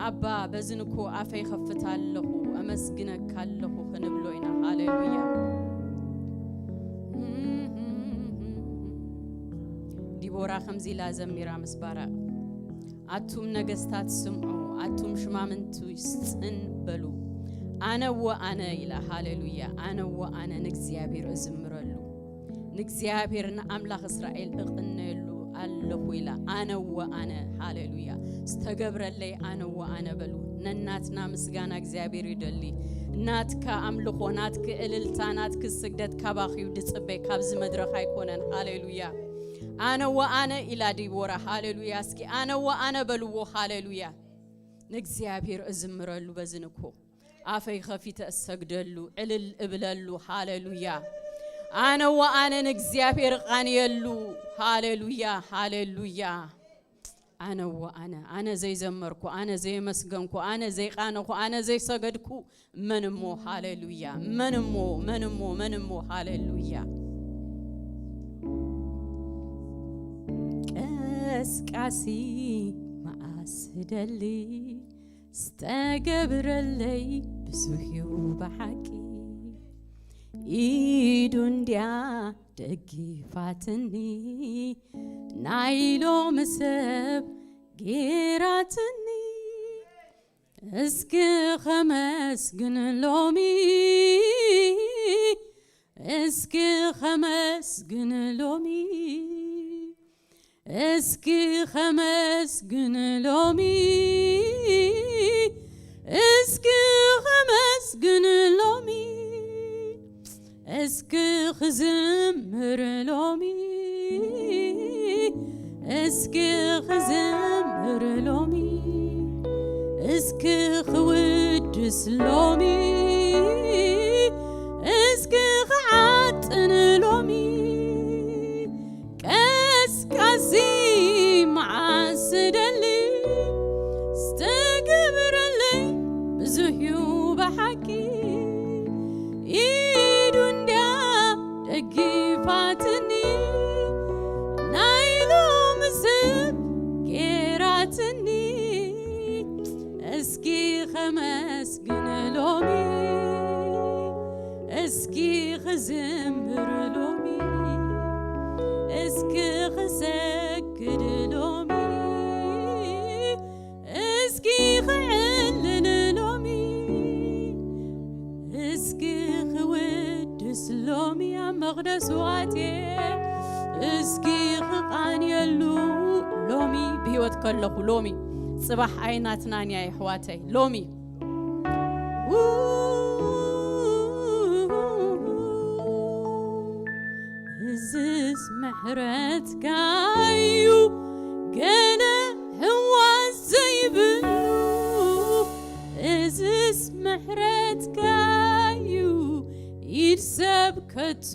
ኣባ፣ በዝን እኮ ኣፈይ ከፍት ኣለኹ፣ ኣመስግነካ ኣለኹ ክንብሎ ኢና። ሃሌሉያ። ዲቦራ ከምዚ ኢላ ዘሚራ ምስ ባራቅ፣ ኣቱም ነገስታት ስምዑ፣ ኣቱም ሽማምንቲ ጽን በሉ። ኣነ እወ ኣነ ኢላ። ሃሌሉያ። ኣነ እወ ኣነ ንእግዚኣብሔር እዝምረሉ፣ ንእግዚኣብሔር ንኣምላኽ እስራኤል እቕነየሉ ኣለኹ ኢላ። ኣነ እወ ኣነ። ሃሌሉያ። ዝተገብረለይ ኣነ እወ ኣነ በሉ። ነናትና ምስጋና እግዚኣብሔር ይደሊ። ናትካ ኣምልኾ፣ ናትክ እልልታ፣ ናትክ ስግደት ካባኽዩ ድጽበይ፣ ካብዚ መድረኽ ኣይኮነን። ሃሌሉያ። ኣነ ወኣነ ኢላ ዲቦራ። ሃሌሉያ። እስኪ ኣነ ወኣነ በልዎ። ሃሌሉያ። ንእግዚኣብሔር እዝምረሉ በዝን እኮ ኣፈይ ኸፊተ እሰግደሉ፣ ዕልል እብለሉ። ሃሌሉያ። ኣነ ወኣነ ንእግዚኣብሔር እቓንየሉ። ሃሌሉያ፣ ሃሌሉያ። ኣነ ወኣነ፣ ኣነ ዘይዘመርኩ፣ ኣነ ዘየመስገንኩ፣ ኣነ ዘይቃነኹ፣ ኣነ ዘይሰገድኩ፣ መን እሞ? ሃሌሉያ። መን እሞ? መን እሞ? መን እሞ? ሃሌሉያ። ቀስቃሲ መዓስ ደሊ ዝተገብረለይ ብዙሕ እዩ ብሓቂ። ኢዱ እንድያ ደጊፋትኒ፣ ናይ ሎሚ ሰብ ጌራትኒ። እስኪ ኸመስግን ሎሚ፣ እስኪ ኸመስግን ሎሚ፣ እስኪ ኸመስግን ሎሚ፣ እስኪ ኸመስግን ሎሚ፣ እስኪ ኽዝምር ሎሚ፣ እስኪ ኽዝምር ሎሚ፣ እስኪ ኽውድስ ሎሚ፣ እስኪ ኽዓጥን ሎሚ። ቀስቃሲ መዓስ ደሊ ዝተገብረለይ ብዙሕ እዩ ብሓቂ። ኢዱ እንድያ ደጊፋትኒ፣ ናይ ሎሚ ሰብ ጌራትኒ። እስኪ ኸመስግን ሎሚ፣ እስኪ ኽዝምር ሎሚ፣ እስኪ ኽሰግድ ሎሚ፣ እስኪ ኽዕልል ሎሚ፣ እስኪ ኽውድስ ሎሚ፣ ኣብ መቕደሱ ኣትየ እስኪ ኽቓንየሉ ሎሚ። ብህይወት ከለኹ ሎሚ፣ ጽባሕ ኣይናትናን እያ የሕዋተይ። ሎሚ እዝስ ምሕረትካ እዩ ገለ ህዋስ ዘይብሉ፣ እዝስ ምሕረትካ እዩ ኢድ ሰብ ከቶ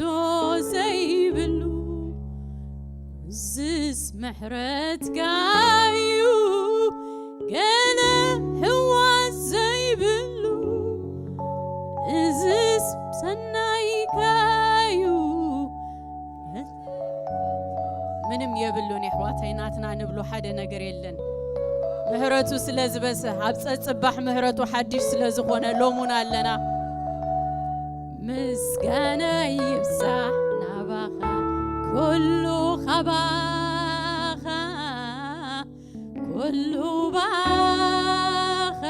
ዘይብሉ። እዝስ ምሕረትካ እዩ ገለ ህዋስ ዘይብሉ፣ እዝስ ሰናይካ እዩ። ምንም የብሉን የሕዋተይ፣ ናትና ንብሎ ሓደ ነገር የለን። ምህረቱ ስለ ዝበዝሕ፣ ኣብ ጸጽባሕ ምህረቱ ሓድሽ ስለ ዝኾነ ሎሙን ኣለና። ምስጋና ይብዛሕ ናባኻ፣ ኩሉ ኻባኻ፣ ኩሉ ባኻ።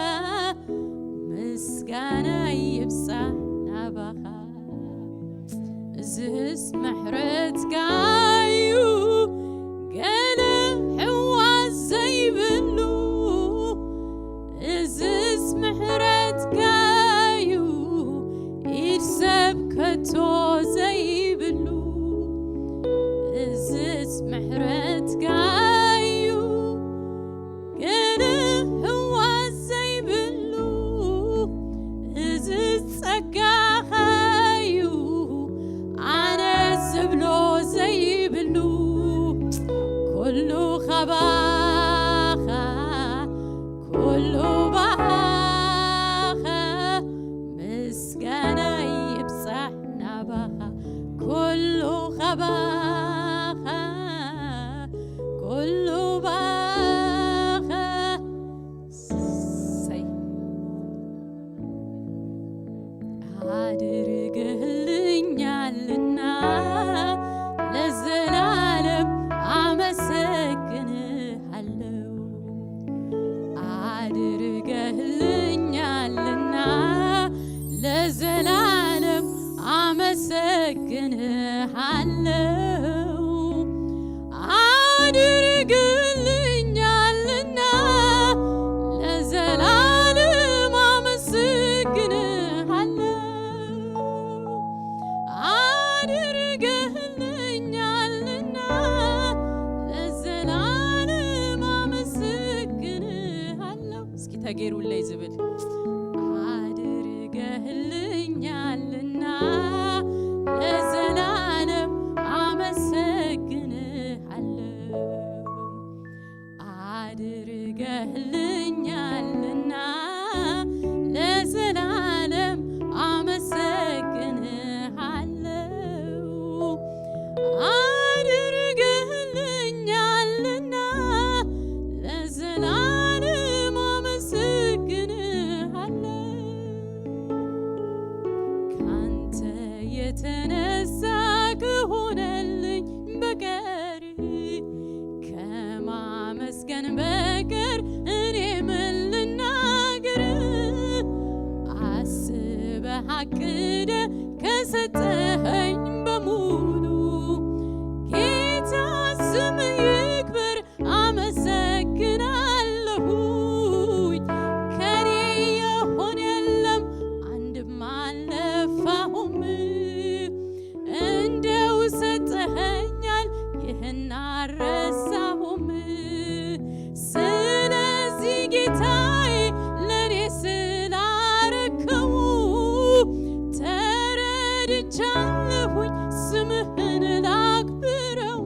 ምስጋና ይብዛሕ ናባኻ። እዝስ ምሕረትካ እዩ ገለ ሕዋስ ዘይብሉ፣ እዝስ ምሕረትካ እዩ ኢድ ሰብ ከቶ ዘይብሉ፣ እዝስ ምሕረትካ እዩ ገለ ህዋስ ዘይብሉ፣ እዝስ ጸጋኻ እዩ ኣነ ዝብሎ ዘይብሉ፣ ኩሉ ኻባኻ፣ ኩሉ ባኻ። ምስጋና ይብጻሕ ናባኻ፣ ኩሉ ኻባኻ፣ ኩሉ ባኻ። ገይሩለይ ዝብል ኣድርገህልኛልና ለዘላለም ኣመሰግንሃለሁ። ኣድርገህልኛልና ለዘላለም ኣመሰግንሃለሁ። ኣድርገህልኛልና ለዘላለም ኣመሰግንሃለሁ። ካንተ የተነሳ ከሆነልኝ በቀር ከማመስገን በቀር እኔ ምን ልናገር? አስበህ አቅደ ከሰጠኸኝ በሙሉ ጌታ ስምህ ይክበር፣ አመሰግናለሁኝ። ከኔ የሆነ የለም፣ አንድም አልለፋሁም፣ እንደው ሰጠኸኛል፣ ይህን አልረሳሁም። ስለዚህ ጌታዬ ለኔ ስላረከው ተረድቻለሁኝ፣ ስምህን ላክብረው።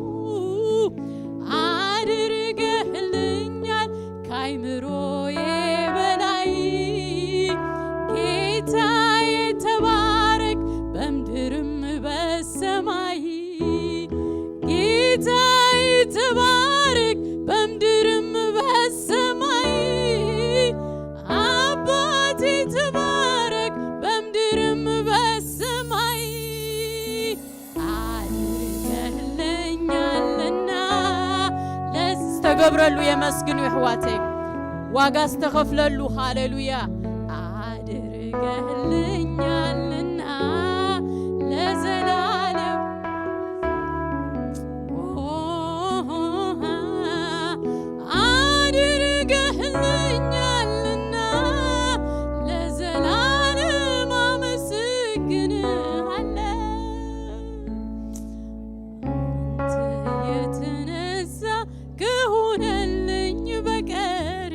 አድርገህልኛል ካይምሮዬ በላይ። ጌታዬ ተባረክ በምድርም በሰማይ። ጌታዬ ተባረክ በምድርም በሰማይ። አባቴ ተባረክ በምድርም በሰማይ። አድርገህልኛልና ለዝ- ዝተገብረሉ የመስግኑ የሕዋተይ። ዋጋ ዝተኸፍለሉ፣ ሃሌሉያ። ኣድርገህልኛልና ለዘላለም። ኣድርገህልኛልና ለዘላለም ኣመስግንሃለሁ። አንተ የተነሳ ከሆነልኝ በቀር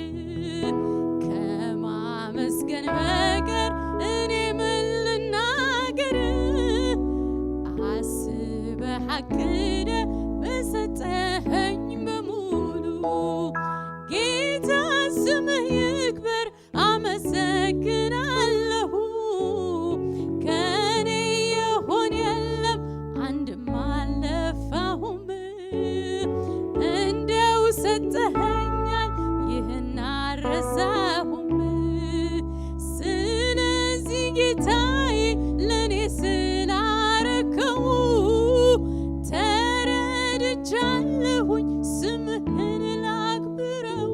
ከማመስገን በቀር እኔ ምን ልናገር? አስበህ አቅደ በሰጠኸኝ በሙሉ ጌታ ስምህ ይክበር፣ አመሰግናለሁ። ከኔ የሆን የለም፣ አንድም አልለፋሁም፣ እንደው ሰጠኸኛል፣ ይህን አልረሳሁም። ስለዚህ ጌታዬ ለኔ ስላረከው ተረድቻለሁኝ፣ ስምህን ላክብረው።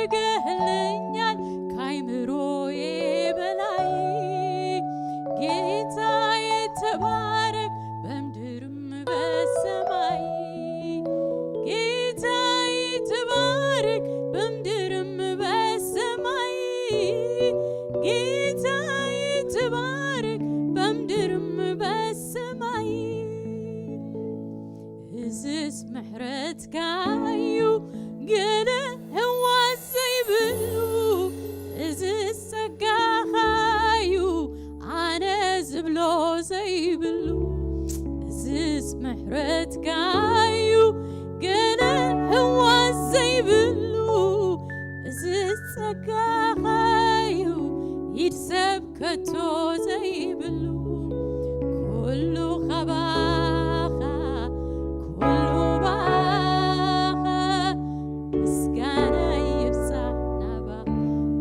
አድርገህልኛል ካይምሮዬ በላይ። ጌታዬ ተባረክ በምድርም በሰማይ። ጌታዬ ተባረክ በምድርም በሰማይ። ጌታዬ ተባረክ በምድርም በሰማይ። እዝስ ምሕረትካዩ ገለ ህዋስ ዘይብሉ፣ እዝስ ጸጋኻዩ ኣነ ዝብሎ ዘይብሉ፣ እዝስ ምሕረትካዩ ገለ ህዋስ ዘይብሉ፣ እዝስ ጸጋኻዩ ኢድ ሰብ ከቶ ዘይብሉ፣ ኩሉ ኻባኻ፣ ኩሉ ባኻ፣ ምስጋና ይብጻሕ ናባኻ፣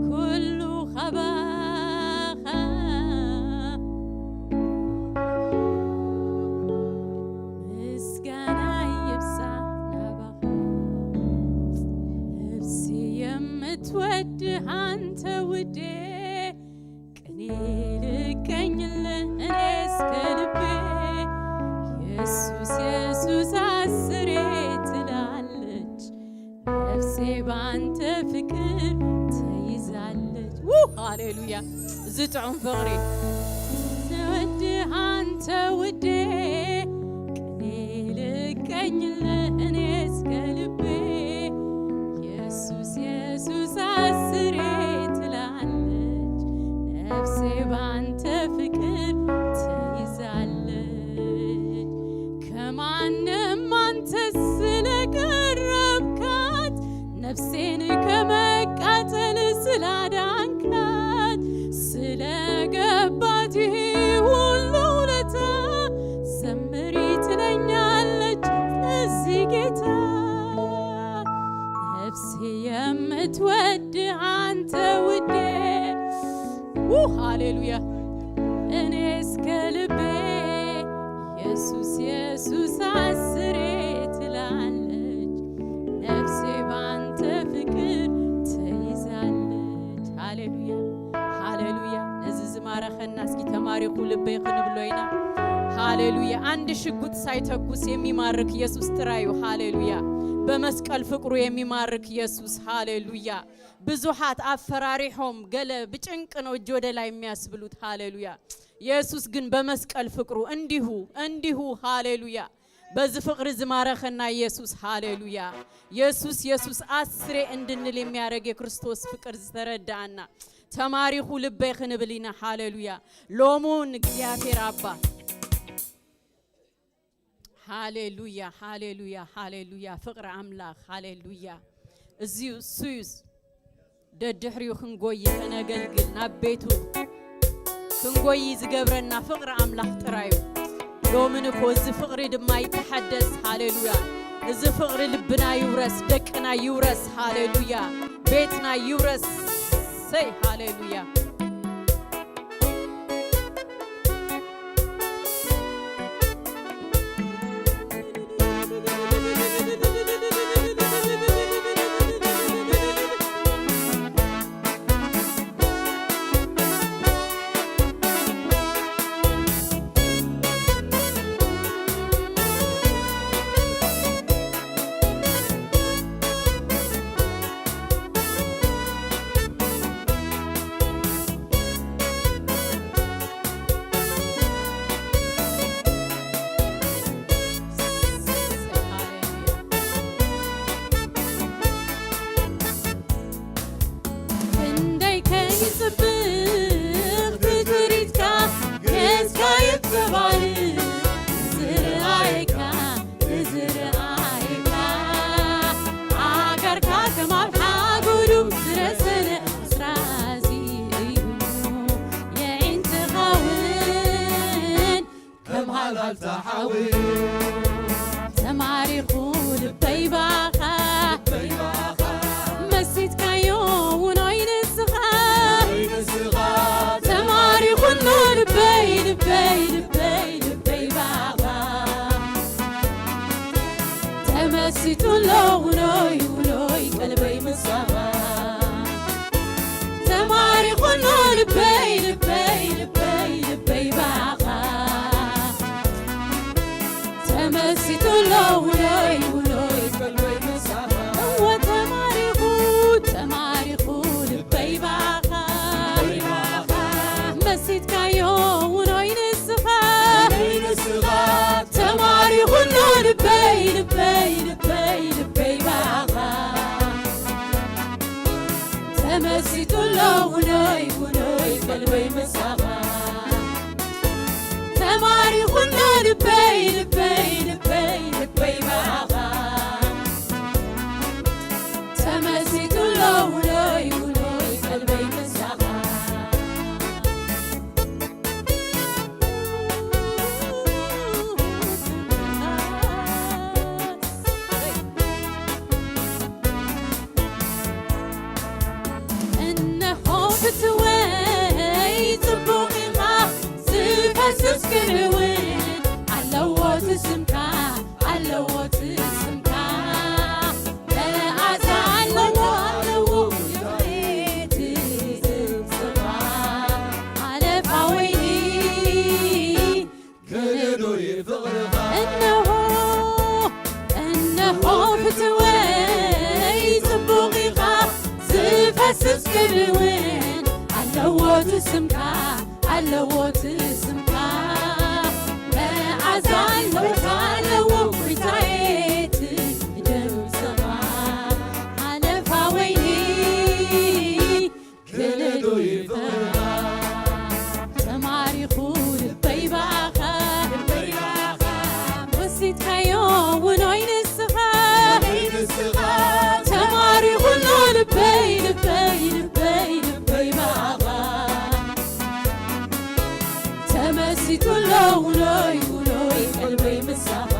ኩሉ ኻባኻ፣ ምስጋና ይብጻሕ ናባኻ። ነፍሲ የምትወድህ አንተ ውዴ፣ ቅኔ ልቀኝልህ እኔ እስከ ልቤ። ኢየሱስ ኢየሱስ አስሬ ትላለች ነፍሴ ባንተ ፍቅር ተይዛለች። ው ሃሌሉያ! እዚ ጥዑም ፍቕሪ ንወድህ አንተ ውዴ፣ ቅኔ ልቀኝልህ እኔ እስከ ልቤ። ኢየሱስ ኢየሱስ ሃሌሉያ። እኔ እስከ ልቤ ኢየሱስ ኢየሱስ አስሬ ትላለች፣ ነፍሴ ባንተ ፍቅር ተይዛለች። ሃሌሉያ፣ ሃሌሉያ። ነዚ ዝማረኸና እስኪ ተማሪኹ ልበይ ክንብሎ ኢና። ሃሌሉያ። አንድ ሽጉጥ ሳይተኩስ የሚማርክ ኢየሱስ ጥራዩ። ሃሌሉያ። በመስቀል ፍቅሩ የሚማርክ ኢየሱስ። ሃሌሉያ። ብዙሓት ኣፈራሪሖም ገለ ብጭንቂ ነው እጅ ወደ ላይ የሚያስብሉት። ሃሌሉያ። ኢየሱስ ግን በመስቀል ፍቅሩ እንዲሁ፣ እንዲሁ። ሃሌሉያ። በዚ ፍቅሪ ዝማረኸና ኢየሱስ። ሃሌሉያ። ኢየሱስ፣ ኢየሱስ አስሬ እንድንል የሚያደርግ የክርስቶስ ፍቅር ዝተረዳእና። ተማሪኹ ልበይ ክንብል ኢና። ሃሌሉያ። ሎሙን እግዚኣብሔር አባ። ሃሌሉያ፣ ሃሌሉያ፣ ሃሌሉያ። ፍቅሪ ኣምላኽ። ሃሌሉያ። እዚዩ እሱዩስ ደድሕሪኡ ክንጎይ ከነገልግል ናብ ቤቱ ክንጎይ ዝገብረና ፍቅሪ ኣምላኽ ጥራዩ። ሎምን እኮ እዚ ፍቅሪ ድማ ይተሓደስ። ሃሌሉያ። እዚ ፍቅሪ ልብና ይውረስ፣ ደቅና ይውረስ። ሃሌሉያ። ቤትና ይውረስ። ሰይ ሃሌሉያ። ክንደይ ከይጽብቕ ትርኢትካ፣ ገጽካ ይጸባል ዝረኣየካ፣ ዝረኣየካ። ኣገርካ ከም ኣብ ሓጎዱ ዝረሰነ ኣስራዚ እዩ የዒንትኻ እውን ከም ሃላልታ ሓዊ ተማሪኹ ልበይ ባኻ፣ ልበይ ባኻ። መሲጥካዮ ውኖይ ንስኻ፣ ውኖይ ንስኻ። ተማሪኹ ኣሎ ልበይ፣ ልበይ፣ ልበይ፣ ልበይ ባኻ። ተመሲጡ ኣሎ ውኖይ፣ ውኖይ ቀልበይ ምሳኻ። ተማሪኹ ኣሎ ልበይ፣ ልበይ፣ ልበይ፣ ልበይ ባኻ። ተመሲጡ ኣሎ ውኖይ፣ ውኖይ ቀልበይ ምሳኻ። እወ ተማሪኹ፣ ተማሪኹ ልበይ ባኻ። ልበይ ባኻ። መሲጥካዮ ውኖይ ንስኻ። ውኖይ ንስኻ። ተማሪኹ ኣሎ ልበይ፣ ልበይ፣ ልበይ፣ ልበይ ባኻ። ተመሲጡ ኣሎ ውኖይ፣ ውኖይ ቀልበይ ምሳኻ። ተማሪኹ ኣሎ ልበይ፣ ልበይ፣ ልበይ፣ ልበይ ባኻ። ተመሲጡ ኣሎ ውኖይ፣ ውኖይ ቀልበይ ምሳኻ። እነሆ ፍትወይ ጽቡቕ ኢኻ፣ ዝፈስስ ክብሪ እውን ኣለዎ እቲ ስምካ፣ ኣለዎ እቲ ስምካ። መኣዛ ኣለዎ፣ ኣለዎ እቲ ስምካ። ሓለፋ ወይኒ ገለ ዶ ይፍቕርኻ? እነሆ፣ እነሆ ፍትወይ ጽቡቕ ኢኻ፣ ዝፈስስ ክብሪ እውን ኣለዎ እቲ ስምካ፣ ኣለዎ እቲ ስምካ። መኣዛ ኣለዎ፣ ኣለዎ ጎይታየ እቲ ድምፅኻ። ሓለፋ ወይኒ ገለ ዶ ይፍቕርኻ? ተማሪኹ ልበይ ብኣኻ፣ ልበይ ብኣኻ። ወሲድካዮ ውኖይ ንስኻ፣ ውኖይ ንስኻ። ተማሪኹ ኣሎ ልበይ፣ ልበይ፣ ልበይ፣ ልበይ ብኣኻ። ተመሲጡ ኣሎ ውኖይ፣ ውኖይ ቀልበይ ምሳኻ።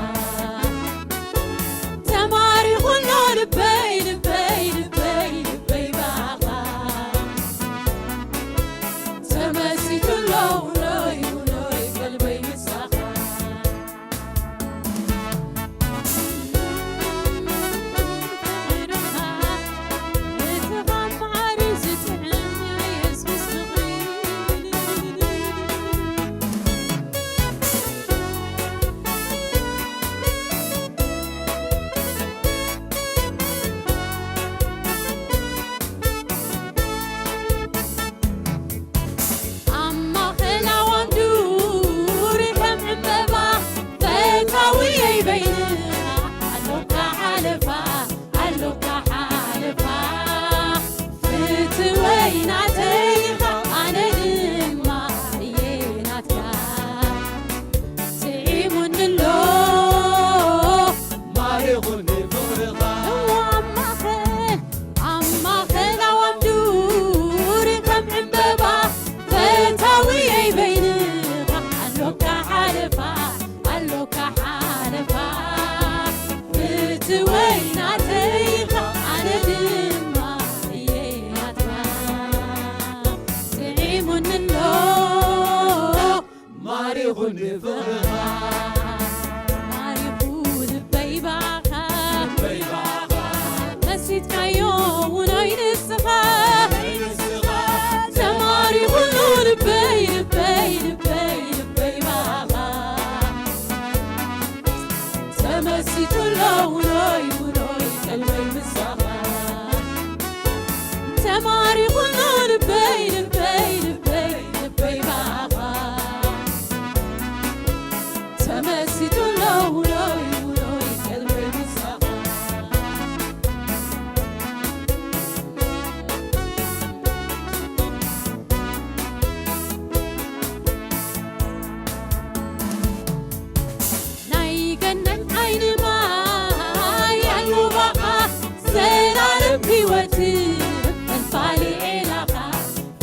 ፈልፋሊ ኤላኻ፣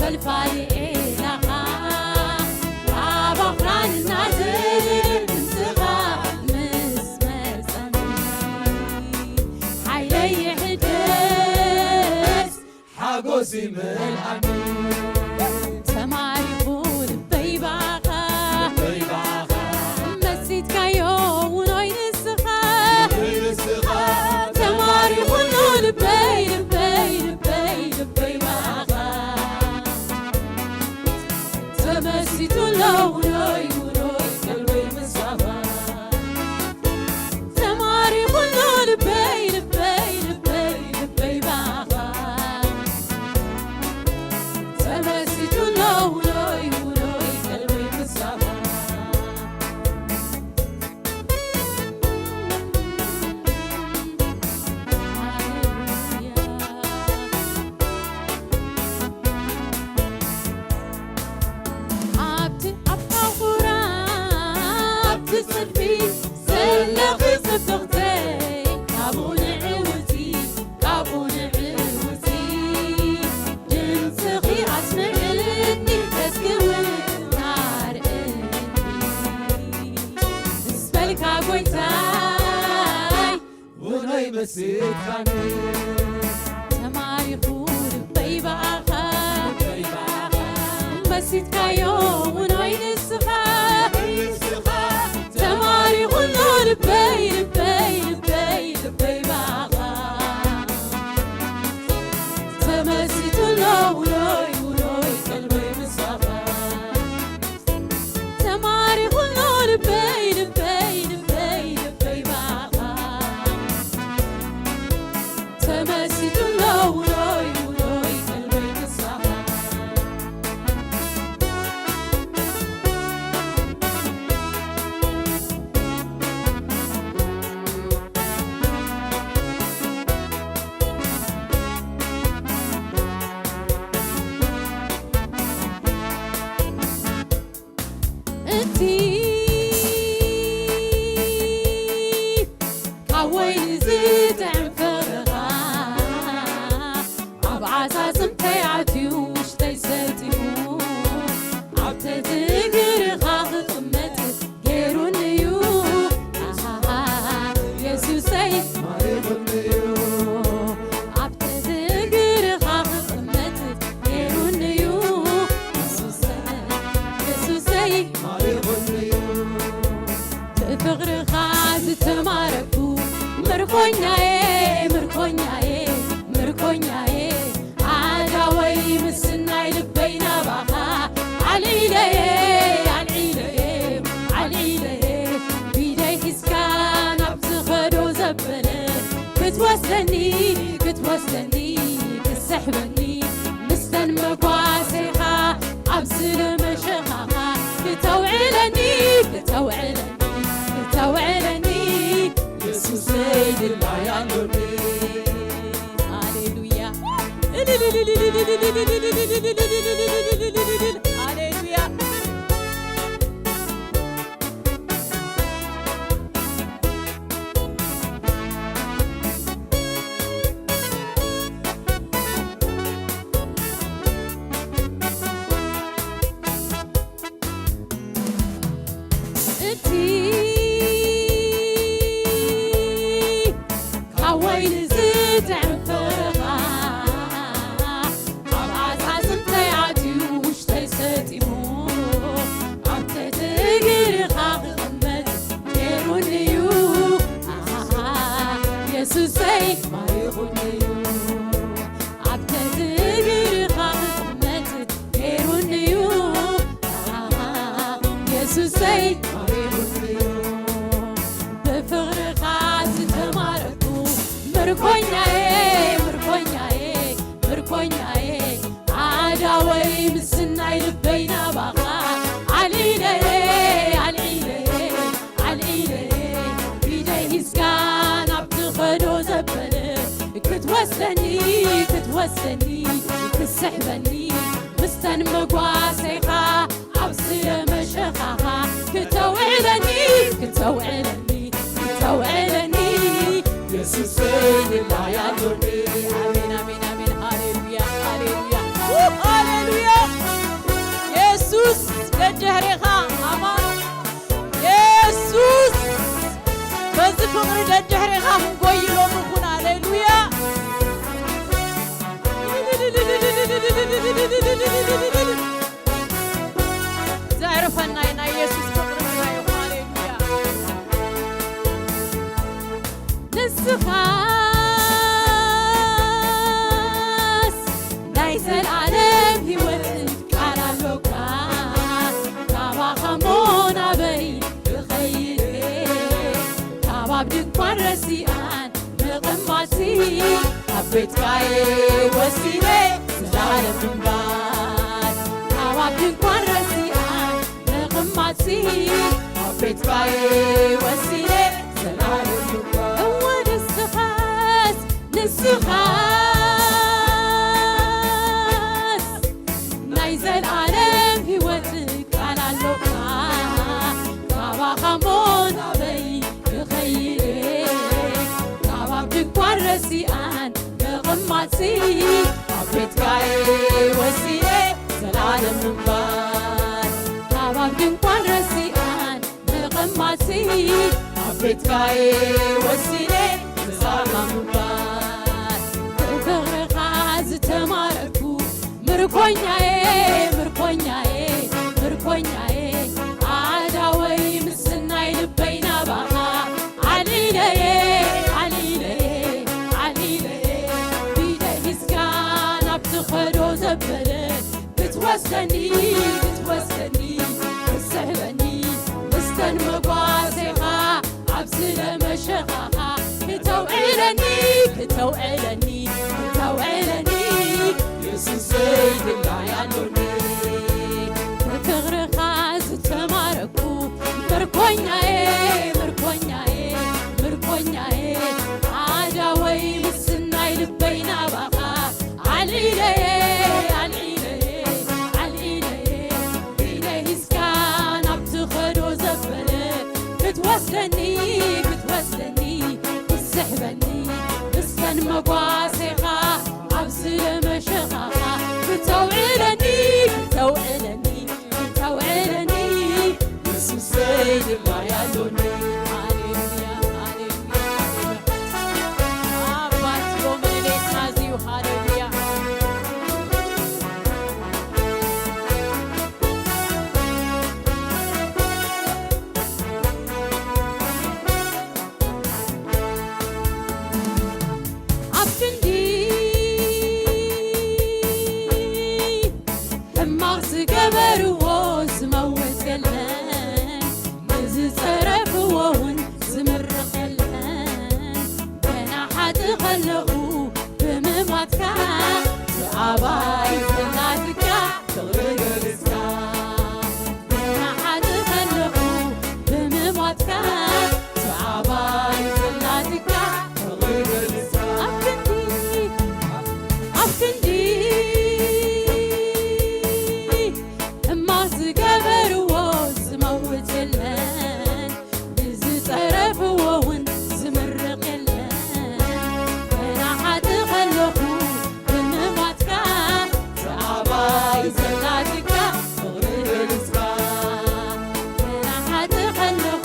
ፈልፋሊ ኤላኻ፣ ኣብ ኣኽራን እናዘለለ ድምፅኻ ምስ መፀኒ፣ ሓይለይ ይሕደስ፣ ሓጎስ ይመልኣኒ። ተማሪኹ ልበይ ብኣኻ፣ ልበይ ብኣኻ፣ መሲጥካዮ ውኖይ ንስኻ፣ ውኖይ ንስኻ፣ ተማሪኹ ኣሎ ልበይ፣ ልበይ፣ ልበይ፣ ልበይ ብኣኻ። ተመሲጡ ኣሎ ውኖይ፣ ውኖይ ቀልበይ ምሳኻ። ተማሪኹ ኣሎ ልበይ፣ ልበይ፣ ልበይ፣ ልበይ ብኣኻ። ተመሲጡ ኣሎ ውኖይ፣ ውኖይ ቀልበይ ምሳኻ። ኣብቲ ኣብ ባኹራ፣ ኣብቲ ጽድፊ ዘለኺ ጽብቕተይ፣ ካብኡ ንዕውቲ፣ ካብኡ ንዕውቲ፣ ድምጽኺ ኣስምዕልኒ፣ ተስክውን ኣርእኒ። ምስ በልካ ጎይታይ፣ ውኖይ መሲጥካኒ። ተማሪኹ ልበይ ብኣኻ፣ ልበይ ብኣኻ፣ መሲጥካዮ ውኖይ ንስኻ፣ ንስኻ፣ ተማሪኹ ኣሎ ልበይ፣ ልበይ፣ ልበይ፣ ልበይ ብኣኻ። ተመሲጡ ኣሎ ውኖይ፣ ውኖይ ቀልበይ ምሳኻ። ተማሪኹ ኣሎ ልበይ፣ ልበይ፣ ልበይ፣ ልበይ ብኣኻ። ተመሲጡ ኣሎ ውኖይ፣ ውኖይ ቀልበይ ምሳኻ። እቲ ካብ ወይኒ ዝጥዕም ፍቕርኻ ኣብ ዓጻጽምተይ ኣትዩ ውሽጠይ ሰጢሙ፣ ኣብ ትሕቲ እግርኻ ክቕመጥ ገይሩኒ እዩ። ኣሃሃ፣ የሱሰይ ማሪኹኒ እዩ። ኣብ ትሕቲ እግርኻ ክቕመጥ ገይሩኒ እዩ። የሱሰይ፣ የሱሰይ ማሪኹኒ እዩ። ብፍቕርኻ ዝተማረኩ ምርኮኛዬ፣ ምርኮኛዬ፣ ምርኮኛዬ፣ ኣዳወይ ምስናይ ልበይ ናባኻ ኣልዒለየ፣ ኣልዒለየ፣ ኣልዒለየ፣ ብኢደይ ሒዝካ ናብ ዝኸዶ ዘበለ ክትወስደኒ፣ ክትወስደኒ፣ ክትስሕበኒ፣ ምስተን መጓሰኻ ኣብ ዝለመሸኻኻ ክተውዕለኒ፣ ክተውዕለኒ፣ ክተውዕለኒ፣ የሱሰይ ድላይ ኣሎኒ። ሃሌሉያ። ሃሌሉያ። እቲ ካብ ወይኒ ዝጥዕም ፍቕርኻ ኣብ ዓጻጽምተይ ኣትዩ ውሽጠይ ሰጢሙ፣ ኣብ ትሕቲ እግርኻ ክቕመጥ ገይሩኒ እዩ። ኣሃ፣ የሱሰይ ማሪኹኒ እዩ። ኣብ ትሕቲ እግርኻ ክቕመጥ ገይሩኒ እዩ። ኣሃ፣ የሱሰይ ማሪኹኒ እዩ። ብፍቕርኻ ዝተማረኩ ምርኮኛዬ፣ ምርኮኛዬ፣ ምርኮኛዬ፣ ኣዳወይ ምስናይ ልበይ ናባኻ ኣልዒለየ፣ ኣልዒለየ፣ ኣልዒለየ፣ ብኢደይ ሒዝካ ናብ ትኸዶ ዘበለ ክትወስደኒ፣ ክትወስደኒ፣ ክትስሕበኒ፣ ምስተን መጓሰኻ ኣብ ዝለመሸኻኻ ክተውዕለኒ፣ ክተውዕለኒ፣ ክተውዕለኒ፣ የሱሰይ ድላይ ኣሎኒ። ኣሜን፣ ኣሜን፣ ኣሜን። ኣብ ቤትካ'የ ወሲነ ዘላለም ምንባር፣ ካብ ኣብ ድንኳን ረሲኣን ምቕማጥሲ፣ ኣብ ቤትካ'የ ወሲነ ዘላለም ምንባር። እወ ንስኻስ፣ ንስኻስ ናይ ዘልኣለም ህይወት ቃል ኣሎካ። ካባኻ እሞ ናበይ ክኸይድ? ካብ ኣብ ድንኳን ረሲኣን ምቕማጥሲ፣ ኣብ ቤትካ'የ ወሲነ ዘላለም ምንባር። ካብ ኣብ ድንኳን ረሲኣን ምቕማጥሲ፣ ኣብ ቤትካ'የ ወሲነ ብዛዕባ ምንባር። ብፍቕርኻ ዝተማረኩ ምርኮኛ'የ፣ ምርኮኛ'የ፣ ምርኮኛ'የ፣ ኣእዳወይ ምስናይ ልበይ ናባኻ ኣልዒለ'የ፣ ኣልዒለ'የ፣ ኣልዒለ'የ፣ ብኢደይ ሒዝካ ናብ ትኸዶ ዘበለ ክትወስደኒ፣ ክትወስደኒ፣ ክትስሕበኒ፣ ምስተን መጓሰኻ ኣብ ስለ መሸኻኻ ክተውዕለኒ፣ ክተውዕለኒ፣ ክተውዕለኒ፣ የሱሰይ ድላይ ኣሎኒ። ብፍቕርኻ ዝተማረኩ ምርኮኛ'የ፣ ምርኮኛ'የ፣ ምርኮኛ'የ፣ ኣእዳወይ ምስናይ ልበይ ናባኻ ኣልዒለ'የ፣ ኣልዒለ'የ፣ ኣልዒለ'የ፣ ኢደይ ሒዝካ ናብ ትኸዶ ዘበለ ክትወስደኒ፣ ክትወስደኒ፣ ክትስሕበኒ፣ ምስተን መጓሴኻ ኣብ ስለ መሸኻኻ ክተውዕለኒ፣ ክተውዕለኒ፣ ክተውዕለኒ፣ የሱሰይ ድላይ ኣሎኒ። ሃሌሉያ፣ ሃሌሉያ፣ ሃሌሉያ። ኣባት ሎሚ ሌሊትና እዚ እዩ። ሃሌሉያ። ኣብ ክንዲ ሕማቕ ዝገበርዎ ዝመውት የለን፣ ንዝጸረፍዎ እውን ዝምርቕ የለን። ገና ሓጥእ ከለኹ ብምማትካ፣ እቲ ኣባይ ጽላትካ ፍቕሪ ገሊጽካ። ገና ሓጥእ ከለኹ ብምማትካ፣ እቲ ኣባይ ጽላትካ ፍቕሪ ገሊጽካ። ኣብ ክንዲ፣ ኣብ ክንዲ ሕማቕ ዝገበርዎ ዝመውት የለን፣ ንዝጸረፍዎ እውን ዝምርቕ የለን። ገና ሓጥእ ከለኹ ብምማትካ፣ እቲ ኣባይ ጽላትካ ፍቕሪ ገሊጽካ። ገና ሓጥእ ከለኹ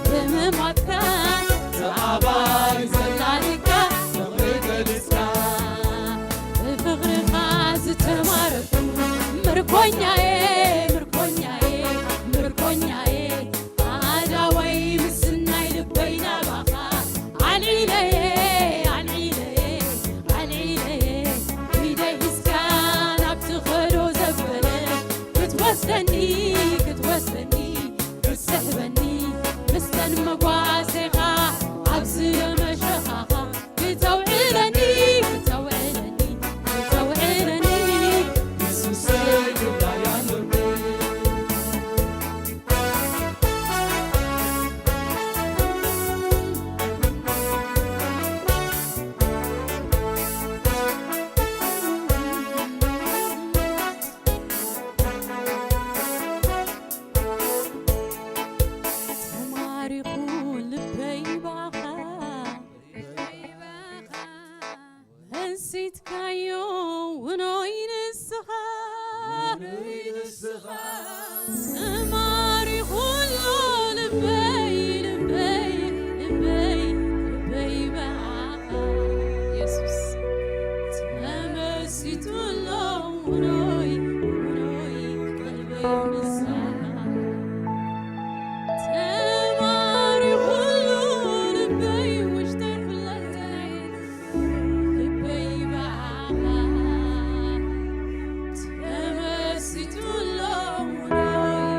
ብምማትካ፣ እቲ ኣባይ ጽላትካ ፍቕሪ ገሊጽካ። ብፍቕርኻ ዝተማረኹ ምርኮኛ'የ፣ ምርኮኛ'የ፣ ምርኮኛ'የ፣ ኣእዳወይ ምስናይ ልበይ ናባኻ ኣልዒለ'የ፣ ኣልዒለ'የ፣ ኣልዒለ'የ፣ ኢደይ ሒዝካ ናብ ትኸዶ ዘበለ ክትወስደኒ፣ ክትወስደኒ፣ ክትስሕበኒ፣ ምስተን መጓሴኻ ኣብ ዝመሸኻኻ ክተውዕለኒ፣ ክተውዕለኒ፣ ክተውዕለኒ፣ የሱሰይ ድላይ ኣሎኒ። ተማሪኹ ልበይ ብኣኻ፣ ኣንሲትካዮ ውኖይ ንስኻ። ተማሪኹ ኣሎ ልበይ፣ ልበይ፣ ልበይ፣ ልበይ ብኣኻ የሱስ። ተመሲጡ ኣሎ ውኖይ፣ ውኖይ ቀልበይ ንስኻ። ተማሪኹ ኣሎ ልበይ ውሽጠይ ኩለንተናይ ልበይ ብኣኻ ተመሲጡ ኣሎ ውኖይ፣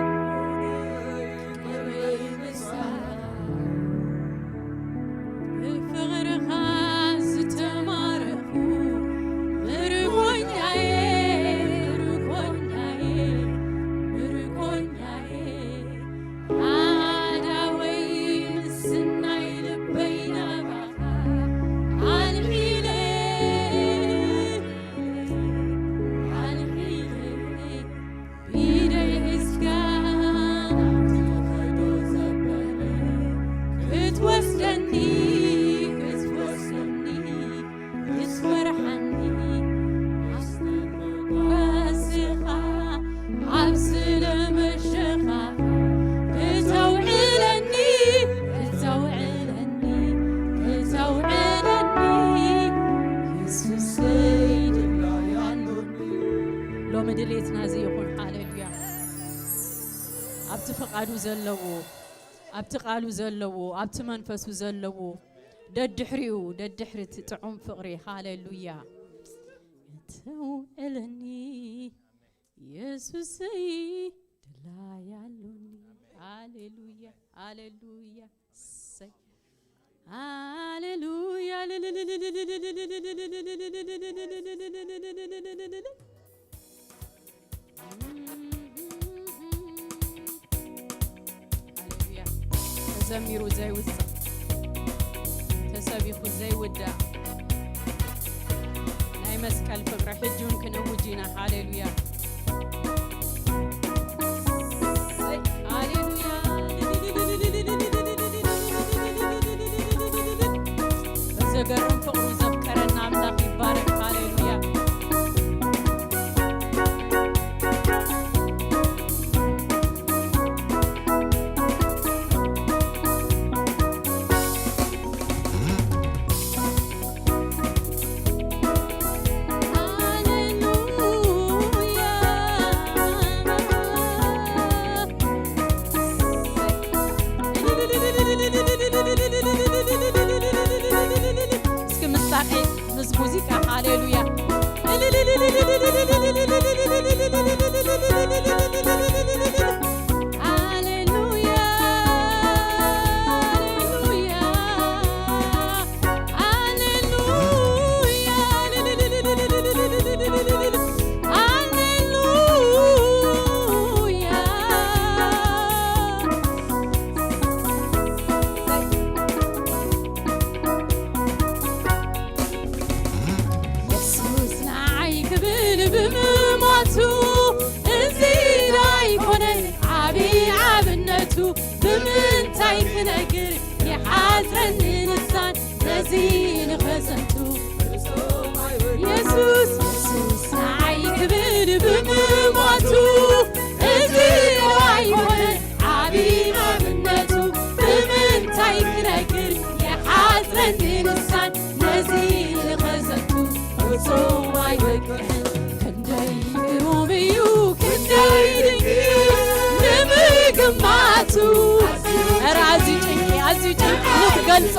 ውኖይ ቀልበይ ንስኻ። ብፍቕርኻ ኣብቲ ፍቓዱ ዘለዎ፣ ኣብቲ ቃሉ ዘለዎ፣ ኣብቲ መንፈሱ ዘለዎ፣ ደድሕሪኡ፣ ደድሕሪ እቲ ጥዑም ፍቕሪ። ሃሌሉያ። እተውዕለኒ የሱሰይ፣ ድላይ ኣሎኒ። ሃሌሉያ፣ ሃሌሉያ። እሰይ። ሃሌሉያ። ሃሌሉያ። ተዘሚሩ ዘይውጻእ፣ ተሰቢኹ ዘይውዳእ ናይ መስቀል ፍቕሪ ሕጂ እውን ክነውጅ ኢና። ሃሌሉያ። ሃሌሉያ። በዘገርም ፍቕሩ ዘፍቀረና ኣምላኽ ይባረክ። ሃሌሉያ። እስኪ ምሳሌ ምስ ሙዚቃ ሃሌሉያ። ሃሌሉያ፣ ሃሌሉያ፣ ሃሌሉያ፣ ሃሌሉያ። የሱስ ንዓይ ክብል ብምሞቱ፣ እዚ ዶ ኣይኮነን ዓቢ ኣብነቱ? ብምንታይ ክነግር ይሓጽረኒ ልሳን ነዚ ንኸዘንቱ? የሱስ፣ የሱስ ንዓይ ክብል ብምሞቱ፣ እዚ ዶ ኣይኮነን ዓቢ ኣብነቱ? ብምንታይ ክነግር ይሓጽረኒ ልሳን ነዚ ንኸዘንቱ? ፍጹም ኣይበቅዕን። ክንደይ ግሩም እዩ፣ ክንደይ ድንቅ ንምግማቱ። ኧረ ኣዝዩ ጭንቂ፣ ኣዝዩ ጭንቂ ንኽገልጾ፣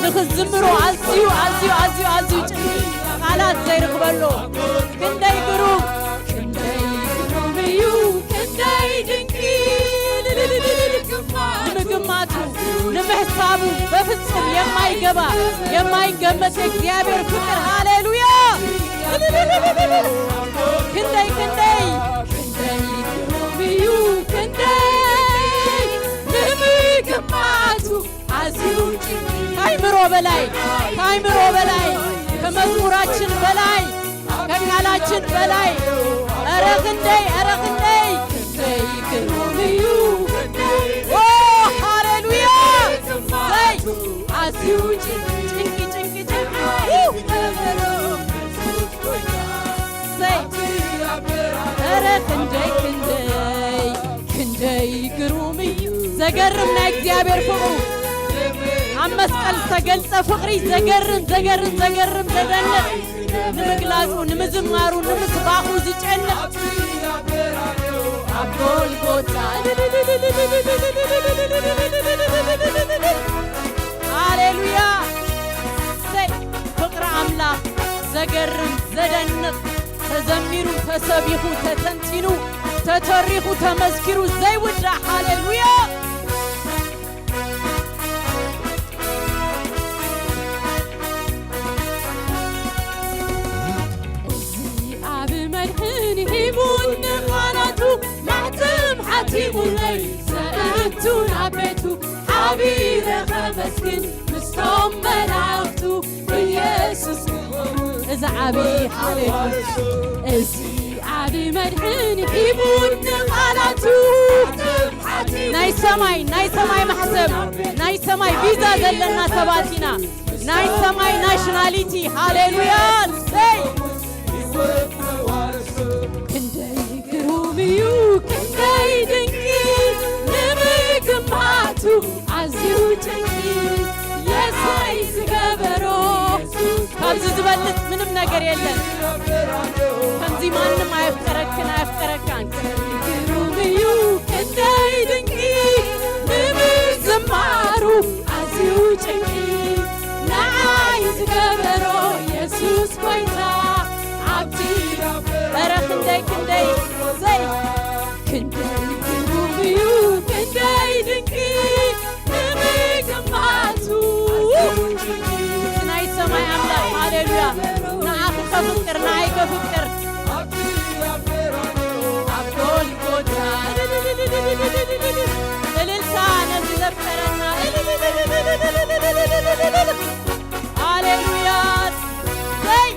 ንኽዝምሮ ኣዝዩ፣ ኣዝዩ፣ ኣዝዩ፣ ኣዝዩ ጭንቂ ቃላት ዘይርኽበሉ። ክንደይ ግሩም፣ ክንደይ ግሩም እዩ፣ ክንደይ ድንቂ ንምግማቱ፣ ንምሕሳቡ በፍጹም የማይገባ፣ የማይገመት የእግዚአብሔር ፍቅር። ሃሌሉያ! ክንደይ፣ ክንደይ፣ ክንደይ ግሩም እዩ፣ ክንደይ ንምግማቱ ኣዝዩ ጭንቂ። ከአይምሮ በላይ፣ ከአይምሮ በላይ፣ ከመዝሙራችን በላይ፣ ከቃላችን በላይ። ኧረ ክንደይ፣ ኧረ ክንደይ፣ ክንደይ ግሩም እዩ። ኦ፣ ሃሌሉያ! ዘይ፣ ኣዝዩ ጭንቂ፣ ጭንቂ፣ ጭንቂ፣ ጭንቂ። ዘይ፣ ኧረ ክንደይ፣ ክንደይ፣ ክንደይ ግሩም እዩ። ዘገርም ናይ እግዚኣብሔር ፍቕሩ። ኣብ መስቀል ዝተገልጸ ፍቕሪ ዘገርም፣ ዘገርም፣ ዘገርም፣ ዘደንቕ። ንምግላጹ፣ ንምዝማሩ፣ ንምስባኹ ዝጨንቕ። ኣብ ጎልጎታ። ሃሌሉያ። እሰይ፣ ፍቕሪ ኣምላኽ ዘገርም፣ ዘደንቕ፣ ተዘሚሩ፣ ተሰቢኹ፣ ተተንቲኑ፣ ተተሪኹ፣ ተመስኪሩ ዘይውዳእ። ሃሌሉያ። እዚ ኣብ መድሕን ሂቡኒ ቃላቱ፣ ማሕተም ሓቲሙለይ ዘእቱ ናብ ቤቱ፣ ሓቢረ ከመስግን ምስቶም መላእኽቱ፣ ኢየሱስ ክኸውን እዚ ዓቢ ሃሌሉያ። እዚ ዓቢ መድሕን ሂቡኒ ቃላቱ፣ ናይ ሰማይ፣ ናይ ሰማይ ማሕተም፣ ናይ ሰማይ ቪዛ ዘለና ሰባት ኢና። ናይ ሰማይ ናሽናሊቲ። ሃሌሉያ። ሰይ። ክንደይ ግሩም እዩ፣ ክንደይ ድንቂ ንምግማቱ ኣዝዩ ጭንቂ የሳይ ዝገበሮ። ካብዚ ዝበልጽ ምንም ነገር የለን። ከምዚ ማንም ኣየፍቀረክን ኣየፍቀረካን። ግሩም እዩ፣ ክንደይ ፍቅር ናይ በፍቅር ኣብ ጎልጎታ እልልታ ነዚ ዘፍቀረና ሃሌሉያ። ዘይ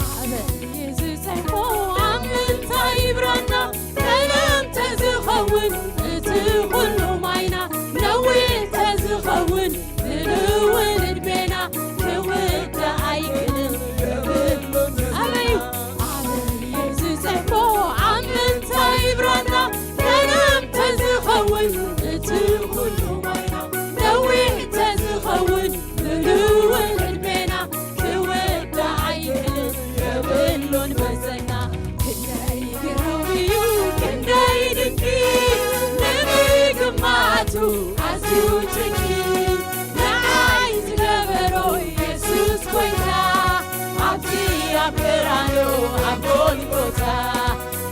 ኣበይ ዝጸንሖ ኣብ ምንታይ ይብራና? ቀለም ተዝኸውን እቲ ኩሉ ማይና፣ ነዊሕ ተዝኸውን ምልውን ዕድሜና፣ ክውዳእ ኣይክልን የብሉን። ኣበይ ኣበይ ዝጸንሖ ኣብ ምንታይ ይብራና? ቀለም ተዝኸውን እቲ ኩሉ ማይና፣ ነዊሕ ተዝኸውን ምልውን ዕድሜና፣ ክውዳእ ኣይክልን የብሉን መዘና። ክንደይ ግሩም እዩ፣ ክንደይ ድንቂ ንምግማቱ ኣዝዩ ጭንቂ። ንዓይ ዝገበሮ የሱስ ጎይታ፣ ኣብቲ ኣብ ቀራንዮ ኣብ ጎልጎታ።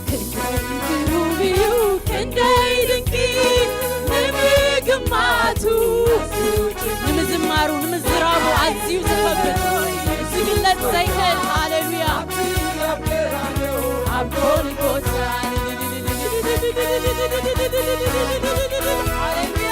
ክንደይ ግሩም እዩ፣ ክንደይ ድንቂ ንምግማቱ። ንምዝማሩ፣ ንምዝራቡ ኣዝዩ ዝኸብድ ዝግለጽ ዘይክእል። ሃሌሉያ። ኣብ ጎልጎታ። ሃሌሉያ።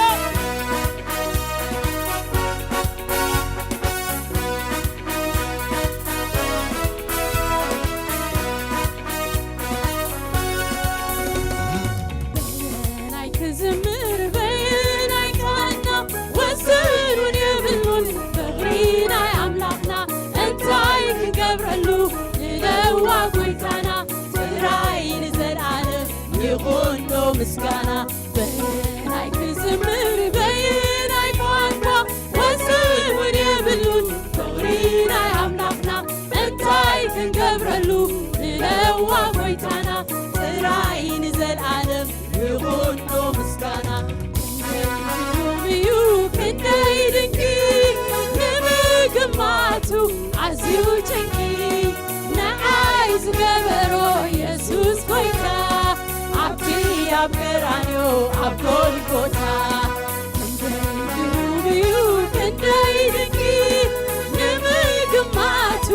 በየናይ ክዝምር በየናይ ክቐና፣ ወሰኑን የብሉን ፍቕሪ ናይ ኣምላኽና። እንታይ ክንገብረሉ ንለዋ ጎይታና፣ ጥራይ ንዘለኣለም ይኹኖ ምስጋና። በየናይ ክዝምር በየናይ ቋንቋ፣ ወሰን እውን የብሉን ፍቕሪ ናይ ኣምላኽና። እንታይ ክንገብረሉ ንለዋ ጎይታና፣ ጥራይ ንዘለኣለም ይኹኖ ምስጋና። ክንደይ ግሩም እዩ፣ ክንደይ ድንቂ ንምግማቱ ኣዝዩ ጭንቂ። ንዓይ ዝገበሮ የሱስ ጎይታ፣ ኣብቲ ኣብ ቀራንዮ ኣብ ጎልጎታ። ክንደይ ግሩም እዩ፣ ክንደይ ድንቂ ንምግማቱ።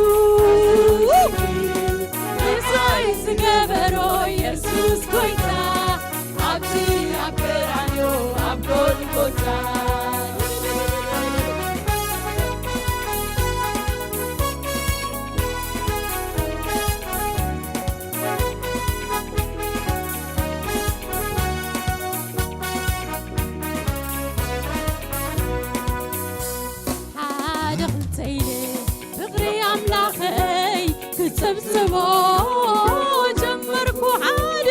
ንዓይ ዝገበሮ የሱስ ጎይታ፣ ኣብቲ ኣብ ቀራንዮ ኣብ ጎልጎታ። ሓደ ክልተ ኢለ ፍቕሪ ኣምላኸይ ክጽብጽቦ ጀመርኩ። ሓደ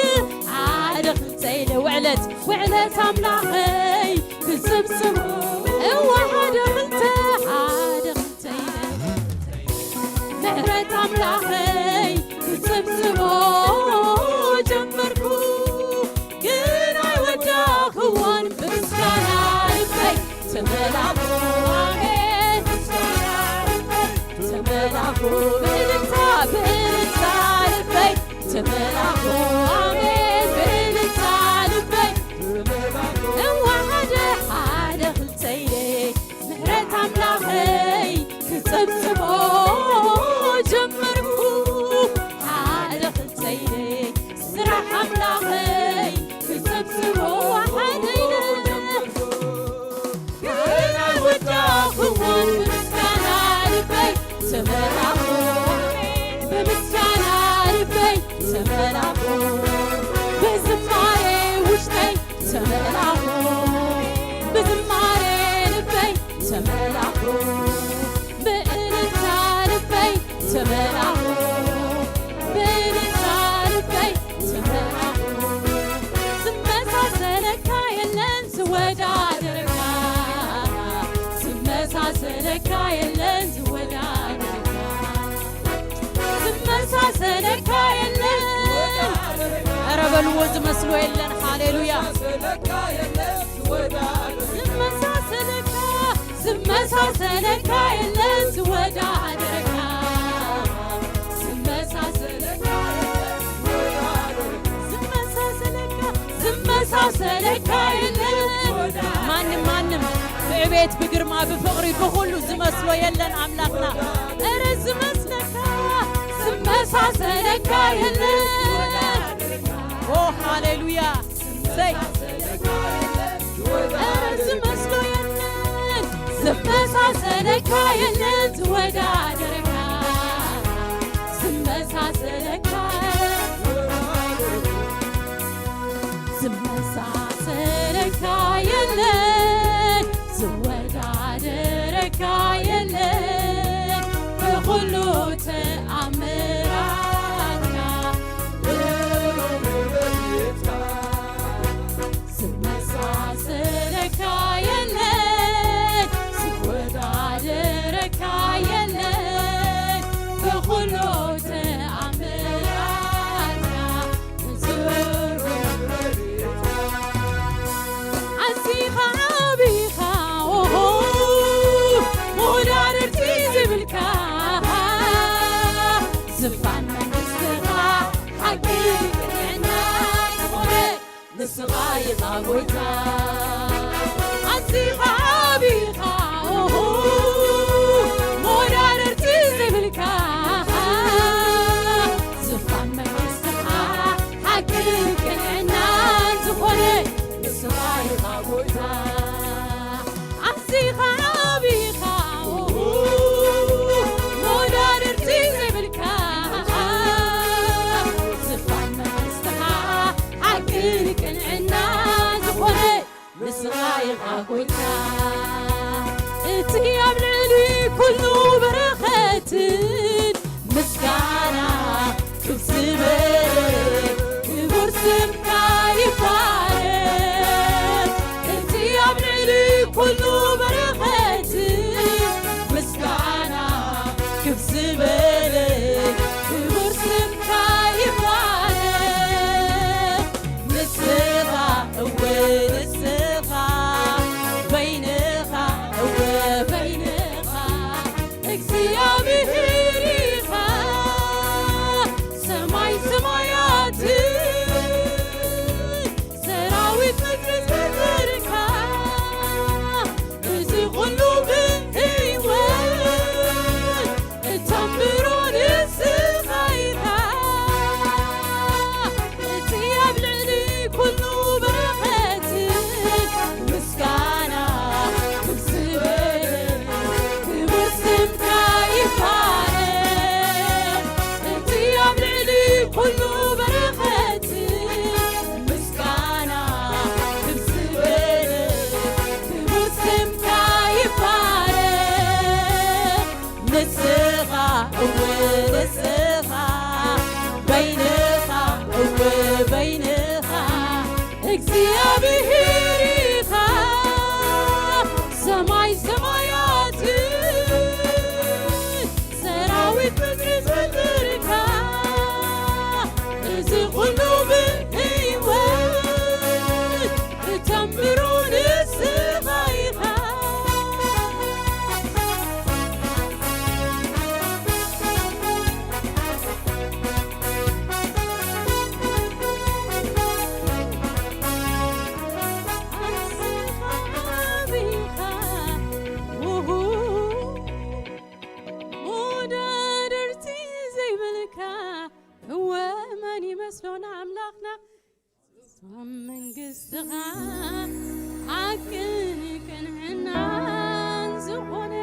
ሓደ ክልተ ኢለ ውዕለት ውዕለት ኣምላኸይ ክጽብጽቦ። እዋ ሓደ ክልተ ሓደ ክልተ ኢለ ምሕረት ኣምላኸይ ክጽብጽቦ ጀመርኩ። ግን ኣይወዳእክዎን ብምስጋና ልበይ ተመላኹ። ኣሜን። ተመላኹ ብእልልታ ብእልልታ ልበይ ተመላኹ። ኣሜን ብእልልታ ልበይ እዋ ሓደ ሓደ ክልተ ኢለ ምሕረት ኣምላኸይ ክጽብጽቦ ጀመርኩ። ሓደ ክልተ ኢለ ስራሕ ኣምላኸይ ክጽብጽቦ ሓደ ኢለ ገና ወዳኹዎን ብምስጋና ልበይ ተመላኹ። ብምስጋና ልበይ ተመላኹ። ብዝማሬ ውሽጠይ ተመላኹ። ብዝማሬ ልበይ ተመላኹ። ብእልልታ ልበይ ተመላኹ። ብእልልታ ልበይ ተመላኹ። ዝመሳሰለካ የለን ዝወዳደረካ። ዝመሳሰለካ የለን ዝወዳደረካ። ዝመሳሰለካ የለን። ኧረ በልዎ ዝመስሎ የለን። ሃሌሉያ። ዝመሳሰለካ ዝመሳሰለካ የለን ዝወዳደረካ። ዝመሳሰለካ ዝመሳሰለካ ዝመሳሰለካ የለን። ማንም ማንም ቤት ብግርማ ብፍቕሪ ብኹሉ ዝመስሎ የለን ኣምላኽና። እረ ዝመስለካ ዝመሳሰለካ የለን። ኦ ሃሌሉያ። ሰይ እረ ዝመስሎ የለን ዝመሳሰለካ የለን ዝወዳደረካ ዝመሳሰለካ ዝመሳሰለካ የለን ዝወዳደረካ የለን ብኹሉ ተኣምራትካ ዝመሳሰለካ የለን ዝወዳደረካ የለን ብኹሉ ተኣምራትካ ኣዚኻ ዓቢኻ ኦሆ መወዳድርቲ ዘይብልካ ዝፋን መንግስትኻ ሓቂ ቅንዕና ዝኾነ ንስኻ ኢኻ ጎይታ ኣዚኻ ዓቢኻ ኦሆ መወዳድርቲ ዘይብልካ ዝፋን መንግስትኻ ሓቂ ቅንዕና ዝኾነ ንስኻ ኢኻ ጎይታ ኣዚኻ ዓቢኻ ኦሆ መወዳድርቲ ዘይብልካ ዝፋን መንግስትኻ ሓቂ ቅንዕና ዝኾነ ንስኻ ኢኻ ጎይታ እቲ ኣብ ልዕሊ ኩሉ በረኸትን ምስጋና ክብዝበ ክቡር ስምካ ይባረክ እቲ ኣብ ልዕሊ ኩሉ በረኸትን ምስጋና ክብዝበ ክቡር ስምካ ይባረክ ንስኻ እወ ንስኻ በይንኻ እወ በይንኻ እግዚኣብሔር ኢኻ ሰማይ ሰማያት ሰራዊት ምድሪ ዝፈጠርካ እዚ ኩሉ ብህይወት እተንብሮ ንስኻ ኢኻ እቲ ኣብ ልዕሊ ኩሉ በረኸት ምስጋና ክብዝበ ክቡር ስምካ ይባረክ እቲ ኣብ ልዕሊ ኩሉ በረኸት ምስጋና ክብዝበ ክቡር ስምካ ይባረክ ንስኻ እወ ንስኻ በይንኻ እወ በይንኻ እግዚኣብሔር ኢኻ ሰማይ ሰማያት ሰራዊት ምድሪ ዝፈጠርካ እዚ ኩሉ ብህይወት እተንብሮ ንስኻ ኢኻ መወዳድርቲ ዘይብልካ እወ መን ይመስሎ ንኣምላኽና ኣብ መንግስትኻ ሓቅን ቅንዕናን ዝኾነ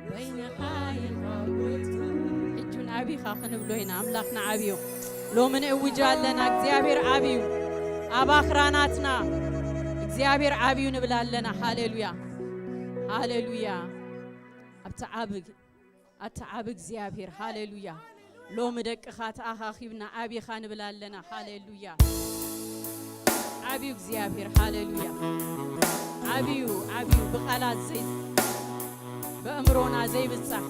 በይንኻ ይኸውት እጁን ዓቢኻ ክንብሎ ኢና ኣምላኽና ዓብዩ ሎሚ ንእውጅ ኣለና እግዚኣብሔር ዓብዩ ኣብ ኣኽራናትና እግዚኣብሔር ዓብዩ ንብል ኣለና ሃሌሉያ ሃሌሉያ ኣብቲ ዓብ ኣታ ዓብ እግዚኣብሔር ሃሌሉያ ሎሚ ደቅኻ ተኣኻኺብና ዓቢኻ ንብል ኣለና ሃሌሉያ ዓብዩ እግዚኣብሔር ሃሌሉያ ዓብዩ ዓብዩ ብቓላት ዘይ በእምሮና ዘይብጻሕ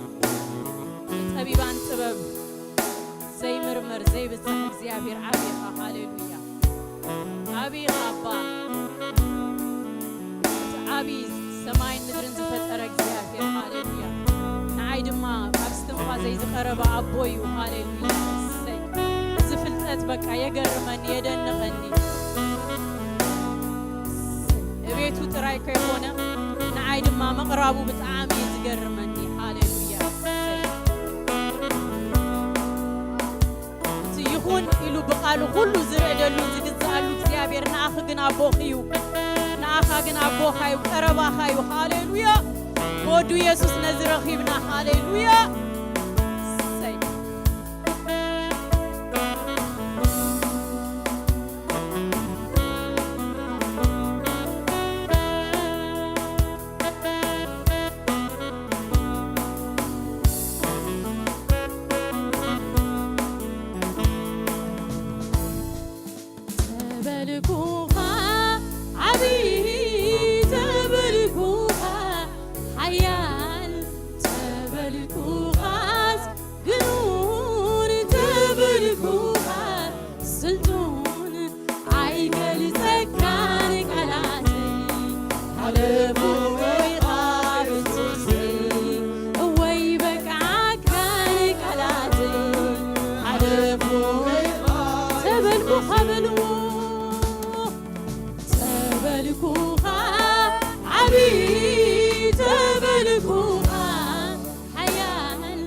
ጠቢባን ጥበብ ዘይምርመር ዘይብጻሕ እግዚኣብሔር ዓቢኻ ሃሌሉያ ዓብኻ ኣባ እቲ ዓብዪ ሰማይን ምድርን ዝፈጠረ እግዚኣብሔር ሃሌሉያ ንዓይ ድማ ካብ ስትንፋሰይ ዝቐረበ ኣቦ እዩ ሃሌሉያ እሰይ እዚ ፍልጠት በቃ የገርመኒ የደንቐኒ እቤቱ ጥራይ ከይኮነ ንዓይ ድማ ምቕራቡ ብጣዕሚ እዩ ዝገርመኒ። ሃሌሉያ። እቲ ይኹን ኢሉ ብቓሉ ኩሉ ዝርዕደሉ ዝግዝኣሉ እግዚኣብሔር ንኣኺ ግን ኣቦኺ እዩ። ንኣኻ ግን ኣቦኻ እዩ፣ ቀረባኻ እዩ። ሃሌሉያ። ብወዱ የሱስ ነዚ ረኺብና። ሃሌሉያ። እሰይ። ተበልኩኻ ዓብዪ፣ ተበልኩኻ ሓያል፣ ተበልኩኻስ ግኑን፣ ተበልኩኻ ስልጡን፣ ኣይገልጸካን ቃላተይ፣ ሓለፉ ኢኻ የሱሰይ፣ እወ ኣይበቅዓካን ቃላተይ፣ ሓለፉ ኢኻ ተበልኩኻ በልዎ። ተበልኩኻ ዓብዪ፣ ተበልኩኻ ሓያል፣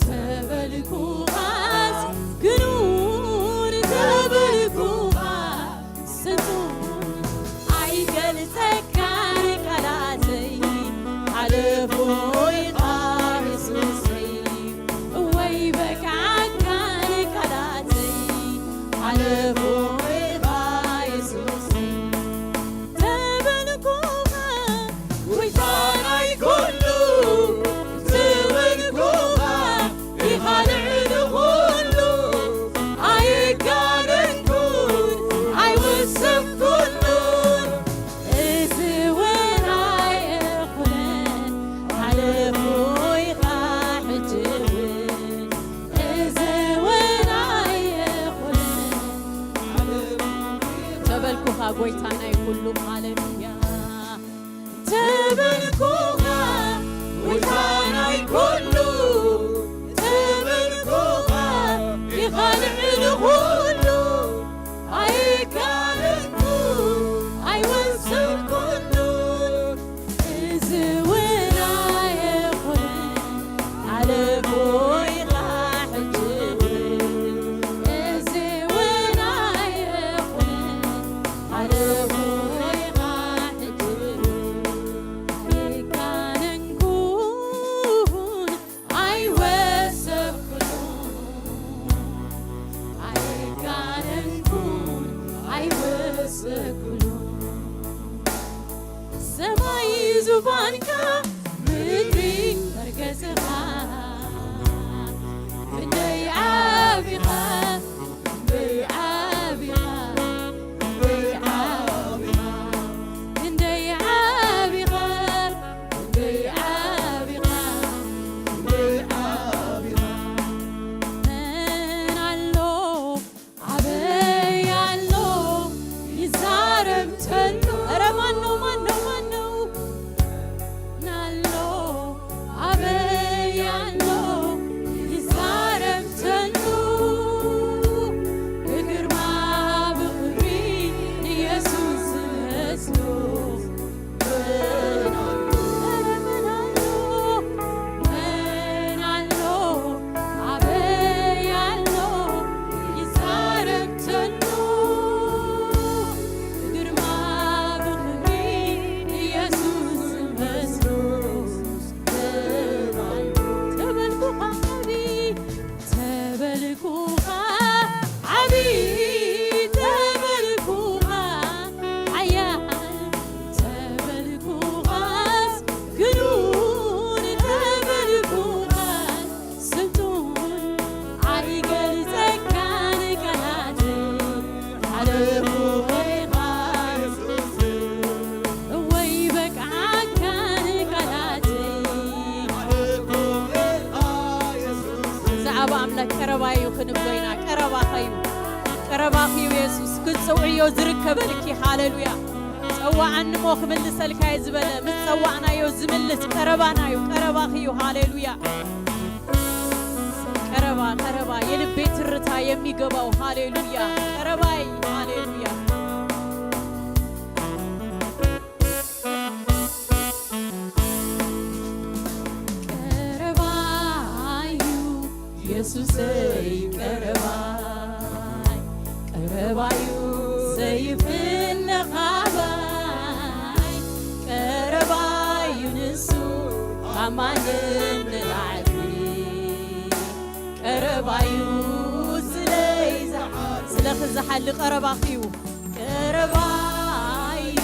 ተበልኩኻስ ግኑን፣ ተበልኩኻ ስልጡን፣ ኣይገልጸካን ቃላተይ፣ ሓለፉ ኢኻ የሱሰይ፣ እወ ኣይበቅዓካን ቃላተይ፣ ሓለፉ ኢኻ የሱሰይ። ተበልኩኻ ጎይታ ናይ ኩሉ፣ ተበልኩኻ ኢኻ ልዕሊ ኩሉ፣ ኣይጋነንኩን ኣይወሰኽኩሉን፣ እዚ እውን ኣይኹንን፣ ሓለፉ ኢኻ ሕጂ እውን፣ እዚ እውን ኣይኹንን። ተበልኩኻ ጎይታ ናይ ኩሉ፣ ሃሌሉያ። ተበልኩኻ ጎይታ ናይ ኩሉ፣ ተበልኩኻ ኢኻ ልዕሊ ኩሉ፣ ኣይጋነንኩን ኣይወሰኽኩሉን፣ እዚ እውን ኣይኹንን፣ ሓለፉ ኢኻ ሕጂ እውን፣ እዚ እውን ኣይኹንን፣ ሓለፉ ኢኻ ሕጂ እውን፣ ኣይጋነንኩን ኣይወሰኽኩሉን፣ ኣይጋነንኩን ኣይወሰኽኩሉን። ሰማይ ዙፋንካ፣ ምድሪ መርገጽኻ፣ ክንደይ ዓቢኻ፣ ክንደይ ዓቢኻ፣ ክንደይ ዓቢኻ፣ ክንደይ ዓቢኻ፣ ክንደይ ዓቢኻ፣ ክንደይ ዓቢኻ። መን ኣሎ ኣበይ ኣሎ ይዛረብ ተሎ። ኧረ ማን ነው፣ ማን ነው፣ ማን ነው? ናሎ ኣበይ ኣሎ ይዛረብ ተሎ። ብግርማ ብኽብሪ ንየሱስ ዝመስሎ። ተበልኩኻ ዓቢ፣ ተበልኩኻ ሓያል፣ ተበልኩኻስ ግኑን፣ ተበልኩኻስ ስልጡን፣ ኣይገልጸካን ቃላተይ፣ ሓለፉ ኢኻ የሱስ፣ እወ ኣይበቅዓካን ቃላተይ። ብዛዕባ ኣምላኽ ቀረባ እዩ ክንብሎ ኢና። ቀረባኻ እዩ፣ ቀረባኺ እዩ የሱስ። ክትጽውዕዮ ዝርከበልኪ። ሃሌሉያ። ጸዋዓኒ እሞ ክምልሰልካ እየ ዝበለ፣ ምስ ጸዋዕናዮ ዝምልስ ቀረባና እዩ፣ ቀረባኺ እዩ። ሃሌሉያ። ቀረባ፣ ቀረባ፣ የልቤ ትርታ የሚገባው። ሃሌሉያ። ቀረባይ። ሃሌሉያ። የሱሰይ ቀረባይ፣ ቀረባዩ ዘይፍነ ካባይ፣ ቀረባዩ ንሱ ካብ ማንም ንላዕሊ፣ ቀረባዩ ስለይ ዝሓ-፣ ስለኺ ዝሓሊ ቀረባኺዩ፣ ቀረባዩ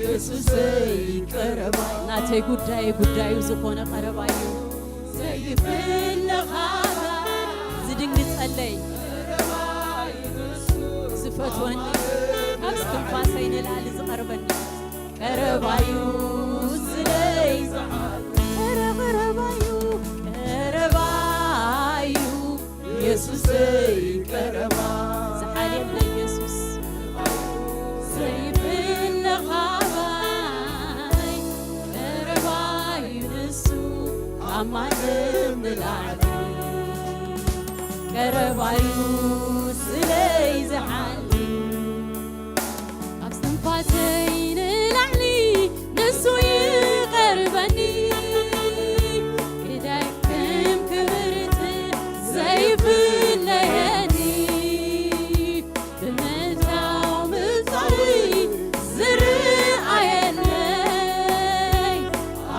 የሱሰይ ቀረባይ፣ ናተይ ጉዳይ ጉዳዩ ዝኾነ ቀረባዩ ዘይፍነ ካባይ፣ ዝድንግጸለይ፣ ዝፈትወኒ፣ ካብ እስትንፋሰይ ንላዕሊ ዝቐርበኒ፣ ቀረባዩ ስለይ ዝሓ-፣ ቀረ-፣ ቀረባዩ፣ ቀረባዩ የሱሰይ ቀረባ፣ ዝሓልየለይ የሱስ ዘይፍነ ካባይ፣ ቀረባዩ ንሱ ካብ ማንም ንላዕሊ፣ ቀረባዩ ስለይ ዝሓሊ፣ ካብ እስትንፋሰይ ንላዕሊ ንሱ ይቐርበኒ፣ ክደክም ክብርት ዘይፍለየኒ፣ ብምእታው ምብጻሕይ ዝረኣየለይ፣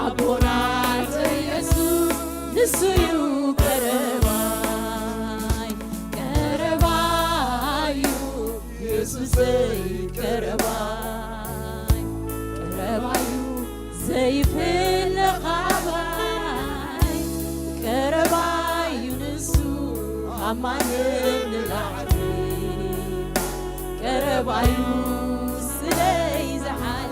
ኣቦና የሱስ ንሱ ዩ ቀረባይ፣ ቀረባዩ የሱሰይ ቀረባይ፣ ቀረባዩ ዘይፍለ ካባይ፣ ቀረባዩ ንሱ ካብ ማንም ንላዕሊ፣ ቀረባዩ ስለይ ዝሓሊ።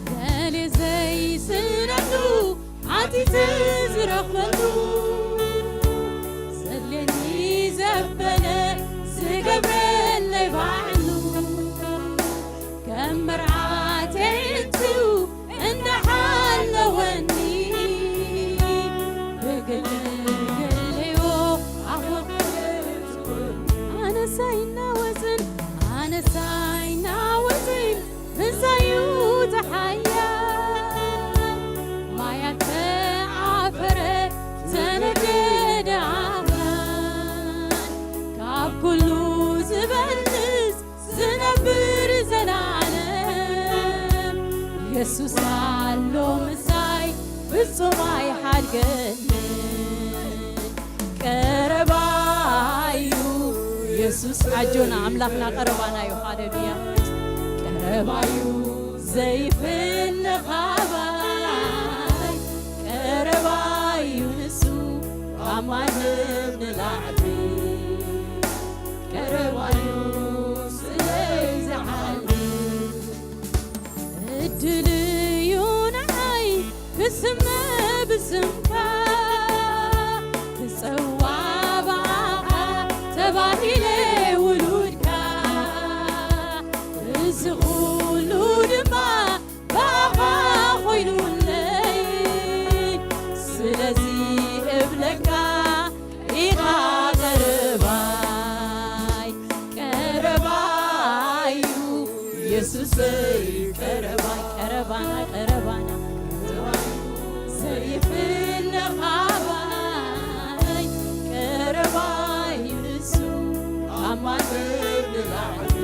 ገሌ ዘይስእነሉ ዓቲተ ዝረኽበሉ፣ ዘድልየኒ ዘበለ ዝገብረለይ ባዕሉ፣ ከም መርዓተይ እቱ እንዳሓለወኒ፣ ብግልገልዮ ኣኽብርትኩን ኣነስ ኣይናወጽን፣ ኣነስ ኣይናወጽን፣ ምሳዩ ተሓያ ማያት ተዓፈረ፣ ተነገደ ኣባን፣ ካብ ኩሉ ዝበልጽ ዝነብር ዘላለም የሱስ ኣሎ ምሳይ፣ ፍጹም ኣይሓድገንን። ቀረባዩ የሱስ፣ ኣጆና ኣምላኽና ቀረባና እዩ። ሃሌሉያ። ቀረባዩ ዘይፍነ ካባይ፣ ቀረባዩ ንሱ ካብ ማንም ንላዕሊ፣ ቀረባዩ ስለይ ዝሓሊ። እድል እዩ ንዓይ ክስመ ብስምካ፣ ክጸዋ ብኣኻ ተባሂለ ውሉድካ፣ እዚ ኩሉ ድማ ብኣኻ ኮይኑለይ። ስለዚ እብለካ ኢኻ ቀረባይ፣ ቀረባዩ የሱሰይ ቀረባይ፣ ቀረባና፣ ቀረባና፣ ዘይፍነ ካባይ፣ ቀረባዩ ንሱ ካብ ማንም ንላዕሊ፣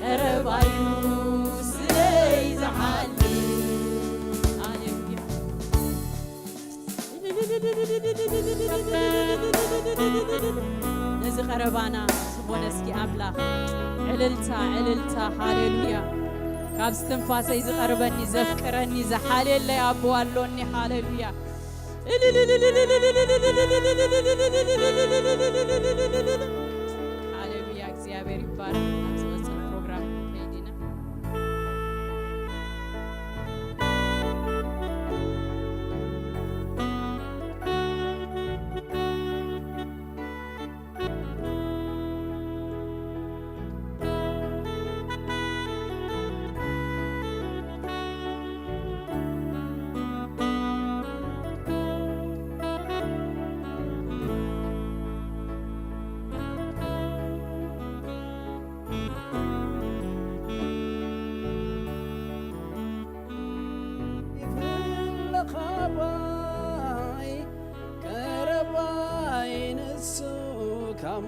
ቀረባዩ ስለይ ዝሓሊ። ሃሌሉያ። ነዚ ቀረባና ዝኾነ እስኪ ኣምላኽ ዕልልታ፣ ዕልልታ፣ ሃሌሉያ። ካብ እስትንፋሰይ ዝቐርበኒ፣ ዘፍቅረኒ፣ ዝሓልየለይ ኣቦ ኣሎኒ። ሃሌሉያ። ሃሌሉያ። እግዚኣብሔር ይባረክ። ኣብ ዝቐጽል ፕሮግራም ከይዲና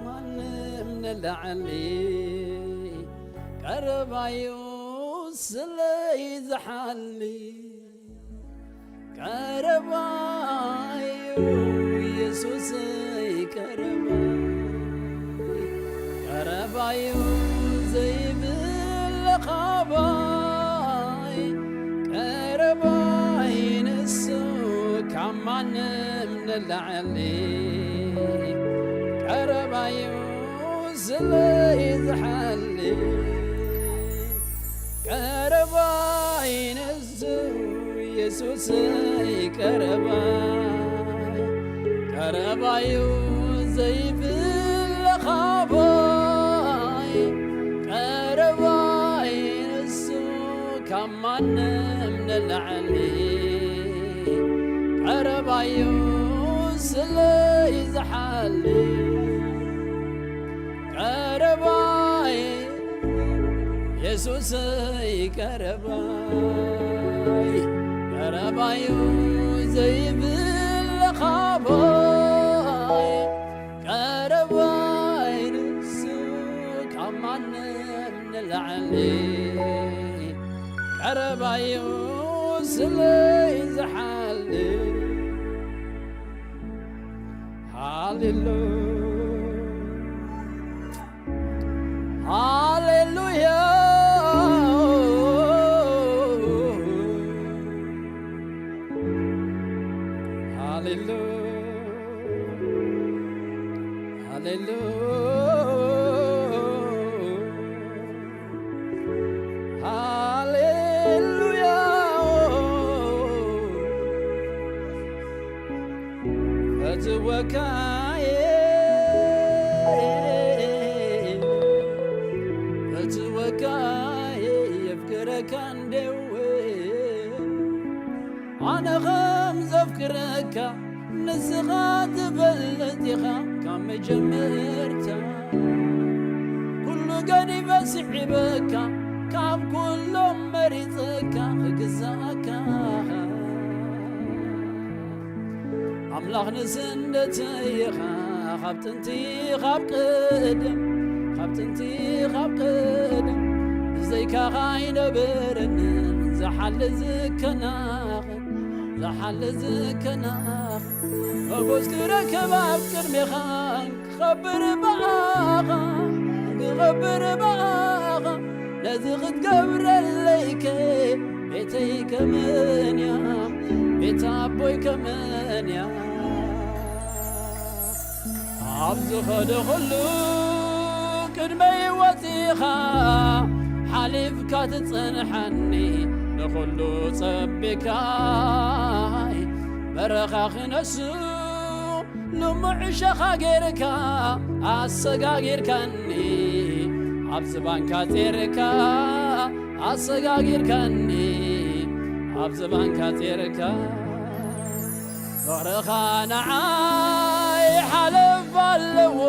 ማንም ንላዕሊ ቀረባዩ ስለይ ዝሓሊ ቀረባዩ ኢየሱሰይ ቀረባይ ቀረባዩ ዘይብል ካባይ ቀረባይ ንሱ ካብ ማንም ንላዕሊ ቀረባዩ ስለይ ዝሓሊ ቀረባይ ንሱ ኢየሱሰይ ቀረባይ ቀረባዩ ዘይብል ካባይ ቀረባይ ንሱ ካብ ማንም ንላዕሊ ቀረባዩ ስለይ ዝሓሊ ቀረባይ የሱሰይ ቀረባይ ቀረባዩ ዘይብል ካባይ ቀረባይ ንሱ ካብ ማንም ንላዕሊ ቀረባዩ ስለይ ዝሓሊ ሃሌሉያ ሃሌሉያ ሃሌሉያ ሃሌሉያ ሃሌሉያ ፈትወካየ ፈትወካየ የፍቅረካ እንዴው ኣነ ከም ዘፍቅረካ ንስኻ ትፈልጥ ኢኻ ካብ መጀመርታ ኩሉ ገዲፈ ስዒበካ ካብ ኩሎም መሪጸካ ክግዛእካ ኣምላኽ ንስንደተይኻ ካብ ጥንቲ ካብ ቅድም ካብ ጥንቲ ካብ ቅድም ብዘይካኻ ኣይነበረንን ዝሓሊ ዝከናኸን ዝሓሊ ዝከናኸን መጎስ ክረከብ ኣብ ቅድሜኻ ክኸብር ብኣኻ ክኸብር ብኣኻ ነዚ ክትገብረለይከ ቤተይ ከመንያ ቤት ኣቦይ ከመንያ ኣብ ዝኸደ ኹሉ ቅድመይ ወፂኻ ሓሊፍካ ትፅንሐኒ ንኹሉ ፀቢካይ በረኻ ክነሱ ልሙዕ ሸኻ ጌርካ ኣሰጋጊርካኒ ኣብ ዝባንካ ጼርካ ኣሰጋጊርካኒ ኣብ ዝባንካ ጼርካ ፍቕርኻ ንዓይ ሓለፍ ኣለዎ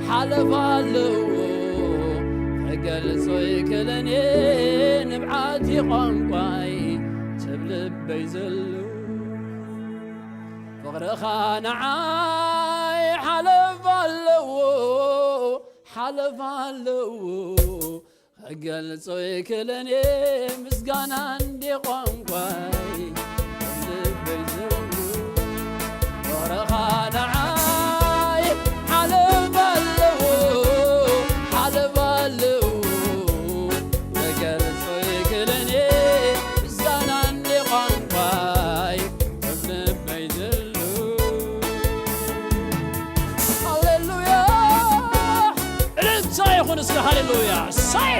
ሓለፍ ኣለዎ ተገልጾ ይክልን ንብዓት ቋንቋይ ትብ ልበይ ዘሎ ፍቕርኻ ንዓይ ሓለፍ ኣለዎ ሓለፍ ኣለዎ ክገልጾ ይክልን ምስጋና እንዲ ቋንቋይ ልበይ ዘሎ ፍቕርኻ ንዓይ ሓለፍ ኣለዎ ሓለፍ ኣለዎ ክገልጾ ይክልን ምስጋና እንዲ ቋንቋይ ልበይ ዘሎ ሃሌሉያ እልልታ ይኹን እስከ ሃሌሉያ ሳይ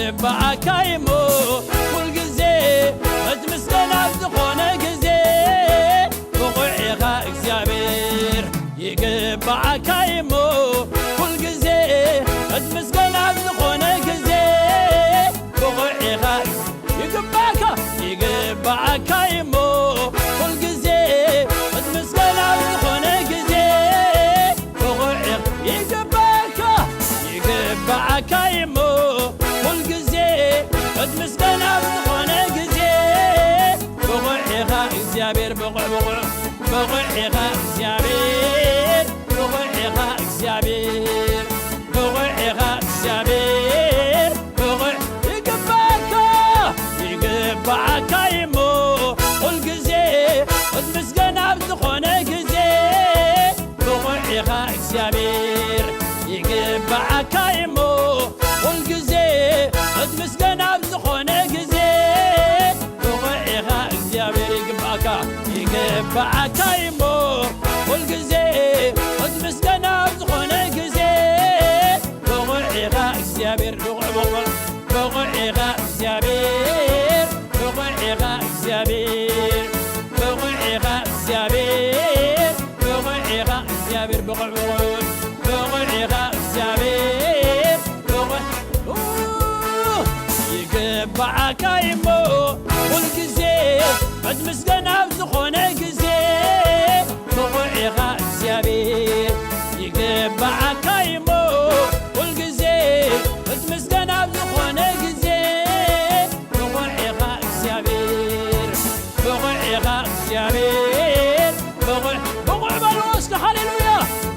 ይግባኣካ እሞ ኩልግዜ ክትምስገን ኣብ ዝኾነ ግዜ ብቑዕ ኢኻ እግዚኣብሔር። ይግባኣካ እሞ ኩልግዜ ክትምስገን ኣብ ዝኾነ ግዜ ብቑዕ ኢኻ። ይግባኣካ፣ ይግባኣካ እሞ ኩልግዜ ክትምስገን ኣብ ዝኾነ ግዜ ብቑዕ ኢኻ። ይግባኣካ፣ ይግባኣካ እሞ ኩልግዜ ክትምስገን ኣብ ዝኾነ ግዜ ብቑዕ ኢኻ እግዚኣብሔር። ብቑዕ፣ ብቑዕ፣ ብቑዕ ኢኻ እግዚኣብሔር። ብቑዕ ኢኻ እግዚኣብሔር። ብቑዕ ኢኻ እግዚኣብሔር። ብቑዕ፣ ይግባኣካ፣ ይግባኣካ እሞ ኩልግዜ ክትምስገን ኣብ ዝኾነ ግዜ ብቑዕ ኢኻ እግዚኣብሔር። ይግባኣካ እሞ ኩልግዜ ክትምስገን ኣብ ዝኾነ ግዜ ብቑዕ ኢኻ እግዚኣብሔር። ይግባኣካ፣ ይግባኣካ እሞ ኩልግዜ ክትምስገን ኣብ ዝኾነ ግዜ ብቑዕ ኢኻ እግዚኣብሔር። ብቑዕ፣ ብቑዕ፣ ብቑዕ ኢኻ እግዚኣብሔር። ብቑዕ ኢኻ እግዚኣብሔር። ብቑዕ ኢኻ እግዚኣብሔር። ብቑዕ ኢኻ እግዚኣብሔር። ብቑዕ፣ ብቑዕ፣ ብቑዕ ኢኻ እግዚኣብሔር። ብቑዕ፣ ኡ፣ ይግባኣካ እሞ ኩልግዜ ክትምስገን ኣብ ዝኾነ ግዜ ብቑዕ ኢኻ እግዚኣብሔር። ይግባኣካ እሞ ኩልግዜ ክትምስገን ኣብ ዝኾነ ግዜ ብቑዕ ኢኻ እግዚኣብሔር። ብቑዕ ኢኻ እግዚኣብሔር። ብቑዕ፣ ብቑዕ በልዎ እስከ ሃሌሉያ።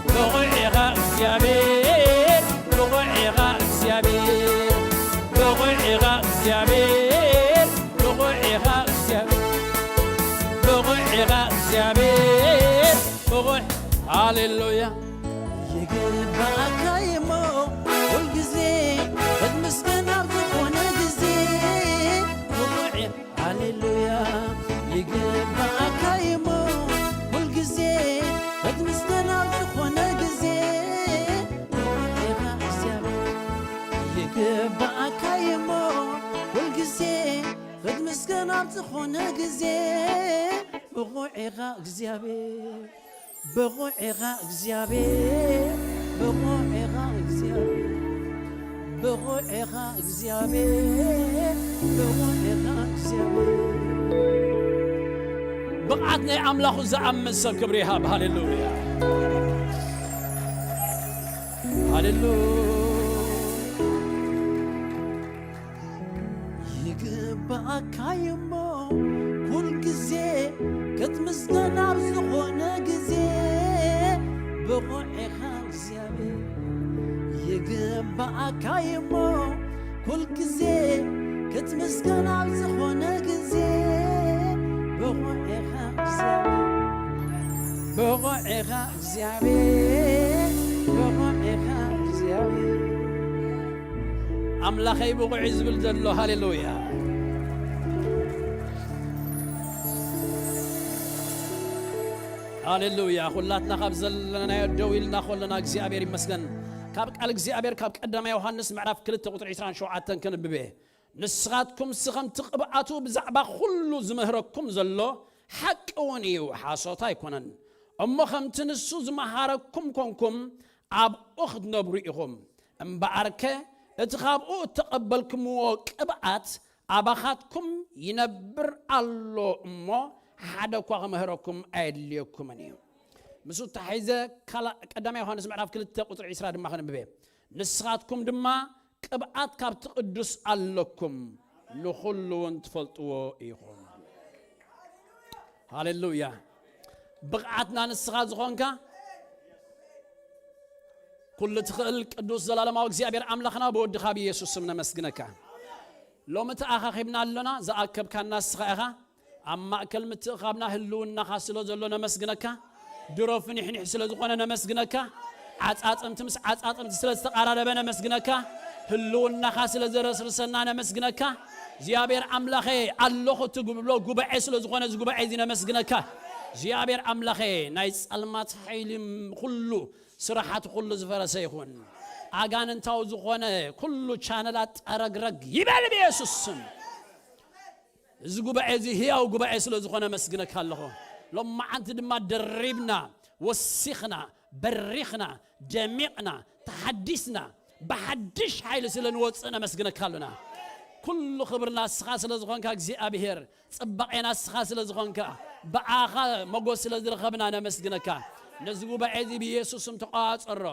ብቑዕ ኢኻ እግዚኣብሔር። ብቑዕ ኢኻ እግዚኣብሔር። ብቑዕ ኢኻ እግዚኣብሔር። ብቑዕ ኢኻ እግዚኣብሔር። ብቑዕ ኢኻ እግዚኣብሔር። ብቑዕ፣ ሃሌሉያ። ይግባኣካ እሞ ኩልግዜ ክትምስገን ኣብ ዝኾነ ግዜ ብቑዕ፣ ሃሌሉያ። ይግባኣካ እሞ ኩልግዜ ክትምስገን ኣብ ዝኾነ ግዜ ብቑዕ ኢኻ እግዚኣብሔር። ይግባኣካ እሞ ኩልግዜ ክትምስገን ኣብ ዝኾነ ግዜ ብቑዕ ኢኻ እግዚኣብሔር። ብቑዕ ኢኻ እግዚኣብሔር። ብቑዕ ኢኻ እግዚኣብሔር። ብቑዕ ኢኻ እግዚኣብሔር። ብቑዕ ኢኻ እግዚኣብሔር። ብቕዓት ናይ ኣምላኹ ዝኣምን ሰብ ክብሪ ይሃብ። ሃሌሉያ፣ ሃሌሉያ። ይግባኣካ እሞ ኩል ግዜ ክትምስገን ኣብ ዝኾነ ግዜ ብቑዕ ኢኻ እግዚኣብሔር። ይግባኣካ እሞ ኩል ግዜ ክትምስገን ኣብ ዝኾነ ግዜ ብቑዕ ኢኻ እግዚኣብሔር። ብቑዕ ኢኻ እግዚኣብሔር። ብቑዕ ኢኻ እግዚኣብሔር። ኣምላኸይ ብቑዕ እዩ ዝብል ዘሎ። ሃሌሉያ፣ ሃሌሉያ። ኩላትና ካብ ዘለናዮ ደው ኢልና ከለና እግዚኣብሔር ይመስገን። ካብ ቃል እግዚኣብሔር ካብ ቀዳማይ ዮሃንስ ምዕራፍ ክልተ ቁጽሪ ዕስራን ሸውዓተን ከንብብ እየ። ንስኻትኩምሲ ከምቲ ቅብኣቱ ብዛዕባ ኩሉ ዝምህረኩም ዘሎ ሓቂ እውን እዩ፣ ሓሶት ኣይኮነን። እሞ ከምቲ ንሱ ዝመሃረኩም ኮንኩም ኣብኡ ክትነብሩ ኢኹም። እምበኣርከ እቲ ካብኡ እተቐበልኩምዎ ቅብኣት ኣባኻትኩም ይነብር ኣሎ እሞ ሓደ እኳ ክምህረኩም ኣየድልየኩምን እዩ። ምስኡ ተታሒዘ ካልኣ-፣ ቀዳማይ ዮሃንስ ምዕራፍ ክልተ ቁጽሪ ዕስራ ድማ ከነንብብ እየ። ንስኻትኩም ድማ ቅብኣት ካብቲ ቅዱስ ኣለኩም፣ ንኹሉ እውን ትፈልጥዎ ኢኹም። ሃሌሉያ። ብቕዓትና ንስኻ ዝኾንካ፣ ኩሉ ትኽእል ቅዱስ ዘላለማዊ እግዚኣብሔር ኣምላኽና ብወድኻ ብኢየሱስ ስም ነመስግነካ። ሎሚ ተኣኻኺብና ኣሎና፣ ዝኣከብካና ንስኻ ኢኻ። ኣብ ማእከል ምትእኻብና ህልውናኻ ስለ ዘሎ ነመስግነካ። ድሮ ፍኒሕኒሕ ስለ ዝኾነ ነመስግነካ። ዓጻጽምቲ ምስ ዓጻጽምቲ ስለ ዝተቓራረበ ነመስግነካ። ህልውናኻ ስለ ዘረስርሰና ነመስግነካ። እግዚኣብሔር ኣምላኸ ኣለኹ ትብሎ ጉባኤ ስለ ዝኾነ እዚ ጉባኤ እዚ ነመስግነካ። እግዚኣብሔር ኣምላኸ ናይ ጸልማት ሓይሊ ኩሉ ስራሓት ኩሉ ዝፈረሰ ይኹን። ኣጋንንታዊ ዝኾነ ኩሉ ቻነላት ጠረግረግ ይበል ብየሱስ ስም። እዚ ጉባኤ እዚ ህያው ጉባኤ ስለ ዝኾነ መስግነካ ኣለኹ። ሎማዓንቲ ድማ ደሪብና፣ ወሲኽና፣ በሪኽና፣ ደሚቕና፣ ተሓዲስና፣ ብሓድሽ ሓይሊ ስለ ንወፅእ ነመስግነካ ኣሉና። ኩሉ ክብሪ ናስኻ ስለ ዝኾንካ እግዚኣብሔር፣ ጽባቄ ናስኻ ስለ ዝኾንካ፣ ብኣኻ መጎስ ስለ ዝረኸብና ነመስግነካ። ነዚ ጉባኤ እዚ ብየሱስ ስም ተቋጸሮ።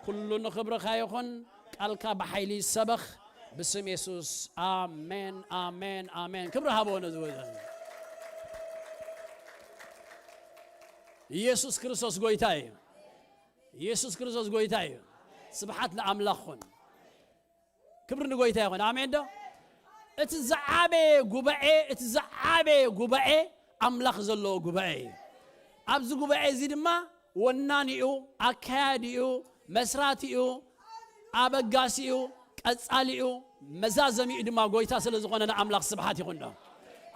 ኩሉ ንኽብርኻ ይኹን። ቃልካ ብሓይሊ ይሰበኽ። ብስም የሱስ። ኣሜን፣ ኣሜን፣ ኣሜን። ክብሪ ሃቦ ነዚ ወዘን። ኢየሱስ ክርስቶስ ጎይታ እዩ። ኢየሱስ ክርስቶስ ጎይታ እዩ። ስብሓት ንኣምላኽ ኹን። ክብሪ ንጎይታ ይኹን። ኣሜን ዶ? እቲ ዝዓበየ ጉባኤ፣ እቲ ዝዓበየ ጉባኤ ኣምላኽ ዘለዎ ጉባኤ እዩ። ኣብዚ ጉባኤ እዚ ድማ ወናኒኡ፣ ኣካያዲኡ፣ መስራቲኡ፣ ኣበጋሲኡ፣ ቀጻሊኡ፣ መዛዘሚኡ ድማ ጎይታ ስለ ዝኾነ ንኣምላኽ ስብሓት ይኹን ዶ?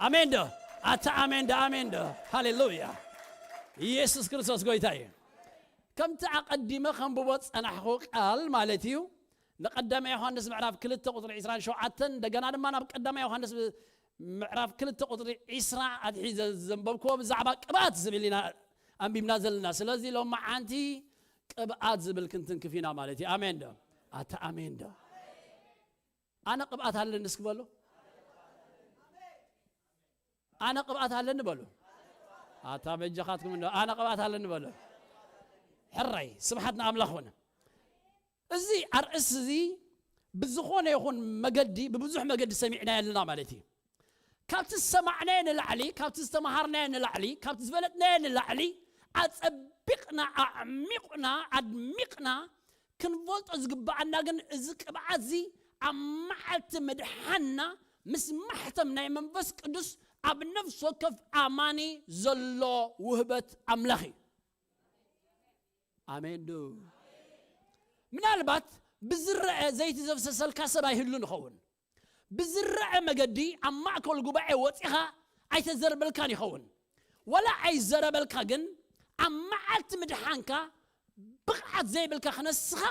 ኣሜን ዶ? ኣታ ኣሜን ዶ? ኣሜን ዶ? ሃሌሉያ። ኢየሱስ ክርስቶስ ጎይታ እዩ። ከምቲ ኣቐዲመ ከንብቦ ጸናሕኹ ቃል ማለት እዩ። ንቀዳማይ ዮሃንስ ምዕራፍ ክልተ ቁጽሪ ዕስራን ሸውዓተን፣ እንደገና ድማ ናብ ቀዳማይ ዮሃንስ ምዕራፍ ክልተ ቁጽሪ ዕስራ ኣትሒዘ ዘንበብክዎ ብዛዕባ ቅብኣት ዝብል ኢና ኣንቢብና ዘለና። ስለዚ ሎማዓንቲ ቅብኣት ዝብል ክንትንክፍ ኢና ማለት እዩ። ኣሜን ዶ? ኣታ ኣሜን ዶ? ኣነ ቅብኣት ኣለኒ እስኪ በሉ። ኣነ ቅብኣት ኣለኒ በሉ። ኣታ በጃኻትኩም እንዶ ኣነ ቅብኣት ኣለኒ በሉ። ሕራይ ስብሓት ንኣምላኽ ኾነ። እዚ ኣርእስቲ እዚ ብዝኾነ ይኹን መገዲ፣ ብብዙሕ መገዲ ሰሚዕናዮ ኣለና ማለት እዩ። ካብቲ ዝሰማዕናዮ ንላዕሊ፣ ካብቲ ዝተምሃርናዮ ንላዕሊ፣ ካብቲ ዝፈለጥናዮ ንላዕሊ ኣጸቢቕና፣ ኣዕሚቑና፣ ኣድሚቕና ክንፈልጦ ዝግብኣና ግን እዚ ቅብኣት እዚ ኣብ መዓልቲ ምድሓንና ምስ ማሕተም ናይ መንፈስ ቅዱስ ኣብ ነፍሲ ወከፍ ኣማኒ ዘሎ ውህበት ኣምላኽ እዩ። ኣሜን ዶ? ምናልባት ብዝረአ ዘይቲ ዘፍሰሰልካ ሰብ ኣይህሉን ይኸውን። ብዝረአ መገዲ ኣብ ማእከል ጉባኤ ወጺኻ ኣይተዘርበልካን ይኸውን። ወላ ኣይዘረበልካ ግን ኣብ መዓልቲ ምድሓንካ ብቕዓት ዘይብልካ ክነስኻ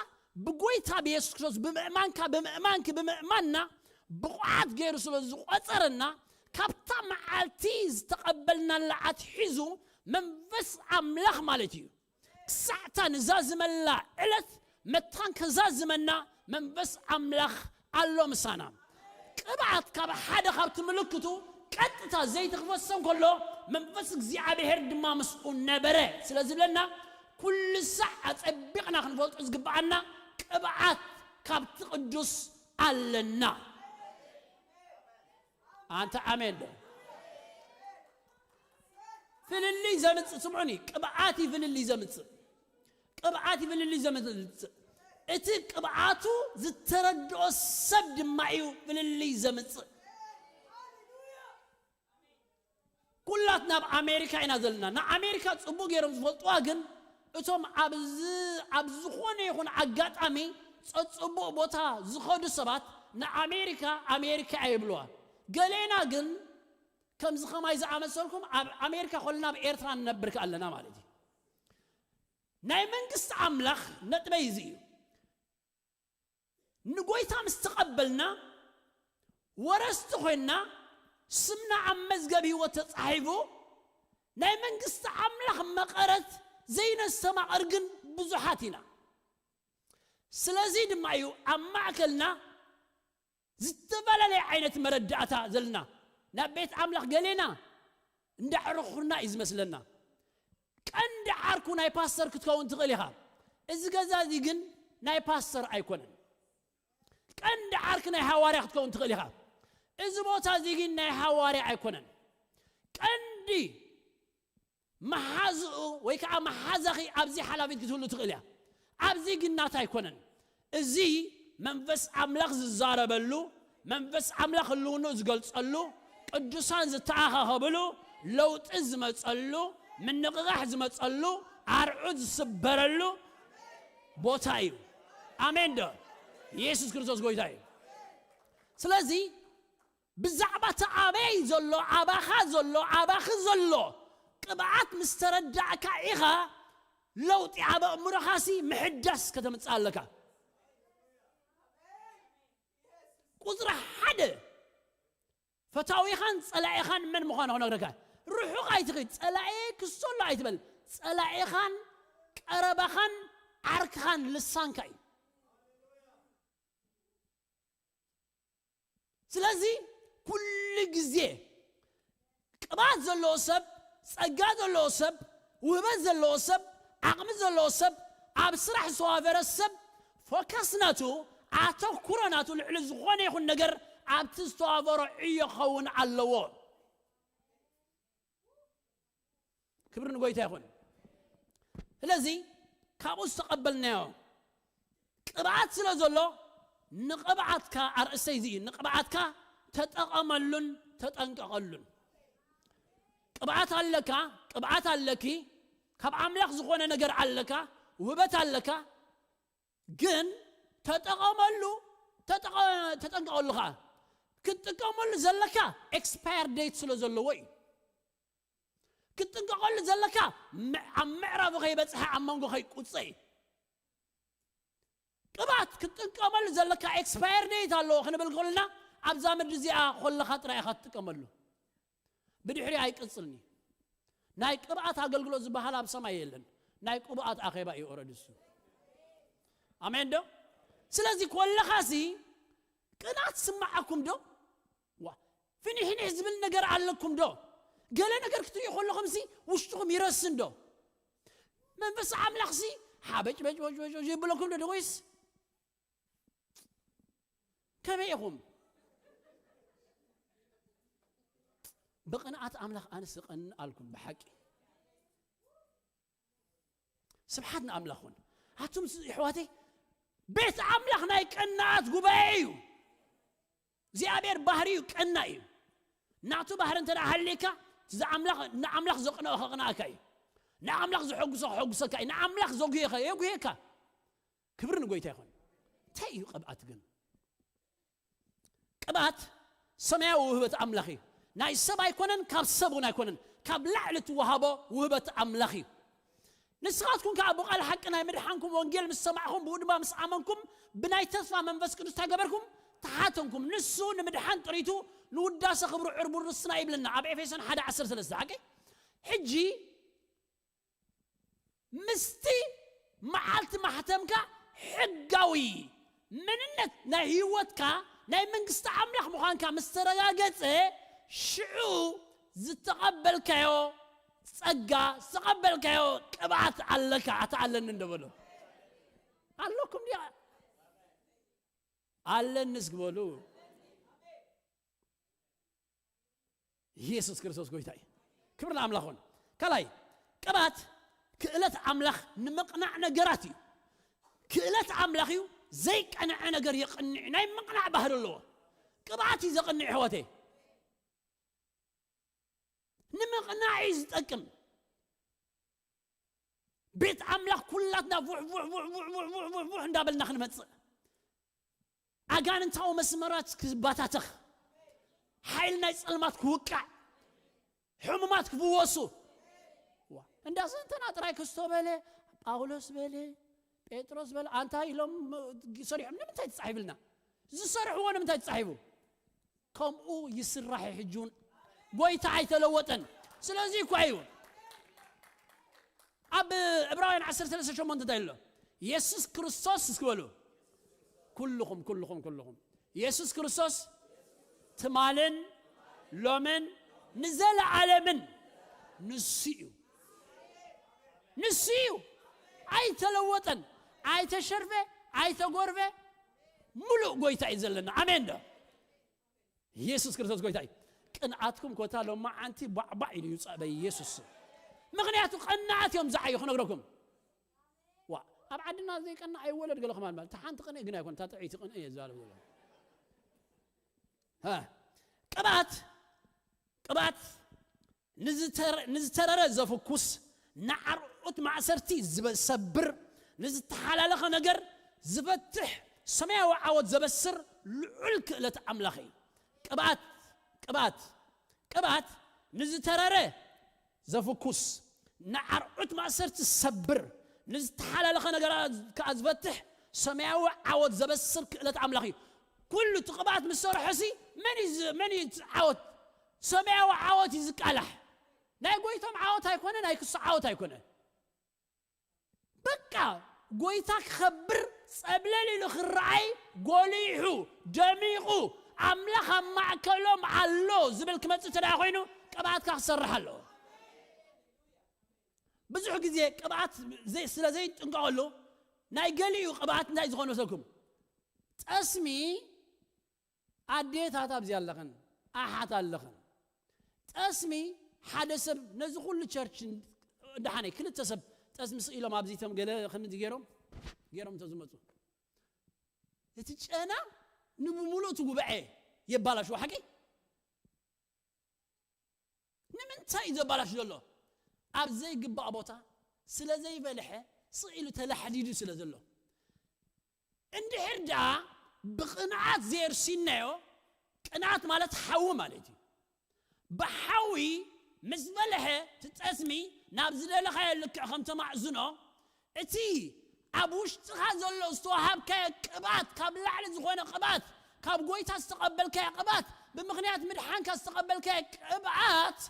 ብጎይታ ብየሱስ ክርስቶስ ብምእማንካ ብምእማንኪ ብምእማንና ብቑዓት ገይሩ ስለ ዝቖጸረና ካብታ መዓልቲ ዝተቐበልናላ ኣትሒዙ መንፈስ ኣምላኽ ማለት እዩ። ክሳዕታ ንዛዝመላ ዕለት መታን ከዛዝመና መንፈስ ኣምላኽ ኣሎ ምሳና። ቅብኣት ካብ ሓደ ካብቲ ምልክቱ ቀጥታ ዘይቲ ክፈሶ እንከሎ መንፈስ እግዚኣብሔር ድማ ምስኡ ነበረ ስለ ዝብለና ኩሉ ሳዕ ኣጸቢቕና ክንፈልጦ ዝግብኣና ቅብኣት ካብቲ ቅዱስ ኣለና። ኣንተ ኣሜን ዶ? ፍልልይ ዘምጽእ ስምዑኒ፣ ቅብኣት እዩ ፍልልይ ዘምጽእ። ቅብኣት እዩ ፍልልይ ዘምጽእ። እቲ ቅብኣቱ ዝተረድኦ ሰብ ድማ እዩ ፍልልይ ዘምጽእ። ኩላትና ኣብ ኣሜሪካ ኢና ዘለና። ንኣሜሪካ ጽቡቕ ገይሮም ዝፈልጥዋ ግን እቶም ኣብዚ ኣብ ዝኾነ ይኹን ኣጋጣሚ ጸጽቡቕ ቦታ ዝኸዱ ሰባት ንኣሜሪካ ኣሜሪካ እያ ይብልዋ። ገሌና ግን ከምዚ ከማይ ዝኣመሰልኩም ኣብ ኣሜሪካ ኮልና ኣብ ኤርትራ ንነብር ኣለና ማለት እዩ። ናይ መንግስቲ ኣምላኽ ነጥበይ እዚ እዩ። ንጎይታ ምስ ተቐበልና ወረስቲ ኮይና ስምና ኣብ መዝገብ ህይወት ተጻሒፉ ናይ መንግስቲ ኣምላኽ መቐረት ዘይነስተማቐር ግን ብዙሓት ኢና። ስለዚ ድማ እዩ ኣብ ማእከልና ዝተፈላለየ ዓይነት መረዳእታ ዘለና። ናብ ቤት ኣምላኽ ገሌና እንዳዕርኹርና እዩ ዝመስለና። ቀንዲ ዓርኩ ናይ ፓስተር ክትከውን ትኽእል ኢኻ። እዚ ገዛ እዚ ግን ናይ ፓስተር ኣይኮነን። ቀንዲ ዓርኪ ናይ ሃዋርያ ክትከውን ትኽእል ኢኻ። እዚ ቦታ እዚ ግን ናይ ሃዋርያ ኣይኮነን። ቀንዲ መሓዝኡ ወይ ከዓ መሓዛኺ ኣብዚ ሓላፊት ክትህሉ ትኽእል እያ። ኣብዚ ግን ናታ ኣይኮነን። እዚ መንፈስ ኣምላኽ ዝዛረበሉ፣ መንፈስ ኣምላኽ ህልውንኡ ዝገልጸሉ፣ ቅዱሳን ዝተኣኻኸብሉ፣ ለውጢ ዝመጸሉ፣ ምንቕቓሕ ዝመጸሉ፣ ኣርዑት ዝስበረሉ ቦታ እዩ። ኣሜን ዶ? ኢየሱስ ክርስቶስ ጎይታ እዩ። ስለዚ ብዛዕባ እቲ ኣበይ ዘሎ፣ ኣባኻ ዘሎ፣ ኣባኺ ዘሎ ቅብኣት ምስ ተረዳእካ ኢኻ ለውጢ ኣብ ኣእምሮኻሲ ምሕዳስ ከተምጽእ ኣለካ። ቁፅሪ ሓደ ፈታዊኻን ፀላኢኻን መን ምዃኑ ክነግረካ። ርሑቕ ኣይትኺድ። ፀላኤ ክሶሎ ኣይትበል። ፀላኢኻን ቀረባኻን ዓርክኻን ልሳንካ እዩ። ስለዚ ኩሉ ግዜ ቅብኣት ዘለዎ ሰብ፣ ጸጋ ዘለዎ ሰብ፣ ውህበት ዘለዎ ሰብ፣ ዓቕሚ ዘለዎ ሰብ፣ ኣብ ስራሕ ዝተዋፈረ ሰብ ፎከስ ናቱ፣ ኣተኩሮ ናቱ ልዕሊ ዝኾነ ይኹን ነገር ኣብቲ ዝተዋፈሮ ዕዮ ክኸውን ኣለዎ። ክብሪ ንጎይታ ይኹን። ስለዚ ካብኡ ዝተቐበልናዮ ቅብኣት ስለ ዘሎ ንቕብኣትካ ኣርእስተይ እዚ እዩ። ንቕብኣትካ ተጠቐመሉን ተጠንቀቐሉን። ቅብኣት ኣለካ፣ ቅብኣት ኣለኪ፣ ካብ ኣምላኽ ዝኾነ ነገር ኣለካ፣ ውህበት ኣለካ። ግን ተጠቐመሉ፣ ተጠቐ-፣ ተጠንቀቐሉ ኸዓ። ክትጥቀመሉ ዘለካ ኤክስፓየር ዴት ስለ ዘለዎ እዩ። ክትጥንቀቐሉ ዘለካ ም-፣ ኣብ ምዕራቡ ከይበጽሐ ኣብ መንጎ ከይቁጸ እዩ። ቅብኣት ክትጥቀመሉ ዘለካ ኤክስፓየር ዴት ኣለዎ ክንብል ከለና ኣብዛ ምድሪ እዚኣ ከለኻ ጥራይ ኢኻ ትጥቀመሉ። ብድሕሪ ኣይቅጽልን እዩ። ናይ ቅብኣት ኣገልግሎት ዝበሃል ኣብ ሰማይ የለን። ናይ ቅብኣት ኣኼባ እዩ ኦረዲ እሱ። ኣሜን ዶ? ስለዚ ከለኻሲ ቅንኣት ስምዓኩም ዶ? ዋ፣ ፍኒሕኒሕ ዝብል ነገር ኣለኩም ዶ? ገለ ነገር ክትሪኡ ከለኹም ሲ ውሽጥኹም ይረስን ዶ? መንፈስ ኣምላኽ ሲ ሓበጭ በጭ በጭ በጭ ይብለኩም ዶ? ወይስ ከመይ ኢኹም? ብቕንኣት ኣምላኽ ኣነስ እቐንእ ኣልኩም ብሓቂ። ስብሓት ንኣምላኽ ይኹን። ኣቱም ስ-፣ ኣሕዋተይ፣ ቤት ኣምላኽ ናይ ቅንኣት ጉባኤ እዩ። እግዚኣብሔር ባህሪኡ ቀናእ እዩ። ናቱ ባህሪ እንተ ደኣ ሃልዩካ፣ እቲ ዝኣምላኽ-፣ ንኣምላኽ ዘቕንኦ ከቕንኣካ እዩ። ንኣምላኽ ዘሐጉሶ ከሐጉሰካ እዩ። ንኣምላኽ ዘጉህዮ ከ-፣ የጉህየካ። ክብሪ ንጎይታ ይኹን። እንታይ እዩ ቅብኣት ግን? ቅብኣት ሰማያዊ ውህበት ኣምላኽ እዩ። ናይ ሰብ ኣይኮነን፣ ካብ ሰብ እውን ኣይኮነን። ካብ ላዕሊ እትወሃቦ ውህበት ኣምላኽ እዩ። ንስኻትኩም ከኣ ብቓል ሓቂ ናይ ምድሓንኩም ወንጌል ምስ ሰማዕኹም፣ ብኡ ድማ ምስ ኣመንኩም፣ ብናይ ተስፋ መንፈስ ቅዱስ እንታይ ገበርኩም? ተሓተንኩም። ንሱ ንምድሓን ጥሪቱ ንውዳሰ ክብሩ ዕርቡር ርስና ይብለና ኣብ ኤፌሶን ሓደ ዓሰርተ ሰለስተ፣ ሓቂ? ሕጂ ምስቲ መዓልቲ ማሕተምካ ሕጋዊ መንነት ናይ ህይወትካ ናይ መንግስቲ ኣምላኽ ምዃንካ ምስ ተረጋገጸ፣ ሽዑ ዝተቐበልካዮ ጸጋ፣ ዝተቐበልካዮ ቅብኣት ኣለካ። ኣታ ኣለኒ እንዶ በሎ። ኣለኩም ድያ? ኣለኒ እስኪ በሉ። ኢየሱስ ክርስቶስ ጎይታ እዩ። ክብሪ ንኣምላኽ ይኹን። ካልኣይ፣ ቅብኣት ክእለት ኣምላኽ ንምቕናዕ ነገራት እዩ። ክእለት ኣምላኽ እዩ፣ ዘይቀንዐ ነገር የቕንዕ፣ ናይ ምቕናዕ ባህሪ ኣለዎ። ቅብኣት እዩ ዘቕንዕ፣ ኣሕዋተይ። ንምቕናዕ እዩ ዝጠቅም። ቤት ኣምላኽ ኩላትና ቡሕ፣ ቡሕ፣ ቡሕ እንዳበልና ክንመጽእ፣ ኣጋንንታዊ መስመራት ክባታተኽ፣ ሓይሊ ናይ ጸልማት ክውቃዕ፣ ሕሙማት ክፍወሱ። ዋ፣ እንዳ ስንትና ጥራይ ክስቶ በለ፣ ጳውሎስ በለ፣ ጴጥሮስ በለ፣ ኣንታ ኢሎም ሰሪሖም ንምንታይ ትጻሒፍልና? ዝሰርሕዎ ንምንታይ ትጻሒፉ? ከምኡ ይስራሕ እዩ። ሕጂ እውን ጎይታ ኣይተለወጠን። ስለዚ እኮ እዩ ኣብ ዕብራውያን ዓሰርተ ሰለስተ ሸሞንተ እንታይ ኣሎ? የሱስ ክርስቶስ እስኪ በሉ። ኩልኹም፣ ኩልኹም፣ ኩልኹም። የሱስ ክርስቶስ ትማልን ሎምን ንዘለዓለምን ንሱ እዩ። ንሱ እዩ። ኣይተለወጠን፣ ኣይተሸርፈ፣ ኣይተጎርፈ። ሙሉእ ጎይታ እዩ ዘለና። ኣሜን ዶ? ኢየሱስ ክርስቶስ ጎይታ እዩ። ቅንኣትኩም ኮታ ሎማዓንቲ ባዕባዕ ኢሉ ይውጻእ በኢየሱስ ስም። ምኽንያቱ ቀናኣት እዮም ዝዓዩ ክነግረኩም። ዋ፣ ኣብ ዓድና ዘይቀና ኣይወለድ ገለ ከማን ማለት። እታ ሓንቲ ቅንኢ ግን ኣይኮን፣ እታ ጥዕይቲ ቅንኢ እየ ዝዛረብ ዘሎ። ሃ፣ ቅብኣት፣ ቅብኣት ንዝተረ-፣ ንዝተረረ ዘፍኩስ፣ ንዓርዑት ማእሰርቲ ዝበ-፣ ዝሰብር፣ ንዝተሓላለኸ ነገር ዝፈትሕ፣ ሰማያዊ ዓወት ዘበስር ልዑል ክእለት ኣምላኽ እዩ። ቅብኣት፣ ቅብኣት፣ ቅብኣት ንዝተረረ ዘፍኩስ፣ ንዓርዑት ማእሰርቲ ዝሰብር፣ ንዝተሓላለኸ ነገራት ከኣ ዝፈትሕ ሰማያዊ ዓወት ዘበስር ክእለት ኣምላኽ እዩ። ኩሉ እቲ ቅብኣት ምስ ሰርሖ ሲ መን እዩ ዝ- መን እዩ እቲ ዓወት? ሰማያዊ ዓወት እዩ ዝቃላሕ። ናይ ጎይቶም ዓወት ኣይኮነ፣ ናይ ክሱ ዓወት ኣይኮነ። በቃ ጎይታ ክኸብር፣ ጸብለል ኢሉ ክረኣይ፣ ጎሊሑ፣ ደሚቑ፣ ኣምላኽ ኣብ ማእከሎም ኣሎ ዝብል ክመጽእ እንተ ደኣ ኮይኑ፣ ቅብኣትካ ክሰርሕ ኣለዎ። ብዙሕ ግዜ ቅብኣት ዘይ- ስለ ዘይጥንቀቐሉ፣ ናይ ገሊኡ ቅብኣት እንታይ ዝኾነ መሰልኩም? ጠስሚ ኣዴታት ኣብዚ ኣለኽን፣ ኣሓት ኣለኽን። ጠስሚ ሓደ ሰብ ነዚ ኩሉ ቸርች ደሓነይ ክልተ ሰብ ጠስሚ ስኢሎም ኣብዚ ተም ገለ ክንዲ ገይሮም ገይሮም እንተዝመፁ፣ እቲ ጨና ንብምሉእ እቲ ጉባኤ የባላሽዎ። ሓቂ ንምንታይ እዩ ዘባላሽ ዘሎ? ኣብ ዘይግባእ ቦታ ስለ ዘይበልሐ ስቕ ኢሉ ተላሕዲዱ ስለ ዘሎ። እንድሕር ደኣ ብቕንዓት ዘየርሲናዮ፣ ቅንዓት ማለት ሓዊ ማለት እዩ። ብሓዊ ምስ በልሐ ትጠስሚ ናብ ዝደለኻዮ ልክዕ ከም ተማዕዝኖ፣ እቲ ኣብ ውሽጥኻ ዘሎ ዝተዋሃብካዮ ቅብኣት፣ ካብ ላዕሊ ዝኾነ ቅብኣት፣ ካብ ጎይታ ዝተቐበልካዮ ቅብኣት፣ ብምኽንያት ምድሓንካ ዝተቐበልካዮ ቅብኣት፣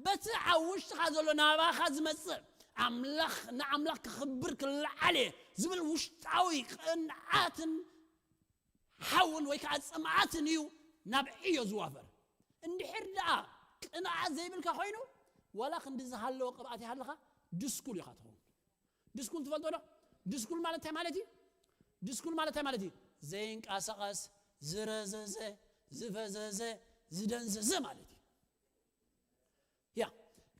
በቲ ኣብ ውሽጥኻ ዘሎ ናባኻ ዝመጽእ ኣምላኽ ንኣምላኽ ክኽብር ክለዓል እየ ዝብል ውሽጣዊ ቅንዓትን ሓውን ወይ ከዓ ጽምኣትን እዩ ናብ ዕዮ ዝዋፈር። እንድሕር ደኣ ቅንዓት ዘይብልካ ኮይኑ፣ ዋላ ክንዲ ዝሃለወ ቅብኣት ይሃልኻ፣ ድስኩል ኢኻ ትኸውን። ድስኩል ትፈልጦ ዶ? ድስኩል ማለት እንታይ ማለት እዩ? ድስኩል ማለት እንታይ ማለት እዩ? ዘይንቀሳቐስ፣ ዝረዘዘ፣ ዝፈዘዘ፣ ዝደንዘዘ ማለት እዩ። ያ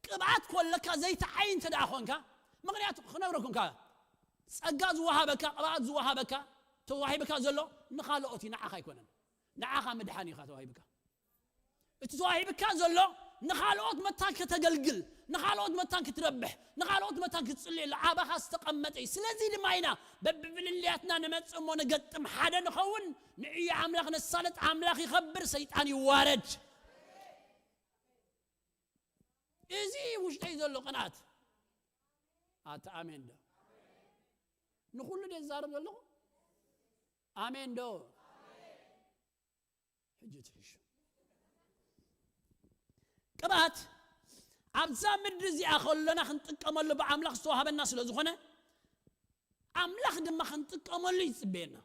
ቅብኣት ኮለካ ዘይትዓይ እንተ ደኣ ኾንካ፣ ምኽንያቱ ክነግረኩም፣ ካብ ጸጋ ዝወሃበካ፣ ቅብኣት ዝወሃበካ፣ ተዋሂብካ ዘሎ ንኻልኦት እዩ፣ ንዓኻ ኣይኮነን። ንዓኻ ምድሓን ኢኻ ተዋሂብካ። እቲ ተዋሂብካ ዘሎ ንኻልኦት መታን ከተገልግል፣ ንኻልኦት መታን ክትረብሕ፣ ንኻልኦት መታን ክትጽልየሉ ኣባኻ ዝተቐመጠ እዩ። ስለዚ ድማ ኢና በብፍልልያትና ንመጽእ እሞ ንገጥም፣ ሓደ ንኸውን፣ ንዕዮ ኣምላኽ ነሳልጥ፣ ኣምላኽ ይኸብር፣ ሰይጣን ይዋረድ። እዚ ውሽጠይ ዘሎ ቅንኣት። ኣታ ኣሜን ዶ? ንኹሉ ደ ዝዛረብ ዘለኹ? ኣሜን ዶ? ሕጂ ትሕሹ። ቅብኣት ኣብዛ ምድሪ እዚኣ ከሎና ክንጥቀመሉ ብኣምላኽ ዝተዋህበና ስለ ዝኾነ፣ ኣምላኽ ድማ ክንጥቀመሉ ይጽበየና።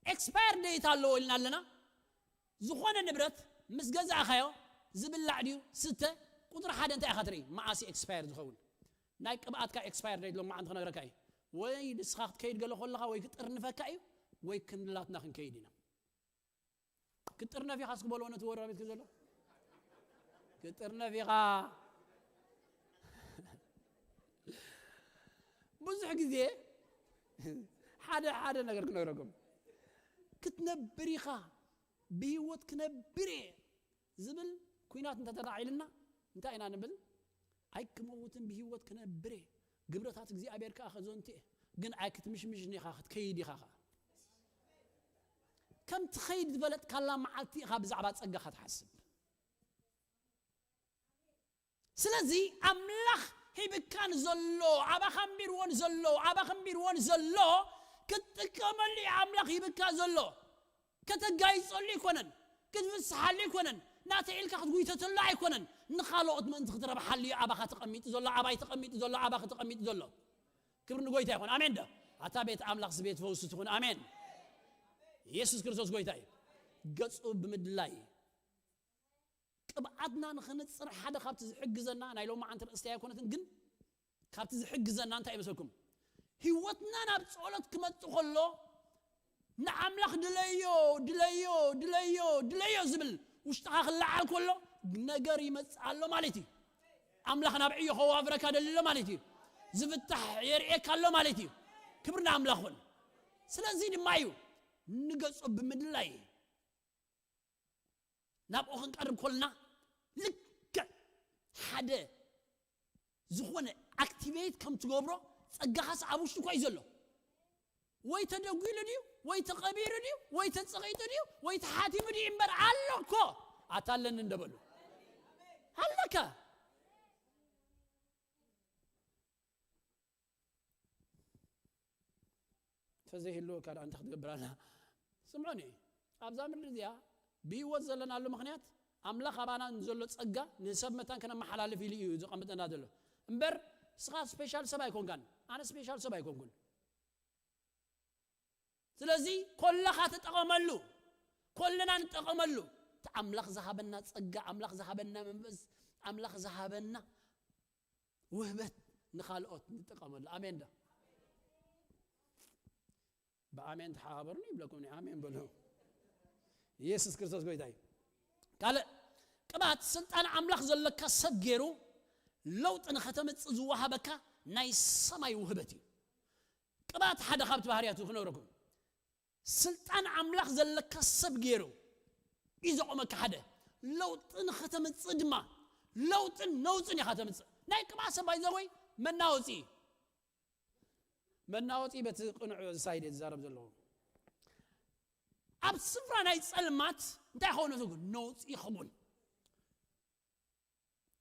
ኤክስፓየር ዴት ኣለዎ ኢልና ኣለና። ዝኾነ ንብረት ምስ ገዛእኻዮ፣ ዝብላዕ ድዩ ስተ፣ ቁፅሪ ሓደ እንታይ ኢኻ ትርኢ? መዓስ ኤክስፓየር ዝኸውን? ናይ ቅብኣትካ ኤክስፓየር ዴት ሎማዓንቲ ክነግረካ እዩ። ወይ ንስኻ ክትከይድ ገለ ከለኻ ወይ ክጥርንፈካ እዩ፣ ወይ ክንድላትና ክንከይድ ኢና። ክትጥርነፍ ኢኻ እስኪ በልዎ ነቲ ወራ ቤትኪ ዘሎ። ክትጥርነፍ ኢኻ። ብዙሕ ግዜ ሓደ ሓደ ነገር ክነግረኩም። ክትነብር ኢኻ፣ ብህይወት ክነብር እየ ዝብል ኲናት እንተተላዒልና እንታይ ኢና ንብል? ኣይክመውትን ብህይወት ክነብር እየ፣ ግብረታት እግዚኣብሔር ከኣ ከዘንቱ እየ። ግን ኣይክትምሽምሽን ኢኻ፣ ክትከይድ ኢኻ ኸኣ። ከም ትኸይድ ዝበለጥካላ መዓልቲ ኢኻ ብዛዕባ ጸጋኻ ትሓስብ። ስለዚ ኣምላኽ ሂብካን ዘሎ፣ ኣባኻ ኣንቢርዎን ዘሎ፣ ኣባኻ ኣንቢርዎን ዘሎ ክትጥቀመሉ እዩ ኣምላኽ ሂብካ ዘሎ። ከተጋይጸሉ ኣይኮነን፣ ክትፍስሓሉ ኣይኮነን፣ ናተይ ኢልካ ክትጉይተተሉ ኣይኮነን። ንኻልኦት ምእንቲ ክትረብሓሉ እዩ ኣባኻ ተቐሚጡ ዘሎ፣ ኣባይ ተቐሚጡ ዘሎ፣ ኣባኺ ተቐሚጡ ዘሎ። ክብሪ ንጎይታ ይኹን። ኣሜን ዶ? ኣታ ቤት ኣምላኽ ቤት ፈውሲ ትኹን። ኣሜን። ኢየሱስ ክርስቶስ ጎይታ እዩ። ገጹ ብምድላይ ቅብኣትና ንኽንጽር ሓደ ካብቲ ዝሕግዘና፣ ናይ ሎማዓንቲ ርእስቲ ኣይኮነትን፣ ግን ካብቲ ዝሕግዘና እንታይ ይመስለኩም? ህይወትና ናብ ጸሎት ክመጽእ ከሎ ንኣምላኽ ድለዮ፣ ድለዮ፣ ድለዮ፣ ድለዮ ዝብል ውሽጥኻ ክለዓል ከሎ ነገር ይመጽእ ኣሎ ማለት እዩ። ኣምላኽ ናብ ዕዮ ከዋፍረካ ደሊ ኣሎ ማለት እዩ። ዝፍታሕ የርእየካ ኣሎ ማለት እዩ። ክብሪ ንኣምላኽ ይኹን። ስለዚ ድማ እዩ ንገጾ ብምድላይ ናብኡ ክንቀርብ ከለና ልክዕ ሓደ ዝኾነ ኣክቲቬት ከም ትገብሮ ጸጋኻስ ኣብ ውሽጢ እኮ እዩ ዘሎ። ወይ ተደጒሉ ድዩ? ወይ ተቐቢሩ ድዩ? ወይ ተጸቒጡ ድዩ? ወይ ተሓቲሙ ድዩ? እምበር ኣሎ እኮ። ኣታ ኣለኒ እንደ በሉ። ኣለካ። እንተዘይህልወካ ደኣ እንታይ ክትገብር ኣላ? ስምዑኒ። ኣብዛ ምድሪ እዚኣ ብህይወት ዘለናሉ ምኽንያት፣ ኣምላኽ ኣባና ንዘሎ ጸጋ ንሰብ መታን ከነመሓላልፍ ኢሉ እዩ ዘቐምጠና ዘሎ። እምበር ንስኻ ስፔሻል ሰብ ኣይኮንካን፣ ኣነ ስፔሻል ሰብ ኣይኮንኩን። ስለዚ ኮለኻ ተጠቐመሉ፣ ኮለና ንጠቐመሉ። እቲ ኣምላኽ ዝሃበና ጸጋ፣ ኣምላኽ ዝሃበና መንፈስ፣ ኣምላኽ ዝሃበና ውህበት ንኻልኦት ንጠቐመሉ። ኣሜን ዶ? ብኣሜን ተሓባበሩኒ ይብለኩም፣ ኣሜን በሉ። ኢየሱስ ክርስቶስ ጎይታ እዩ። ካልእ፣ ቅብኣት ስልጣን ኣምላኽ ዘለካ ሰብ ገይሩ ለውጢ ንኸተምጽእ ዝወሃበካ ናይ ሰማይ ውህበት እዩ። ቅብኣት ሓደ ካብቲ ባህርያቱ ክነግረኩም፣ ስልጣን ኣምላኽ ዘለካ ሰብ ገይሩ እዩ ዘቑመካ። ሓደ፣ ለውጢ ንኸተምጽእ ድማ፣ ለውጥን ነውፅን ኢኻ ተምጽእ። ናይ ቅብኣት ሰብ ባይዘወይ መናወፂ እዩ። መናወፂ በቲ ቅኑዕ ሳይድ እየ ዝዛረብ ዘለኹ። ኣብ ስፍራ ናይ ጸልማት እንታይ ይኸውን? ነውፂ ይኸውን።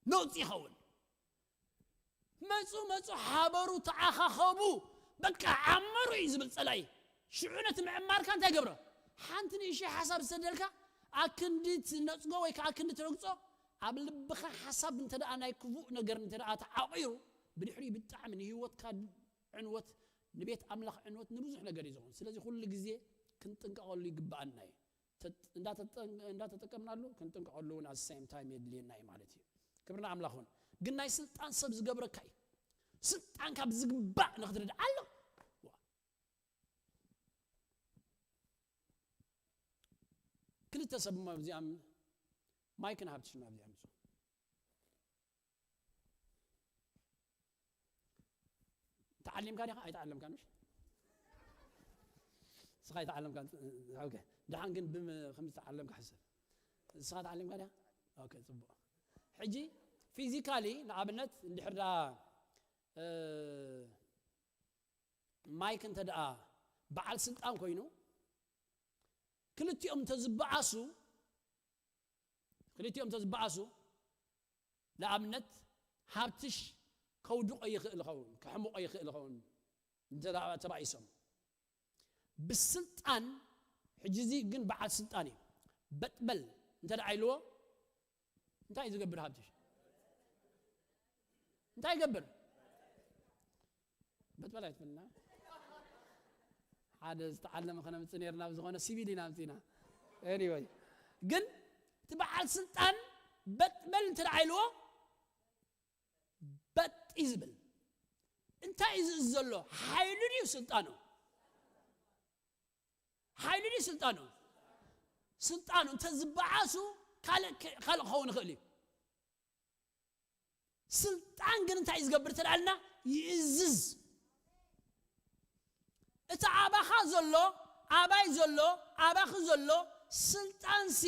ነውፂ ይኸውን። መፁ፣ መፁ፣ ሓበሩ፣ ተዓኻኸቡ፣ በቃ ዓመሩ እዩ ዝብል ጸላኢ። ሽዑ ነቲ ምዕማርካ እንታይ ይገብሮ? ሓንቲ ንእሽተይ ሓሳብ ዝሰደልካ፣ ኣክንዲ ትነጽጎ ወይ ከዓ ኣክንዲ ትረግጾ፣ ኣብ ልብኻ ሓሳብ እንተ ደኣ ናይ ክፉእ ነገር እንተ ደኣ ተዓቒሩ፣ ብድሕሪኡ ብጣዕሚ ንህይወትካ ዕንወት፣ ንቤት ኣምላኽ ዕንወት፣ ንብዙሕ ነገር እዩ ዝኸውን። ስለዚ ኩሉ ግዜ ክንጥንቀቐሉ ይግብኣና እዩ። ተጥ-፣ እንዳተጠ-፣ እንዳተጠቀምናሉ ክንጥንቀቐሉ እውን at the same time የድልየና እዩ ማለት እዩ። ክብርና ኣምላኽ ይኹን። ግን ናይ ስልጣን ሰብ ዝገብረካ እዩ። ስልጣንካ ብዝግባእ ንኽትርዳእ ኣሎ። ዋ። ክልተ ሰብ እሞ ኣብዚኣም ማይክን ሃብትሽን ኣብዚኣም ይፁ። ተዓሊምካ ዲኻ? ኣይተዓለምካን፣ ምሽ? ንስኻ ኣይተዓለምካን። ኦኬ። ደሓን ግን ብም-፣ ከም ዝተዓለምካ ሕሰብ። ንስኻ ተዓሊምካ ዲኻ? ኦኬ፣ ጽቡቕ። ሕጂ ፊዚካሊ ንኣብነት እንድሕር ደኣ፣ እ፣ ማይክ እንተ ደኣ በዓል ስልጣን ኮይኑ፣ ክልቲኦም እንተ ዝበኣሱ፣ ክልቲኦም እንተ ዝበኣሱ፣ ንኣብነት ሃብትሽ ከውድቆ ይኽእል ይኸውን፣ ከሕምቆ ይኽእል ይኸውን፣ እንተ ደኣ ተባኢሶም። ብስልጣን፣ ሕጂ እዚ ግን በዓል ስልጣን እዩ። በጥበል እንተ ደኣ ኢልዎ፣ እንታይ እዩ ዝገብር ሃብትሽ? እንታይ ይገብር? በጥበል ኣይትበልና። ሓደ ዝተዓለመ ከነምጽእ ነይርና፣ ብዝኾነ ሲቪል ኢና ኣምጺእና። ኤኒወይ፣ ግን እቲ በዓል ስልጣን በጥበል እንተ ደኣ ኢልዎ፣ በጥ እዩ ዝብል። እንታይ እዩ ዝእዝ ዘሎ? ሓይሉ ድዩ ስልጣኑ? ሓይሉ ድዩ ስልጣኑ? ስልጣኑ እንተ ዝበዓሱ ካልእ ከ-፣ ካልእ ክኸውን ይኽእል እዩ። ስልጣን ግን እንታይ እዩ ዝገብር ተላልና? ይእዝዝ። እቲ ኣባኻ ዘሎ፣ ኣባይ ዘሎ፣ ኣባኺ ዘሎ ስልጣንሲ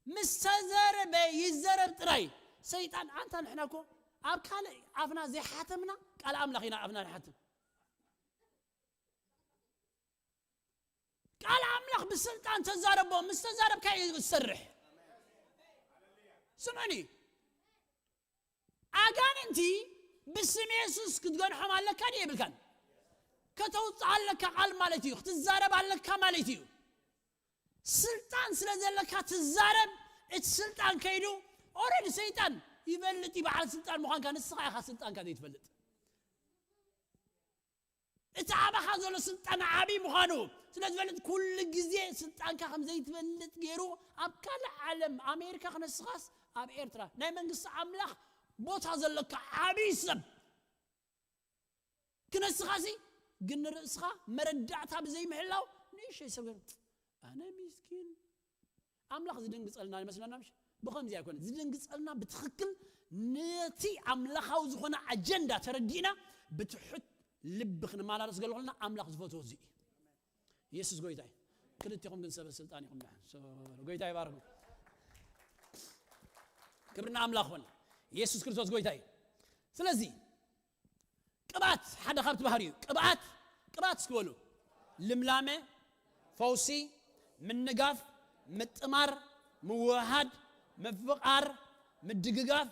ምስ ተዘረበ ይዘረብ ጥራይ። ሰይጣን፣ ኣንታ ንሕና እኮ ኣብ ካልእ ኣፍና ዘይሓተምና ቃል ኣምላኽ ኢና ኣፍና ንሓትም። ቃል ኣምላኽ ብስልጣን ተዛረቦ፣ ምስ ተዛረብካ እዩ ዝሰርሕ። ስምዕኒ፣ ኣጋንንቲ ብስም የሱስ ክትገድሖም ኣለካ ድዩ የብልካን? ከተውፅእ ኣለካ ቃል ማለት እዩ፣ ክትዛረብ ኣለካ ማለት እዩ። ስልጣን ስለ ዘለካ ትዛረብ፣ እቲ ስልጣን ከይዱ፣ ኦረዲ ሰይጣን ይፈልጥ እዩ በዓል ስልጣን ምዃንካ፣ ንስኻ ኢኻ ስልጣንካ ዘይትፈልጥ። እቲ ኣባኻ ዘሎ ስልጣን ዓቢ ምዃኑ ስለ ዝፈልጥ፣ ኩሉ ግዜ ስልጣንካ ከም ዘይትፈልጥ ገይሩ፣ ኣብ ካልእ ዓለም፣ ኣሜሪካ ክነስኻስ ኣብ ኤርትራ፣ ናይ መንግስቲ ኣምላኽ ቦታ ዘለካ ዓቢ ሰብ ክነስኻሲ፣ ግን ንርእስኻ መረዳእታ ብዘይምሕላው፣ ንእሽተይ ሰብ ገይሩ፣ ኣነ ሚስኪን፣ ኣምላኽ ዝድንግጸልና ይመስለና፣ ምሽ? ብኸምዚ ኣይኮነ። ዝድንግጸልና ብትኽክል ነቲ ኣምላኻዊ ዝኾነ ኣጀንዳ ተረዲእና ብትሑት ልቢ ክንመላለስ ገለ ኮለና ኣምላኽ ዝፈትዎ እዚ እዩ። የሱስ ጎይታ እዩ። ክልቴኹም ግን ሰበ ስልጣን ኢኹም። ዳሕን ሰ-፣ ጎይታ ይባርኩም። ክብርና ኣምላኽ ኾነ። የሱስ ክርስቶስ ጎይታ እዩ። ስለዚ ቅብኣት ሓደ ካብቲ ባህሪ እዩ። ቅብኣት፣ ቅብኣት እስኪ በሉ። ልምላመ፣ ፈውሲ፣ ምንጋፍ፣ ምጥማር፣ ምውህሃድ፣ ምፍቓር፣ ምድግጋፍ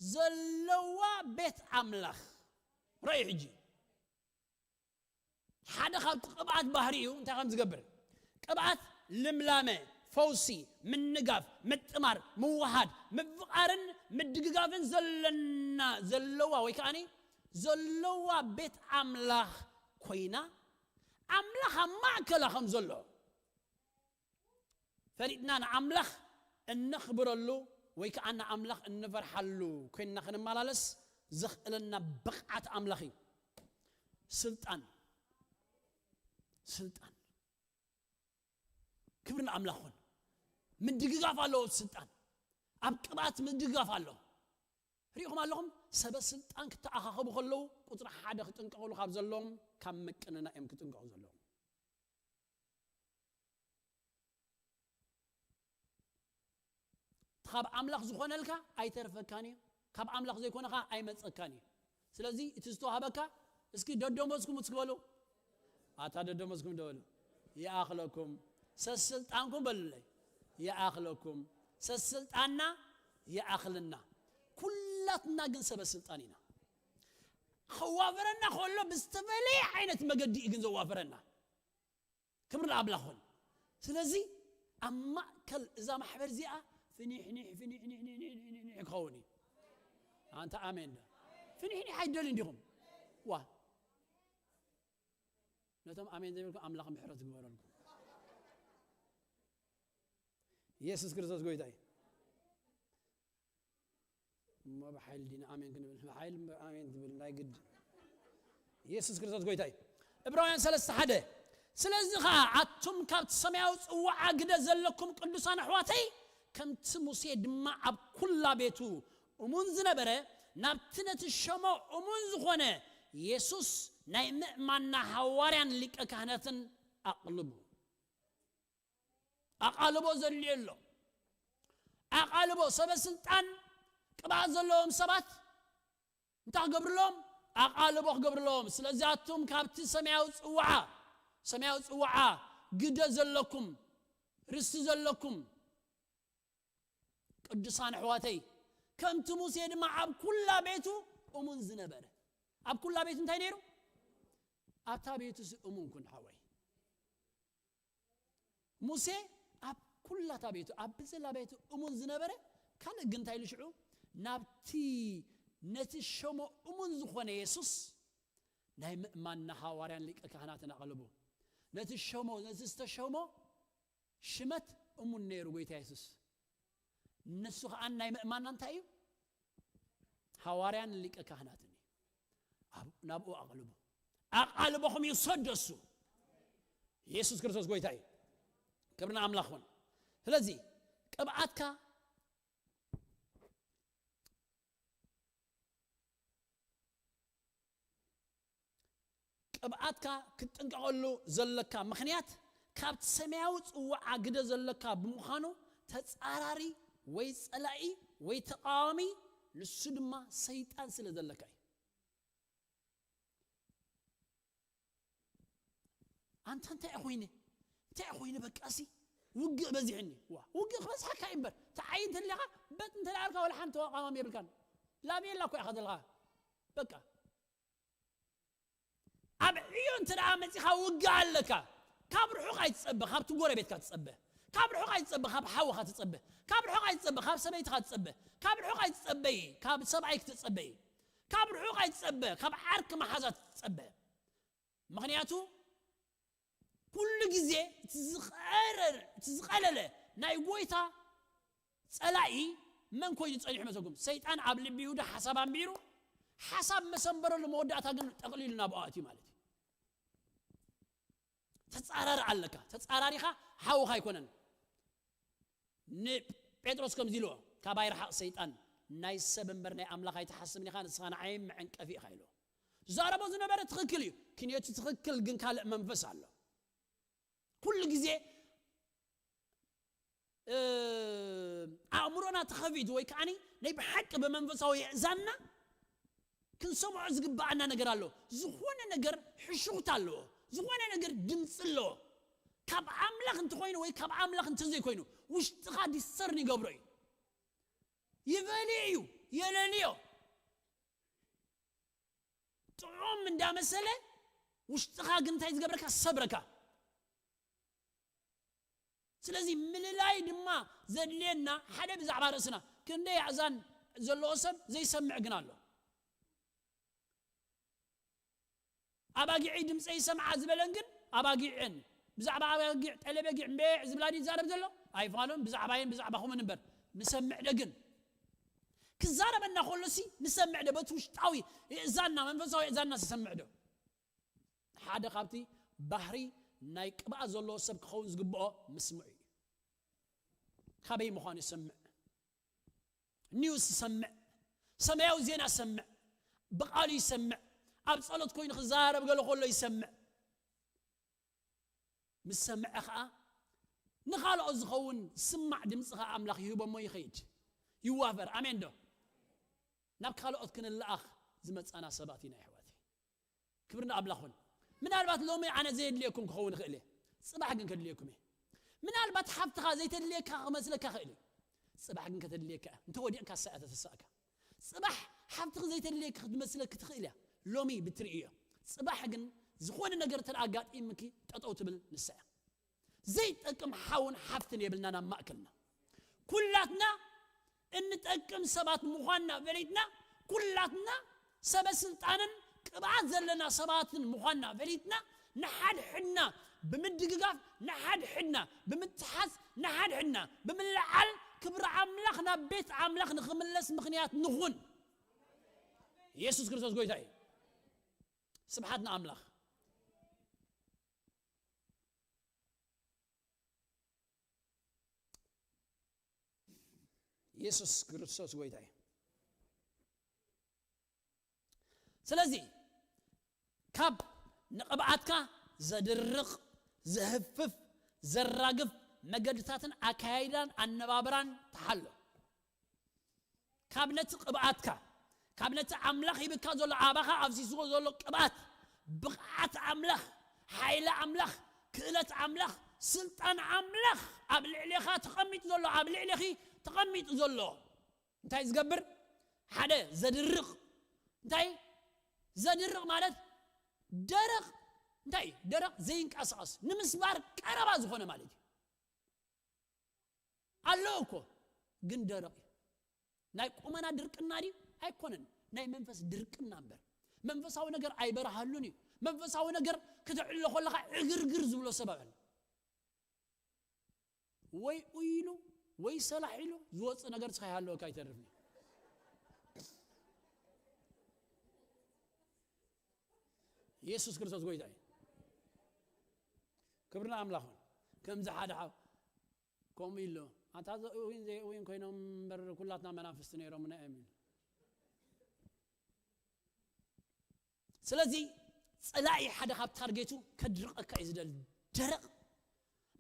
ዘለዋ ቤት ኣምላኽ። ርኣዩ ሕጂ። ሓደ ካብቲ ቅብኣት ባህሪ እዩ። እንታይ ከም ዝገብር? ቅብኣት ልምላመ፣ ፈውሲ፣ ምንጋፍ፣ ምጥማር፣ ምውሃድ፣ ምፍቓርን ምድግጋፍን ዘለና ዘለዋ ወይ ከዓኒ ዘለዋ ቤት ኣምላኽ ኮይና ኣምላኽ ኣብ ማእከላ ከም ዘሎ ፈሊጥና ንኣምላኽ እነኽብረሉ ወይ ከዓ ንኣምላኽ እንፈርሓሉ ኮይንና ክንመላለስ ዘኽእለና ብቕዓት ኣምላኽ እዩ። ስልጣን ስልጣን ክብሪ ንኣምላኽ ይኹን። ምድግጋፍ ኣለዎ እቲ ስልጣን። ኣብ ቅብኣት ምድግጋፍ ኣሎ። ሪኢኹም ኣለኹም? ሰበ ስልጣን ክተኣኻኸቡ ከለዉ ቁፅሪ ሓደ ክጥንቀቕሉ ካብ ዘለዎም ካብ ምቅንና እዮም ክጥንቀቑ ዘለዎም። ካብ ኣምላኽ ዝኾነልካ ኣይተርፈካን እዩ። ካብ ኣምላኽ ዘይኮነኻ ኣይመፀካን እዩ። ስለዚ እቲ ዝተዋህበካ እስኪ ደደሞዝኩም እስኪ በሉ። ኣታ ደደሞዝኩም ደበሉ። ይኣኽለኩም ሰስልጣንኩም በሉለይ። ይኣኽለኩም ሰስልጣንና ይኣኽልና። ኩላትና ግን ሰበ ስልጣን ኢና። ከዋፍረና ከሎ ብዝተፈለየ ዓይነት መገዲ እዩ ግን ዘዋፍረና። ክብሪ ንኣምላኽ ይኹን። ስለዚ ኣብ ማእከል እዛ ማሕበር እዚኣ ፍኒሕኒሕ ፍኒሕኒሕ ክኸውን እዩ። ኣንታ ኣሜን ዶ? ፍኒሕኒሕ ኣይደልን ዲኹም? ዋ ነቶም ኣሜን ዘይብልኩም ኣምላኽ ምሕረት ግበረልኩም። ኢየሱስ ክርስቶስ ጎይታ እዩ። እሞ ብሓይሊ ዲና ኣሜን ክንብል? ብሓይሊ እምበር ኣሜን ትብል ናይ ግድ። ኢየሱስ ክርስቶስ ጎይታ እዩ። ዕብራውያን ሰለስተ ሓደ ስለዚ ኸዓ ኣቱም ካብቲ ሰማያዊ ጽዋዓ ግደ ዘለኩም ቅዱሳን ኣሕዋተይ ከምቲ ሙሴ ድማ ኣብ ኩላ ቤቱ እሙን ዝነበረ ናብቲ ነቲ ሸሞ እሙን ዝኾነ የሱስ ናይ ምእማንና ሃዋርያን ሊቀ ካህናትን ኣቕልቡ። ኣቓልቦ ዘድልዮ ኣሎ። ኣቓልቦ ሰበ ስልጣን ቅብኣት ዘለዎም ሰባት እንታይ ክገብርሎም? ኣቓልቦ ክገብርሎም። ስለዚ ኣቱም ካብቲ ሰማያዊ ጽዋዓ ሰማያዊ ጽዋዓ ግደ ዘለኩም ርስቲ ዘለኩም ቅዱሳን ኣሕዋተይ ከምቲ ሙሴ ድማ ኣብ ኩላ ቤቱ እሙን ዝነበረ ኣብ ኩላ ቤቱ እንታይ ነይሩ? ኣብታ ቤቱ እሙን ኩን ሓወይ። ሙሴ ኣብ ኩላታ ቤቱ ኣብ ብዘላ ቤቱ እሙን ዝነበረ ካልእ ግን እንታይ ኢሉ ሽዑ ናብቲ ነቲ ሸሞ እሙን ዝኾነ የሱስ ናይ ምእማንና ሃዋርያን ሊቀ ካህናትን ኣቕልቡ። ነቲ ሸሞ ነቲ ዝተሸሞ ሽመት እሙን ነይሩ ጎይታ የሱስ። ንሱ ኸኣ ናይ ምእማንና እንታይ እዩ? ሃዋርያን ሊቀ ካህናትን እዩ። ናብኡ ኣቕልቡ። ኣቓልቦኹም ይውሰድ እሱ። ኢየሱስ ክርስቶስ ጎይታ እዩ። ክብሪ ንኣምላኽ ይኹን። ስለዚ ቅብኣትካ ቅብኣትካ ክትጥንቀቐሉ ዘለካ ምኽንያት ካብቲ ሰማያዊ ጽዋዓ ግደ ዘለካ ብምዃኑ ተጻራሪ ወይ ጸላኢ ወይ ተቃዋሚ ንሱ ድማ ሰይጣን ስለ ዘለካ እዩ። ኣንተ እንታይ ኮይነ እንታይ ኮይነ በቃ ሲ ውግእ በዚሕኒ ዋ ውግእ ክበዝሓካ እዩ እምበር ተዓይ እንተለካ በጥ እንተለኣልካ ወላ ሓንቲ ተቃዋሚ የብልካን። ላቤላ እኮ ኢኻ ዘለካ በቃ ኣብ ዕዮ እንተ ደኣ መጺኻ ውግእ ኣለካ። ካብ ርሑቕ ኣይትጸበ፣ ካብቲ ጎረቤትካ ትጸበ። ካብ ርሑቕ ኣይትጸበ፣ ካብ ሓውኻ ትጸበ። ካብ ርሑቕ ኣይትጸበ፣ ካብ ሰበይትኻ ትጸበ። ካብ ርሑቕ ኣይትጸበይ፣ ካብ ሰብኣይክ ትጸበይ። ካብ ርሑቕ ኣይትጸበ፣ ካብ ዓርኪ መሓዛ ትጸበ። ምኽንያቱ ኩሉ ግዜ እቲ ዝቐረ- እቲ ዝቐለለ ናይ ጎይታ ጸላኢ መን ኮይኑ ጸኒሑ መሰልኩም? ሰይጣን ኣብ ልቢ ይሁዳ ሓሳብ ኣንቢሩ፣ ሓሳብ መሰንበረሉ መወዳእታ ግን ጠቕሊሉ ናብኡ ኣትዩ ማለት እዩ። ተጻራሪ ኣለካ። ተጻራሪኻ ሓውኻ ኣይኮነን። ንጴጥሮስ ከምዚ ኢልዎ፣ ካባይ ረሓቕ ሰይጣን፣ ናይ ሰብ እምበር ናይ ኣምላኽ ኣይትሓስብን ኢኻ፣ ንስኻ ንዓይ መዐንቀፊ ኢኻ ኢልዎ። ዝዛረቦ ዝነበረ ትኽክል እዩ፣ ክንየቱ ትኽክል ግን ካልእ መንፈስ ኣሎ። ኩሉ ግዜ እ፣ ኣእምሮና ተኸፊቱ ወይ ከዓኒ ናይ ብሓቂ ብመንፈሳዊ የእዛንና ክንሰምዖ ዝግብኣና ነገር ኣሎ። ዝኾነ ነገር ሕሹኽታ ኣለዎ። ዝኾነ ነገር ድምፂ ኣለዎ። ካብ ኣምላኽ እንተኾይኑ ወይ ካብ ኣምላኽ እንተዘይኮይኑ ውሽጥኻ ዲሰርን ይገብሮ እዩ። ይበልዮ እዩ፣ የለልዮ። ጥዑም እንዳመሰለ ውሽጥኻ ግን እንታይ ዝገብረካ? ሰብረካ። ስለዚ ምልላይ ድማ ዘድልየና ሓደ ብዛዕባ ርእስና። ክንደይ ኣእዛን ዘለዎ ሰብ ዘይሰምዕ ግን ኣሎ። ኣባጊዐይ ድምፀይ ይሰምዓ ዝበለን ግን ኣባጊዐን ብዛዕባ ኣባጊዕ ጠለበጊዕ እምበ ዝብላን ይዛረብ ዘሎ ኣይፋሉን። ብዛዕባየን ብዛዕባኹምን እምበር ንሰምዕ ደ ግን ክዛረበና ከሎሲ ንሰምዕ ደ በቲ ውሽጣዊ እእዛንና መንፈሳዊ እእዛንና ዝሰምዕ ዶ? ሓደ ካብቲ ባህሪ ናይ ቅብኣት ዘለዎ ሰብ ክኸውን ዝግብኦ ምስምዑ እዩ። ካበይ ምዃኑ ይሰምዕ፣ ኒውስ ይሰምዕ፣ ሰማያዊ ዜና ይሰምዕ፣ ብቓሉ ይሰምዕ፣ ኣብ ጸሎት ኮይኑ ክዛረብ ገለ ከሎ ይሰምዕ። ምስ ሰምዐ ኸኣ ንኻልኦት ዝኸውን ስማዕ ድምፂ ኸኣ ኣምላኽ ይህቦ እሞ ይኸይድ ይዋፈር። ኣሜን ዶ? ናብ ካልኦት ክንለኣኽ ዝመጻና ሰባት ኢና ኣሕዋተይ። ክብሪ ንኣምላኽ ይኹን። ምናልባት ሎሚ ኣነ ዘየድልየኩም ክኸውን ይኽእል እየ፣ ጽባሕ ግን ከድልየኩም እየ። ምናልባት ሓፍትኻ ዘይተድልየካ ክመስለካ ይኽእል እዩ፣ ጽባሕ ግን ከተድልየካ እያ። እንተወዲቕካ እሳ እያ ተተሳእካ። ጽባሕ ሓፍትኺ ዘይተድልየኪ ክትመስለኪ ትኽእል እያ፣ ሎሚ ብትርእዮ። ጽባሕ ግን ዝኾነ ነገር እንተ ኣጋጢምኪ ጠጠው ትብል ንሳ እያ። ዘይጠቅም ሓውን ሓፍትን የብልናን ኣብ ማእከልና። ኩላትና እንጠቅም ሰባት ምዃንና ፈሊጥና፣ ኩላትና ሰበ ስልጣንን ቅብኣት ዘለና ሰባትን ምዃንና ፈሊጥና፣ ንሓድሕድና ብምድግጋፍ፣ ንሓድሕድና ብምትሓዝ፣ ንሓድሕድና ብምልዓል ክብሪ ኣምላኽ ናብ ቤት ኣምላኽ ንኽምለስ ምኽንያት ንኹን። ኢየሱስ ክርስቶስ ጎይታ እዩ። ስብሓት ንኣምላኽ። ኢየሱስ ክርስቶስ ጎይታ እዩ። ስለዚ ካብ ንቕብኣትካ ዘድርቕ፣ ዘህፍፍ፣ ዘራግፍ መገድታትን ኣካያይዳን ኣነባብራን ተሓሎ። ካብ ነቲ ቅብኣትካ፣ ካብ ነቲ ኣምላኽ ሂብካ ዘሎ፣ ኣባኻ ኣፍሲስዎ ዘሎ ቅብኣት፣ ብቕዓት ኣምላኽ፣ ሓይሊ ኣምላኽ፣ ክእለት ኣምላኽ፣ ስልጣን ኣምላኽ ኣብ ልዕሌኻ ተቐሚጡ ዘሎ፣ ኣብ ልዕሌኺ ተቐሚጡ ዘሎ እንታይ ዝገብር? ሓደ ዘድርቕ። እንታይ ዘድርቕ ማለት? ደረቕ። እንታይ ደረቕ? ዘይንቀሳቐስ፣ ንምስባር ቀረባ ዝኾነ ማለት እዩ። ኣሎ እኮ ግን ደረቕ እዩ። ናይ ቁመና ድርቅና ድዩ? ኣይኮነን። ናይ መንፈስ ድርቅና እምበር። መንፈሳዊ ነገር ኣይበርሃሉን እዩ። መንፈሳዊ ነገር ክትዕሎ ከለኻ ዕግርግር ዝብሎ ሰብ ኣሎ። ወይ ኡይሉ ወይ ሰላሕ ኢሉ ዝወፅእ ነገር እስኻ ይሃለወካ ኣይተርፍን እዩ። ኢየሱስ ክርስቶስ ጎይታ እዩ። ክብርና ኣምላኽ ይኹን። ከምዚ ሓደ ሓው ከምኡ ኢሉ፣ ኣታ ዘእዊን ዘይእዊን ኮይኖም እምበር ኩላትና መናፍስቲ ነይሮምና እዮም ኢሉ። ስለዚ ጸላኢ ሓደ ካብ ታርጌቱ ከድርቐካ እዩ ዝደሊ። ደረቕ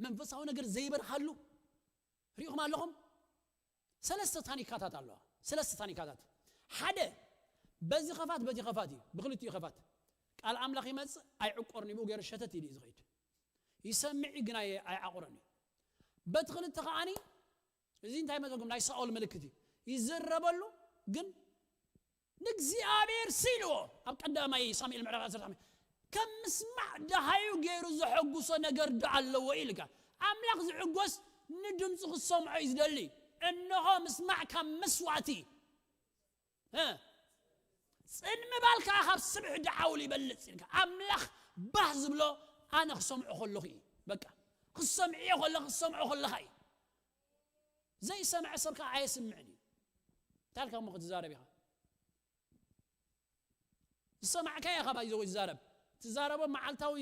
መንፈሳዊ ነገር ዘይበርሃሉ ሪኢኹም ኣለኹም። ሰለስተ ታኒካታት ኣለዋ። ሰለስተ ታኒካታት። ሓደ በዚ ኸፋት በቲ ኸፋት እዩ፣ ብክልቲኡ ኸፋት። ቃል ኣምላኽ ይመጽእ ኣይዕቆርን እዩ፣ ብኡ ገይሩ ሸተት ኢሉ እዩ ዝኸይድ። ይሰምዕ እዩ ግን ኣይ- ኣይዓቑርን እዩ። በቲ ክልተ ከዓኒ እዚ እንታይ መዘንኩም ናይ ሳኦል ምልክት እዩ። ይዝረበሉ ግን ንእግዚኣብሔር ስኢልዎ። ኣብ ቀዳማይ ሳሙኤል ምዕራፍ ዓሰርተ ሓሙሽተ ከም ምስማዕ ደሃዩ ገይሩ ዘሐጉሶ ነገር ዶ ኣለዎ ኢልካ። ኣምላኽ ዝሕጎስ ንድምፁ ክሰምዖ እዩ ዝደሊ። እንሆ ምስማዕ ካብ መስዋዕቲ እ፣ ጽን ምባል ከዓ ካብ ስብሒ ደዓውል ይበልጽ ኢልካ። ኣምላኽ ባህ ዝብሎ ኣነ ክሰምዖ ከለኹ እዩ። በቃ ክሰምዕዮ ከለኺ ክሰምዖ ከለኻ እዩ። ዘይሰምዐ ሰብ ከዓ ኣየስምዕን እዩ። እንታይ ኢልካ እሞ ክትዛረብ ኢኻ? ዝሰማዕካዮ ኢኻ ባይዘወይ ዝዛረብ። ትዛረቦ መዓልታዊ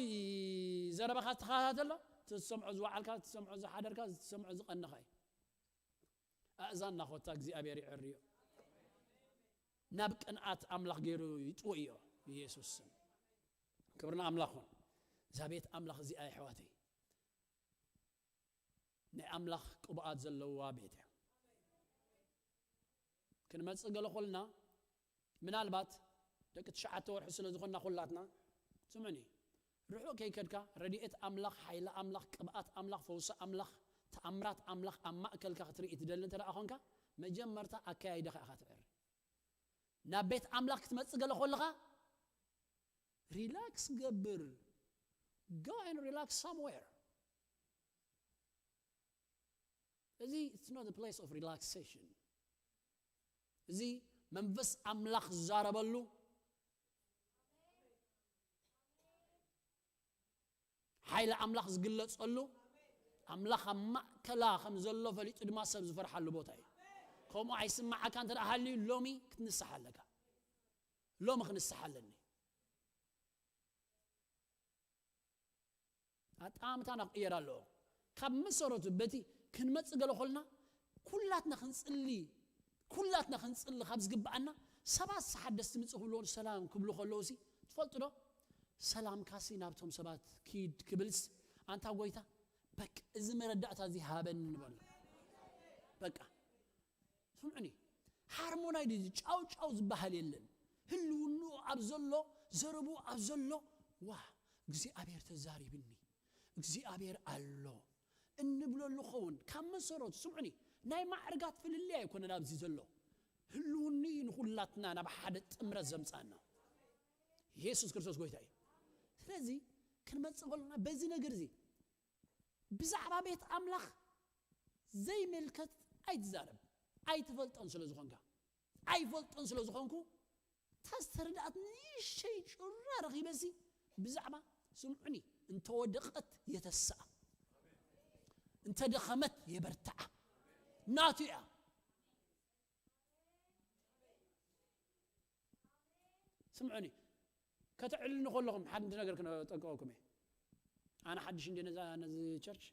ዘረባኻ ትኸታተሎ፣ ትሰምዖ ዝወዓልካ፣ ትሰምዖ ዝሓደርካ፣ ትሰምዖ ዝቐነኻ እዩ። ኣእዛንና ኾታ እግዚኣብሔር ይዕርዮ። ናብ ቅንኣት ኣምላኽ ገይሩ ይጥውዮ ኢየሱስ ስም። ክብርና ኣምላኽ ኹን። እዛ ቤት ኣምላኽ እዚኣ የሕዋተይ ናይ ኣምላኽ ቅብኣት ዘለዋ ቤት እያ። ክንመጽእ ገለ ኾልና ምናልባት ደቂ ትሽዓተ ወርሒ ስለ ዝኾንና ኩላትና፣ ስምዕኒ፣ ርሑቕ ከይከድካ ረድኤት ኣምላኽ፣ ሓይሊ ኣምላኽ፣ ቅብኣት ኣምላኽ፣ ፈውሲ ኣምላኽ፣ ተኣምራት ኣምላኽ ኣብ ማእከልካ ክትርኢ ትደሊ እንተ ደኣ ኾንካ፣ መጀመርታ ኣከያይዳኻ ኢኻ ትዕሪ። ናብ ቤት ኣምላኽ ክትመጽእ ገለ ኾለኻ፣ ሪላክስ ገብር። Go and relax somewhere። እዚ it's not a place of relaxation. እዚ መንፈስ ኣምላኽ ዝዛረበሉ፣ ሓይሊ ኣምላኽ ዝግለጸሉ፣ ኣምላኽ ኣብ ማእከላ ከም ዘሎ ፈሊጡ ድማ ሰብ ዝፈርሓሉ ቦታ እዩ። ከምኡ ኣይስማዓካ እንተ ደኣ ሃልዩ፣ ሎሚ ክትንስሓ ኣለካ። ሎሚ ክንስሓ ኣለኒ። ኣጣምታና ክቕየር ኣለዎ። ካብ መሰረቱ በቲ ክንመጽእ ገለ ኮልና፣ ኩላትና ክንጽሊ፣ ኩላትና ክንጽሊ ካብ ዝግብኣና፣ ሰባት ሰሓት ደስ ምጽእ ክብልዎ፣ ሰላም ክብሉ ከለዉ ሲ፣ ትፈልጡ ዶ? ሰላምካሲ ናብቶም ሰባት ኪድ ክብልስ፣ ኣንታ ጎይታ፣ በቃ እዚ መረዳእታ እዚ ሃበኒ ንበሎ። በቃ ስምዑኒ፣ ሃርሞናይድ እዚ ጫው ጫው ዝበሃል የለን። ህልውንኡ ኣብ ዘሎ፣ ዘረብኡ ኣብ ዘሎ፣ ዋ፣ እግዚኣብሔር ተዛሪብኒ፣ እግዚኣብሔር ኣሎ እንብለሉ ኸውን። ካብ መሰረቱ ስምዑኒ፣ ናይ ማዕርጋት ፍልልይ ኣይኮነን ኣብዚ ዘሎ። ህልውንኡ እዩ ንኹላትና ናብ ሓደ ጥምረት ዘምጻና። የሱስ ክርስቶስ ጎይታ እዩ። ስለዚ ክንመጽእ ከለና በዚ ነገር እዚ ብዛዕባ ቤት ኣምላኽ ዘይምልከት ኣይትዛረብ። ኣይትፈልጦን ስለ ዝኾንካ፣ ኣይፈልጦን ስለ ዝኾንኩ፣ ተስተርዳእት ንእሽተይ ጩራ ረኺበሲ ብዛዕባ፣ ስምዑኒ፣ እንተወደቐት የተስኣ፣ እንተደኸመት የበርትዓ ናቱ እያ። ስምዑኒ፣ ከተዕልልኒ ከለኹም ሓንቲ ነገር ክነጠንቀቐኩም እየ። ኣነ ሓድሽ እንደ ነዛ፣ ነዚ ቸርች፣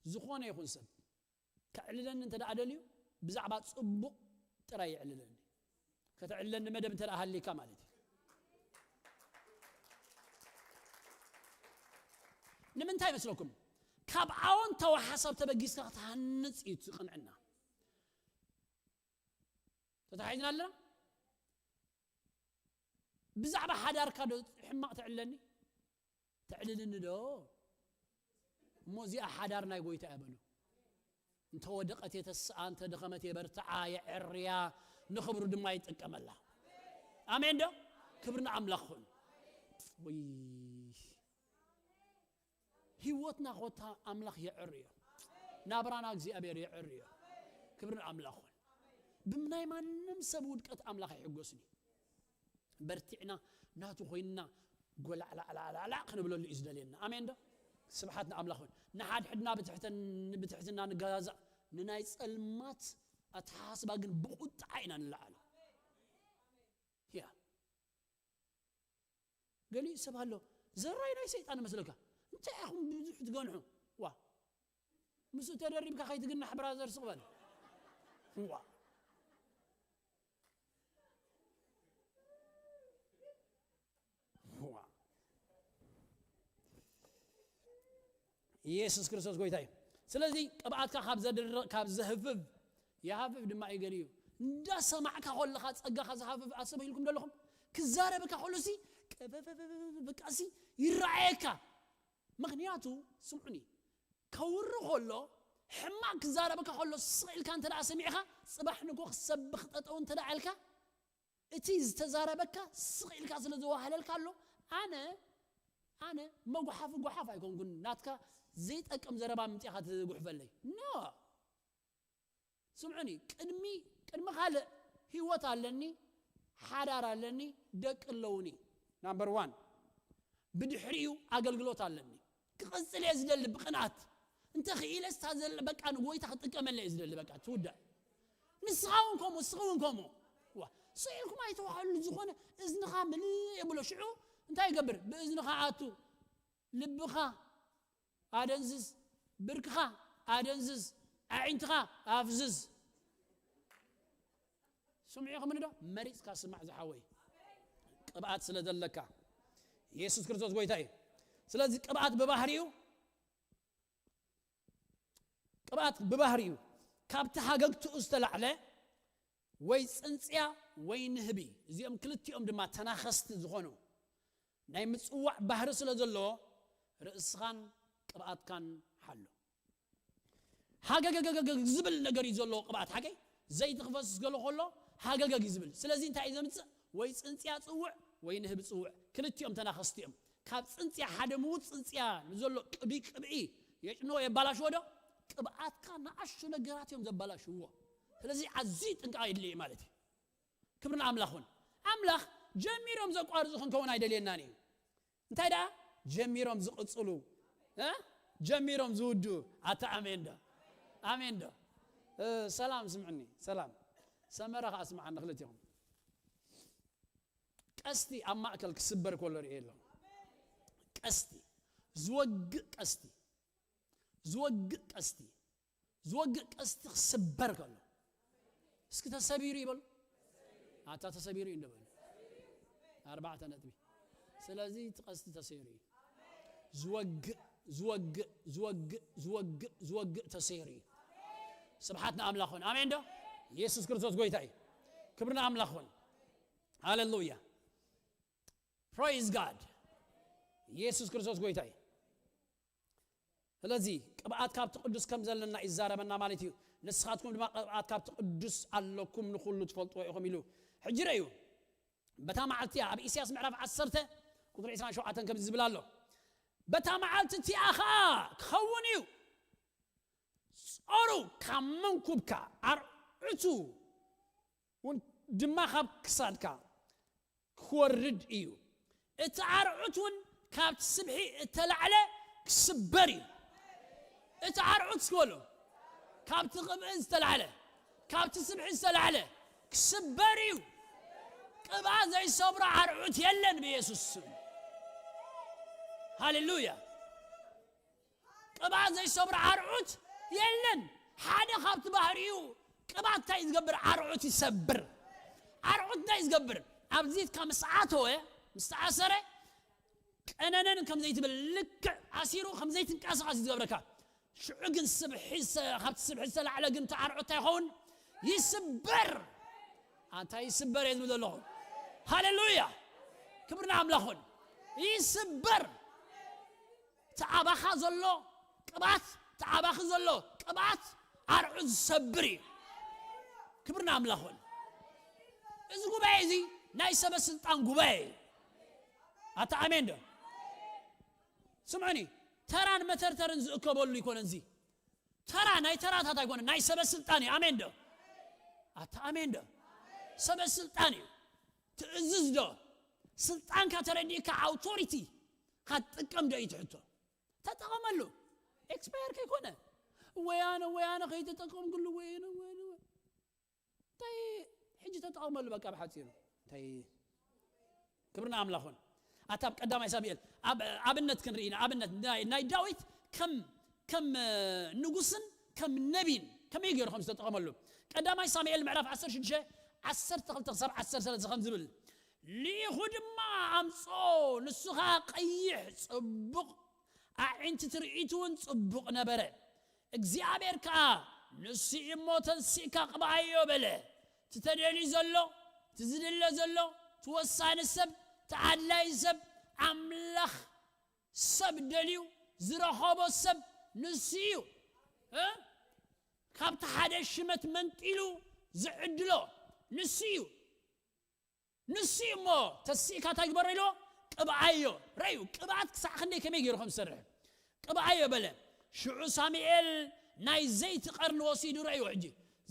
ዝኾነ ይኹን ሰብ ከዕልለኒ እንተ ደኣ ደልዩ፣ ብዛዕባ ጽቡቕ ጥራይ የዕልለኒ። ከተዕልለኒ መደብ እንተ ደኣ ሃሊካ ማለት እዩ። ንምንታይ ይመስለኩም? ካብ ኣዎንታዊ ሓሳብ ተበጊስካ ክትሃንጽ እዩ እቲ ቅንዕና። ተታሒዝና ኣለና። ብዛዕባ ሓዳርካ ዶ ሕማቕ ተዕልለኒ? ተዕልልኒ ዶ? እሞ እዚኣ ሓዳር ናይ ጎይታ እያ በሉ። እንተ ወደቐት የተስኣ፣ እንተ ደኸመት የበርትዓ፣ የዕርያ፣ ንኽብሩ ድማ ይጥቀመላ። ኣሜን ዶ? ክብሪ ንኣምላኽ ይኹን። ወይ ህይወትና ኾታ ኣምላኽ የዕርዮ። ናብራና እግዚኣብሔር የዕርዮ። ክብሪ ንኣምላኽ ይኹን። ብምናይ ማንም ሰብ ውድቀት ኣምላኽ ኣይሕጎስን እዩ። በርቲዕና ናቱ ኮይንና ጎላዕላዕላዕላዕ ክንብለሉ እዩ ዝደልየና። ኣሜን ዶ? ስብሓት ንኣምላኽ ይኹን። ንሓድሕድና ብትሕትን-፣ ብትሕትና ንገዛዛእ፣ ንናይ ጸልማት ኣተሓሳስባ ግን ብቁጥዓ ኢና ንለዓሎ። ያ። ገሊኡ ሰብ ኣሎ፣ ዘራይ ናይ ሰይጣን ይመስለካ። እንታይ ኢኹም ብዙሕ ትገንሑ? ዋ። ምስኡ ተደሪብካ ከይትግናሕ ብራዘር ስቕ በል። ዋ። ዋ። ኢየሱስ ክርስቶስ ጎይታ እዩ። ስለዚ ቅብኣትካ ካብ ዘድርቕ፣ ካብ ዘህፍፍ፣ ይሃፍፍ ድማ እዩ ገሊኡ። እንዳሰማዕካ ከለኻ ጸጋኻ ዝሃፍፍ ኣሰብ ኢልኩም ደለኹም። ክዛረበካ ከሎሲ፣ ቀበበበበ፣ በቃ ሲ ይረኣየካ። ምኽንያቱ፣ ስምዑኒ፣ ከውሪ ከሎ፣ ሕማቕ ክዛረበካ ከሎ ስቕ ኢልካ እንተ ደኣ ሰሚዕካ፣ ጽባሕ ንግሆ ክሰብኽ ጠጠው እንተ ደኣ ኢልካ፣ እቲ ዝተዛረበካ ስቕ ኢልካ ስለ ዘዋህለልካ ኣሎ። ኣነ፣ ኣነ መጉሓፊ ጓሓፍ ኣይኮንኩን፣ ናትካ ዘይጠቅም ዘረባ ምጽኻ ትጉሕፈለይ። ኖ። ስምዑኒ፣ ቅድሚ፣ ቅድሚ ካልእ ህይወት ኣለኒ፣ ሓዳር ኣለኒ፣ ደቂ ኣለውኒ። ናምበር ዋን። ብድሕሪኡ ኣገልግሎት ኣለኒ። ክቕጽል እየ ዝደሊ ብቕንኣት። እንተ ክኢለስ እታ ዘለ በቃ ንጎይታ ክጥቀመላ እየ ዝደሊ በቃ ትውዳእ። ንስኻ እውን ከምኡ፣ ንስኻ እውን ከምኡ። ዋ፣ ስቕ ኢልኩም ኣይተዋህሉ ዝኾነ እዝንኻ ምልእ የብሎ። ሽዑ እንታይ ይገብር? ብእዝንኻ ኣቱ፣ ልብኻ ኣደንዝዝ፣ ብርክኻ ኣደንዝዝ፣ ኣዒንትኻ ኣፍዝዝ። ስምዑ ኢኹምኒ ዶ? መሪጽካ ስማዕ ዝሓወይ። ቅብኣት ስለ ዘለካ። ኢየሱስ ክርስቶስ ጎይታ እዩ። ስለዚ ቅብኣት ብባህሪኡ፣ ቅብኣት ብባህሪኡ ካብቲ ሃገግትኡ ዝተላዕለ ወይ ጽንጽያ ወይ ንህቢ፣ እዚኦም ክልቲኦም ድማ ተናኸስቲ ዝኾኑ ናይ ምጽዋዕ ባህሪ ስለ ዘለዎ፣ ርእስኻን ቅብኣትካን ሓሎ። ሃገገገገግ ዝብል ነገር እዩ ዘለዎ ቅብኣት። ሓቀይ ዘይቲ ክፈስስ ገሎ ከሎ ሃገገግ እዩ ዝብል። ስለዚ እንታይ እዩ ዘምጽእ? ወይ ጽንጽያ ጽውዕ ወይ ንህቢ ጽውዕ። ክልቲኦም ተናኸስቲ እዮም። ካብ ጽንጽያ ሓደ ምዉት ጽንጽያ ንዘሎ ቅብኢ፣ ቅብኢ የጭንዎ የባላሽዎ ዶ? ቅብኣትካ ንኣሽቱ ነገራት እዮም ዘባላሽዎ። ስለዚ ኣዝዩ ጥንቃ የድልየ ማለት እዩ። ክብሪ ንኣምላኽ ይኹን። ኣምላኽ ጀሚሮም ዘቋርጹ ክንከውን ኣይደልየናን እዩ። እንታይ ደኣ ጀሚሮም ዝቕጽሉ እ ጀሚሮም ዝውዱ ኣታ ኣሜን ዶ ኣሜን ዶ እ፣ ሰላም ስምዕኒ ሰላም ሰመራ ከኣ ስምዓኒ ክልቲኹም። ቀስቲ ኣብ ማእከል ክስበር ከሎ ርእየ ኣሎ። ቀስቲ ዝወግእ ቀስቲ ዝወግእ ቀስቲ ዝወግእ ቀስቲ ክስበር ከሎ እስኪ ተሰቢሩ ይበሉ። ኣታ ተሰቢሩ እዩ እንደበሉ ኣርባዕተ ነጥቢ። ስለዚ እቲ ቀስቲ ተሰይሩ እዩ። ዝወግእ ዝወግእ ዝወግእ ዝወግእ ዝወግእ ተሰይሩ እዩ። ስብሓት ንኣምላኽ ይኹን። ኣሜን ዶ? ኢየሱስ ክርስቶስ ጎይታ እዩ። ክብሪ ንኣምላኽ ይኹን። ሃሌሉያ። Praise God። ኢየሱስ ክርስቶስ ጎይታ እዩ። ስለዚ ቅብኣት ካብቲ ቅዱስ ከም ዘለና ይዛረበና ማለት እዩ። ንስኻትኩም ድማ ቅብኣት ካብቲ ቅዱስ ኣለኩም ንኹሉ ትፈልጥዎ ኢኹም ኢሉ። ሕጂ ረእዩ። በታ መዓልቲ እያ ኣብ ኢሳያስ ምዕራፍ ዓሰርተ ቁጥሪ ዕስራን ሸውዓተን ከምዚ ዝብል ኣሎ። በታ መዓልቲ እቲኣ ኸኣ ክኸውን እዩ። ጾሩ ካብ መንኩብካ ኣርዑቱ እውን ድማ ካብ ክሳድካ ክወርድ እዩ። እቲ ኣርዑት እውን ካብቲ ስብሒ እተላዕለ ክስበር እዩ። እቲ ኣርዑት እስኪ በሉ፣ ካብቲ ቅብእ ዝተላዕለ፣ ካብቲ ስብሒ ዝተላዕለ ክስበር እዩ። ቅብኣ ዘይሰብሮ ኣርዑት የለን ብኢየሱስ ስም። ሃሌሉያ። ቅብኣት ዘይሰብር ኣርዑት የለን። ሓደ ካብቲ ባህሪኡ ቅብኣት እንታይ ዝገብር ኣርዑት ይሰብር። ኣርዑት እንታይ ዝገብር ኣብዚትካ ምስ ኣተወ ምስ ተኣሰረ ቀነነን ከም ዘይትብል ልክዕ ኣሲሩ ከም ዘይትንቀሳቐስ እዩ ዝገብረካ። ሽዑ ግን ስብሒ ዝሰ- ካብቲ ስብሒ ዝተላዕለ ግን እቲ ኣርዑት እንታይ ይኸውን? ይስበር። ኣንታ ይስበር እየ ዝብል ዘለኹ። ሃሌሉያ ክብሪ ንኣምላኽ ይኹን። ይስበር። እቲ ኣባኻ ዘሎ ቅብኣት እቲ ኣባኺ ዘሎ ቅብኣት ኣርዑት ዝሰብር እዩ። ክብሪ ንኣምላኽ ይኹን። እዚ ጉባኤ እዚ ናይ ሰበ ስልጣን ጉባኤ እዩ። ኣታ ኣሜን ዶ? ስምዑኒ። ተራን መተርተርን ዝእከበሉ ይኮነን እዚ። ተራ ናይ ተራታት ኣይኮነን ናይ ሰበ ስልጣን እዩ። ኣሜን ዶ? ኣታ ኣሜን ዶ? ሰበ ስልጣን እዩ። ትእዝዝ ዶ? ስልጣንካ ተረዲእካ ኣውቶሪቲ ካትጥቀም ዶ እዩ ትሕቶ? ተጠቐመሉ። ኤክስፓየር ከይኮነ ወያነ ወያነ ከይተጠቀምኩሉ ወያነ ወያነ እንታይ ሕጂ ተጠቐመሉ በቃ ብሓፂሩ እንታይ ክብርና ኣምላኹን ኣታ ኣብ ቀዳማይ ሳሙኤል ኣብ ኣብነት ክንርኢ ኢና። ኣብነት ናይ ናይ ዳዊት ከም ከም ንጉስን ከም ነቢን ከመይ ገይሩ ከም ዝተጠቐመሉ ቀዳማይ ሳሙኤል ምዕራፍ ዓሰርተ ሽዱሽተ ዓሰርተ ክልተ ክሳብ ዓሰርተ ሰለስተ ከም ዝብል ልኢኹ ድማ ኣምጾ ንሱ ኸዓ ቀይሕ ጽቡቕ ኣዒንቲ ትርኢቱ እውን ጽቡቕ ነበረ። እግዚኣብሔር ከኣ ንሱ እሞ ተንሲእካ ቅብኣዮ በለ። እቲ ተደልዩ ዘሎ እቲ ዝድለ ዘሎ እቲ ወሳኒ ሰብ እቲ ኣድላይ ሰብ ኣምላኽ ሰብ ደልዩ ዝረኸቦ ሰብ ንሱ እዩ እ? ካብቲ ሓደ ሽመት መንጢሉ ዝዕድሎ ንሱ እዩ ንሱ እዩ እሞ ተሲእካ እንታይ ግበሮ ኢልዎ ቅብኣዮ ረዩ ቅብኣት ክሳዕ ክንደይ ከመይ ገይሩ ከም ዝሰርሕ ቅብኣዮ በለ ሽዑ ሳሙኤል ናይ ዘይቲ ቀርኒ ወሲዱ ረእይዎ ሕጂ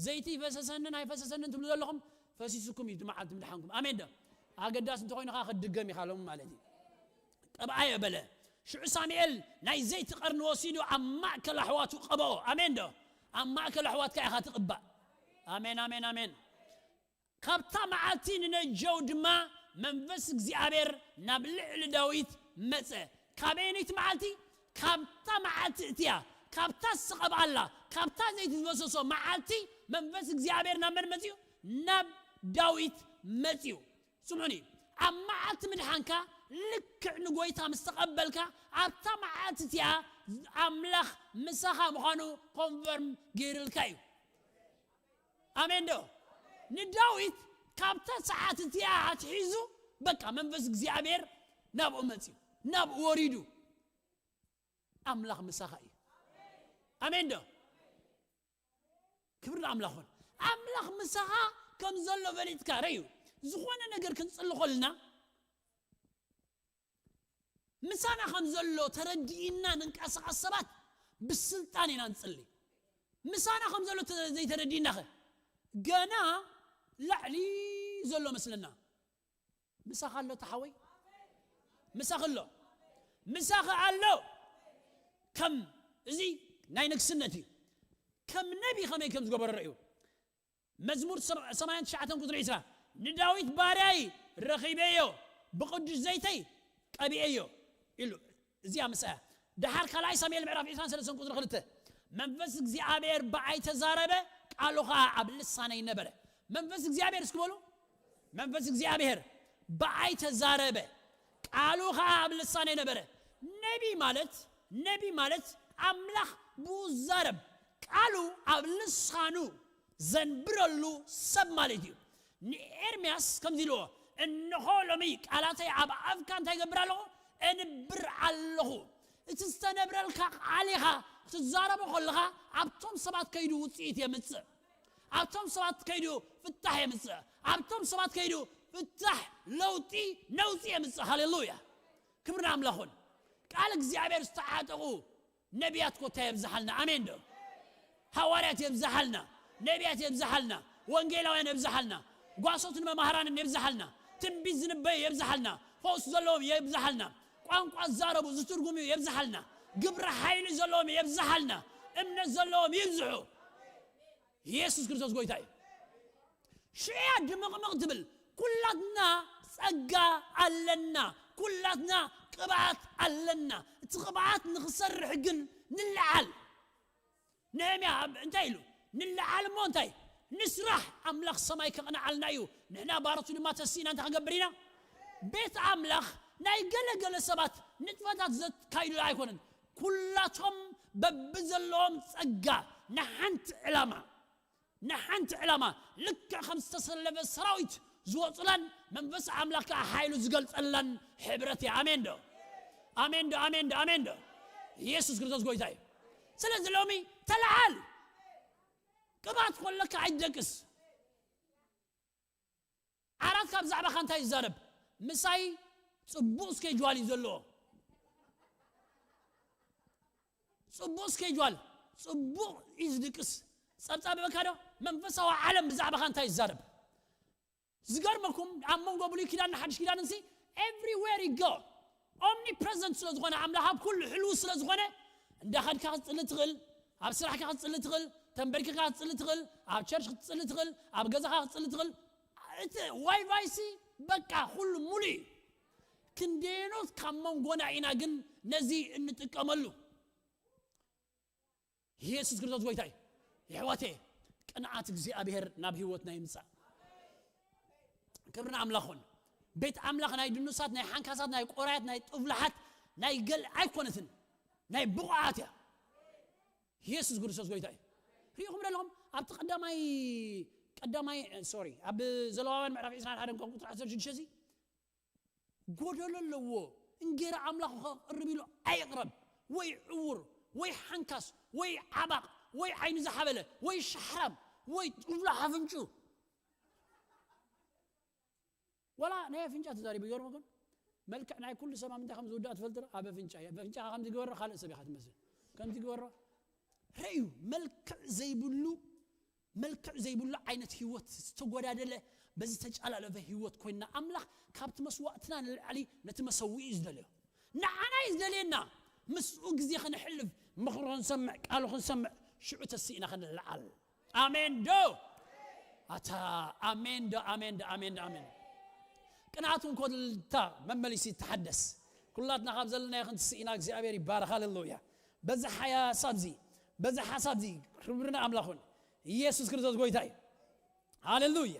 ዘይቲ ይፈሰሰንን ኣይፈሰሰንን ትብሉ ዘለኹም ፈሲሱኩም እዩ መዓልቲ ምድሓንኩም ኣሜን ዶ ኣገዳሲ እንተኮይኑ ከዓ ክድገም ኢኻ ሎም ማለት እዩ ቅብኣዮ በለ ሽዑ ሳሙኤል ናይ ዘይቲ ቀርኒ ወሲዱ ኣብ ማእከል ኣሕዋቱ ቀበኦ ኣሜን ዶ ኣብ ማእከል ኣሕዋትካ ኢኻ ትቕባእ ኣሜን ኣሜን ኣሜን ካብታ መዓልቲ ንነጀው ድማ መንፈስ እግዚኣብሔር ናብ ልዕሊ ዳዊት መጸ ካበየነይቲ መዓልቲ ካብታ መዓልቲ እቲያ ካብታ ዝቐብኣላ ካብታ ዘይትዝበሰሶ መዓልቲ መንፈስ እግዚኣብሔር ናብ መን መጺኡ ናብ ዳዊት መጺኡ ስምዑኒ ኣብ መዓልቲ ምድሓንካ ልክዕ ንጎይታ ምስ ተቐበልካ ኣብታ መዓልቲ እቲኣ ኣምላኽ ምሳኻ ምዃኑ ኮንፈርም ገይርልካ እዩ ኣሜን ዶ ንዳዊት ካብታ ሰዓት እቲኣ ኣትሒዙ በቃ መንፈስ እግዚኣብሔር ናብኡ መፅዩ ናብኡ ወሪዱ ኣምላኽ ምሳኻ እዩ ኣሜን ዶ ክብሪ ንኣምላኽ ኹን ኣምላኽ ምሳኻ ከም ዘሎ ፈሊጥካ ረዩ ዝኾነ ነገር ክንፅሊ ኮልና ምሳና ከም ዘሎ ተረዲእና ንንቀሳቐስ ሰባት ብስልጣን ኢና ንፅሊ ምሳና ከም ዘሎ ተ-፣ ዘይተረዲእናኸ? ገና ላዕሊ ዘሎ መስለና። ምሳኻ ኣሎ ተሓወይ? ምሳኻ ኣሎ? ምሳኻ ኣሎ? ከም፣ እዚ ናይ ንግስነት እዩ። ከም ነቢ ከመይ ከም ዝገበሮ እዩ። መዝሙር ሰማንያን ትሽዓተን ቁጽሪ ዕስራ፣ "ንዳዊት ባርያይ ረኺበዮ፣ ብቕዱስ ዘይተይ ቀቢኤዮ" ኢሉ። እዚኣ ምስኣ። ደሓር ካልኣይ ሳሙኤል ምዕራፍ ዕስራን ሰለስተን ቁጽሪ ክልተ፣ "መንፈስ እግዚኣብሔር ብኣይ ተዛረበ፣ ቃሉ ኸኣ ኣብ ልሳነይ ነበረ።" መንፈስ እግዚኣብሔር እስኪ በሉ፣ "መንፈስ እግዚኣብሔር ብኣይ ተዛረበ፣ ቃሉ ኸኣ ኣብ ልሳነይ ነበረ።" ነቢ ማለት፣ ነቢ ማለት ኣምላኽ ብኡ ዝዛረብ፣ ቃሉ ኣብ ልሳኑ ዘንብረሉ ሰብ ማለት እዩ። ንኤርምያስ ከምዚ ኢልዎ፣ "እንሆ ሎሚ ቃላተይ ኣብ ኣፍካ እንታይ ይገብር ኣለኹ? እንብር ኣለኹ።" እቲ ዝተነብረልካ ቃል ኢኻ ክትዛረቦ ከለኻ፣ ኣብቶም ሰባት ከይዱ ውጽኢት የምጽእ። ኣብቶም ሰባት ከይዱ ፍታሕ የምጽእ። ኣብቶም ሰባት ከይዱ ፍታሕ፣ ለውጢ፣ ነውጺ የምጽእ። ሃሌሉያ! ክብሪ ንኣምላኽ ይኹን። ቃል እግዚኣብሔር ዝተዓጠቑ ነቢያት ኮታ የብዝሓልና። ኣሜን ዶ? ሃዋርያት የብዝሓልና፣ ነቢያት የብዝሓልና፣ ወንጌላውያን የብዝሓልና፣ ጓሶትን መማህራንን የብዝሓልና፣ ትንቢት ዝንበዩ የብዝሓልና፣ ፈውስ ዘለዎም የብዝሓልና፣ ቋንቋ ዝዛረቡ ዝትርጉሙ የብዝሓልና፣ ግብረ ሓይሊ ዘለዎም የብዝሓልና፣ እምነት ዘለዎም ይብዝሑ። ኢየሱስ ክርስቶስ ጎይታ እዩ። ሽያ ድምቕምቕ ትብል። ኩላትና ጸጋ ኣለና፣ ኩላትና ቅብኣት ኣለና። እቲ ቅብኣት ንኽሰርሕ ግን ንለዓል። ነህምያ ኣብ-፣ እንታይ ኢሉ? "ንለዓል እሞ እንታይ? ንስራሕ፣ ኣምላኽ ሰማይ ከቕንዓልና እዩ። ንሕና ባሮቱ ድማ ተሲእና እንታይ ክንገብር ኢና?" ቤት ኣምላኽ ናይ ገለ ገለ ሰባት ንጥፈታት ዘካይዱሉ ኣይኮነን። ኩላቶም በብዘለዎም ጸጋ ንሓንቲ ዕላማ፣ ንሓንቲ ዕላማ ልክዕ ከም ዝተሰለፈ ሰራዊት ዝወጹላን መንፈስ ኣምላኽ ከኣ ሓይሉ ዝገልጸላን ሕብረት እያ። ኣሜን ዶ? ኣሜን ዶ? ኣሜን ዶ? ኣሜን ዶ? ኢየሱስ ክርስቶስ ጎይታ እዩ። ስለዚ ሎሚ ተለዓል። ቅብኣት ከለካ ኣይትደቅስ። ዓራት ካብ ዛዕባኻ እንታይ ይዛረብ? ምሳይ ጽቡቕ ስኬጅዋል እዩ ዘለዎ። ጽቡቕ ስኬጅዋል፣ ጽቡቕ እዩ ዝድቅስ። ጸብጻብ በካ ዶ? መንፈሳዊ ዓለም ብዛዕባኻ እንታይ ይዛረብ? ዝገርመኩም፣ ኣብ መንጎ ብሉይ ኪዳን ሓድሽ ኪዳን እንሲ፣ everywhere you go፣ omnipresent ስለ ዝኾነ፣ ኣምላኽ ኣብ ኩሉ ሕልው ስለ ዝኾነ፣ እንዳኸድካ ክትጽሊ ትኽእል፣ ኣብ ስራሕካ ክትጽሊ ትኽእል፣ ተንበርኪኻ ክትጽሊ ትኽእል፣ ኣብ ቸርች ክትጽሊ ትኽእል፣ ኣብ ገዛኻ ክትጽሊ ትኽእል። እቲ ዋይፋይ ሲ በቃ ኩሉ ሙሉ እዩ። ክንደየኖት ካብ መንጎና ኢና ግን ነዚ እንጥቀመሉ? ኢየሱስ ክርስቶስ ጎይታ እዩ። የሕዋቴ፣ ቅንዓት እግዚኣብሔር ናብ ህይወትና ይምጻእ። ክብሪ ንኣምላኽ ይኹን። ቤት ኣምላኽ ናይ ድኑሳት፣ ናይ ሓንካሳት፣ ናይ ቆራያት፣ ናይ ጥብላሓት፣ ናይ ገል ኣይኮነትን። ናይ ብቑዓት እያ። ኢየሱስ ክርስቶስ ጎይታ እዩ። ሪኢኹም ዶ ኣለኹም? ኣብቲ ቀዳማይ፣ ቀዳማይ፣ ሶሪ፣ ኣብ ዘለዋውያን ምዕራፍ ዕስራን ሓደን ካብ ቁጽሪ ዓሰርተ ሽዱሽተ እዚ፣ ጎደሎ ኣለዎ። እንጌራ ኣምላኽ ከቕርብ ኢሉ ኣይቕረብ። ወይ ዕውር፣ ወይ ሓንካስ፣ ወይ ዓባቕ፣ ወይ ዓይኑ ዝሓበለ፣ ወይ ሻሕራም፣ ወይ ጥብሎ ኣፍንጩ። ዋላ ናይ ኣፍንጫ ተዛሪቡ ይገርመኩም። መልክዕ ናይ ኩሉ ሰብ ኣብ ምንታይ ከም ዝውዳእ ትፈልጥ ዶ? ኣብ ኣፍንጫ እዩ። ኣብ ኣፍንጫ ከም ዝገበሮ ካልእ ሰብ ኢኻ ትመስል። ከም ዝገበሮ ረዩ፣ መልክዕ ዘይብሉ፣ መልክዕ ዘይብሉ ዓይነት ህይወት ዝተጎዳደለ፣ በዚ ተጫላለፈ ህይወት ኮይንና፣ ኣምላኽ ካብቲ መስዋእትና ንላዕሊ ነቲ መሰውኢ እዩ ዝደልዮ። ንዓና እዩ ዝደልየና። ምስኡ ግዜ ከነሕልፍ፣ ምኽሩ ክንሰምዕ፣ ቃሉ ክንሰምዕ፣ ሽዑ ተሲእና ክንለዓል። ኣሜን ዶ? ኣታ ኣሜን ዶ? ኣሜን ዶ? ኣሜን ዶ? ኣሜን። ቅንዓት እንኮልታ መመሊሲ ይተሓደስ። ኩላትና ካብ ዘለናዮ ክንትስኢና እግዚኣብሔር ይባረኽ። ሃሌሉያ። በዚ ሓሳብ እዚ፣ በዚ ሓሳብ እዚ ክብሪ ንኣምላኽ ይኹን። ኢየሱስ ክርስቶስ ጎይታ እዩ። ሃሌሉያ።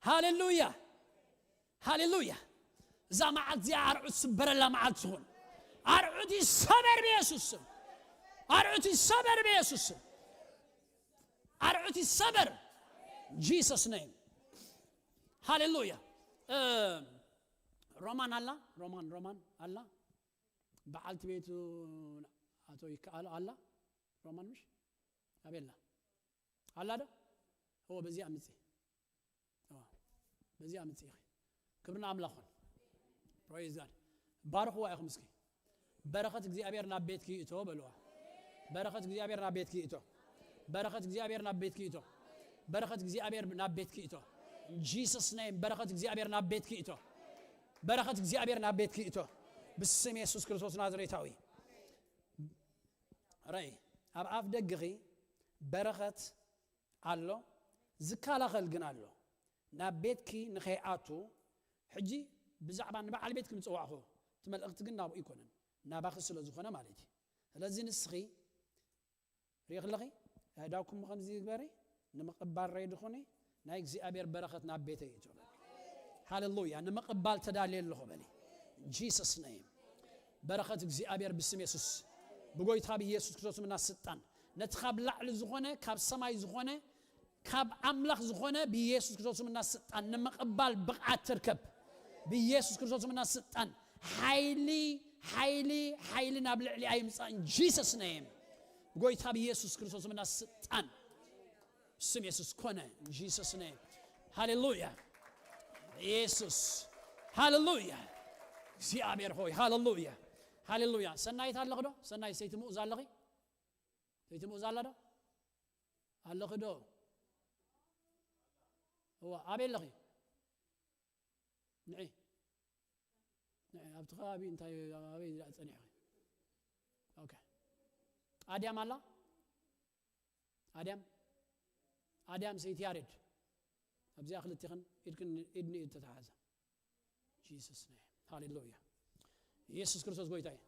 ሃሌሉያ። ሃሌሉያ። እዛ መዓልቲ እዚኣ ኣርዑት ስበረላ መዓልቲ ትኹን። ኣርዑት ይሰበር ብኢየሱስ ስም። ኣርዑት ይሰበር ብኢየሱስ ስም። ኣርዑት ይሰበር። Jesus name። ሃሌሉያ። እ፣ ሮማን ኣላ? ሮማን፣ ሮማን ኣላ? በዓልቲ ቤቱ ኣቶ ይከኣሎ ኣላ? ሮማን ምሽ? ኣበይ ኣላ? ኣላ ዶ? እዎ፣ በዚኣ ምጺ። እዎ፣ በዚኣ ምጺ ኢኺ። ክብሪ ንኣምላኽ ይኹን። Praise God። ባርኽዋ ኢኹም እስኪ። በረኸት እግዚኣብሔር ናብ ቤትኪ ይእቶ በልዋ። በረኸት እግዚኣብሔር ናብ ቤትኪ ይእቶ። በረኸት እግዚኣብሔር ናብ ቤትኪ ይእቶ። በረኸት እግዚኣብሔር ናብ ቤትኪ ይእቶ። In Jesus name፣ በረኸት እግዚኣብሔር ናብ ቤትኪ ይእቶ። በረኸት እግዚኣብሔር ናብ ቤትኪ ይእቶ። ብስም የሱስ ክርስቶስ ናዝሬታዊ። ረይ ኣብ ኣፍ ደግኺ በረኸት ኣሎ፣ ዝከላኸል ግን ኣሎ። ናብ ቤትኪ ንኸይኣቱ ሕጂ ብዛዕባ ንበዓል ቤትኪ ምጽዋዕኹ፣ እቲ መልእኽቲ ግን ናብኡ ኣይኮነን፣ ናባኺ ስለ ዝኾነ ማለት እዩ። ስለዚ ንስኺ ሪእኺ ኣለኺ፣ ኣእዳውኩም ከምዚ ግበሪ፣ ንምቕባል ሬዲ ኹኒ፣ ናይ እግዚኣብሔር በረኸት ናብ ቤተይ እዩ ትበል። ሃሌሉያ። ንምቕባል ተዳልየ ኣለኹ በሊ። Jesus name። በረኸት እግዚኣብሔር ብስም የሱስ፣ ብጎይታ ብኢየሱስ ክርስቶስ ምና ስልጣን፣ ነቲ ካብ ላዕሊ ዝኾነ፣ ካብ ሰማይ ዝኾነ፣ ካብ ኣምላኽ ዝኾነ ብኢየሱስ ክርስቶስ ምና ስልጣን ንምቕባል ብቕዓት ትርከብ። ብኢየሱስ ክርስቶስ ምና ስልጣን ሓይሊ፣ ሓይሊ፣ ሓይሊ ናብ ልዕሊ ኣይምጻእን። Jesus name። ብጎይታ ብኢየሱስ ክርስቶስ ምና ስልጣን፣ ስም የሱስ ኮነ። Jesus name። ሃሌሉያ። ኢየሱስ። ሃሌሉያ። እግዚኣብሔር ሆይ፣ ሃሌሉያ። ሃሌሉያ። ሰናይት ኣለኺ ዶ? ሰናይት ሰይቲ ምኡዝ ኣለኺ? ሰይቲ ምኡዝ ኣላ ዶ? ኣለኺ ዶ? እዋ፣ ኣበይ ኣለኺ? ንዒ። ንዒ፣ ኣብቲ ከባቢ እንታይ፣ ኣበይ ደኣ ጸኒሕኺ? ኦኬ። ኣድያም ኣላ? ኣድያም? ኣድያም ሰይቲ ያሬድ። ኣብዚኣ ክልቲኽን ኢድክን ኢድ ንኢድ ተተሓሓዛ። Jesus name። ሃሌሉያ። ኢየሱስ ክርስቶስ ጎይታ እዩ።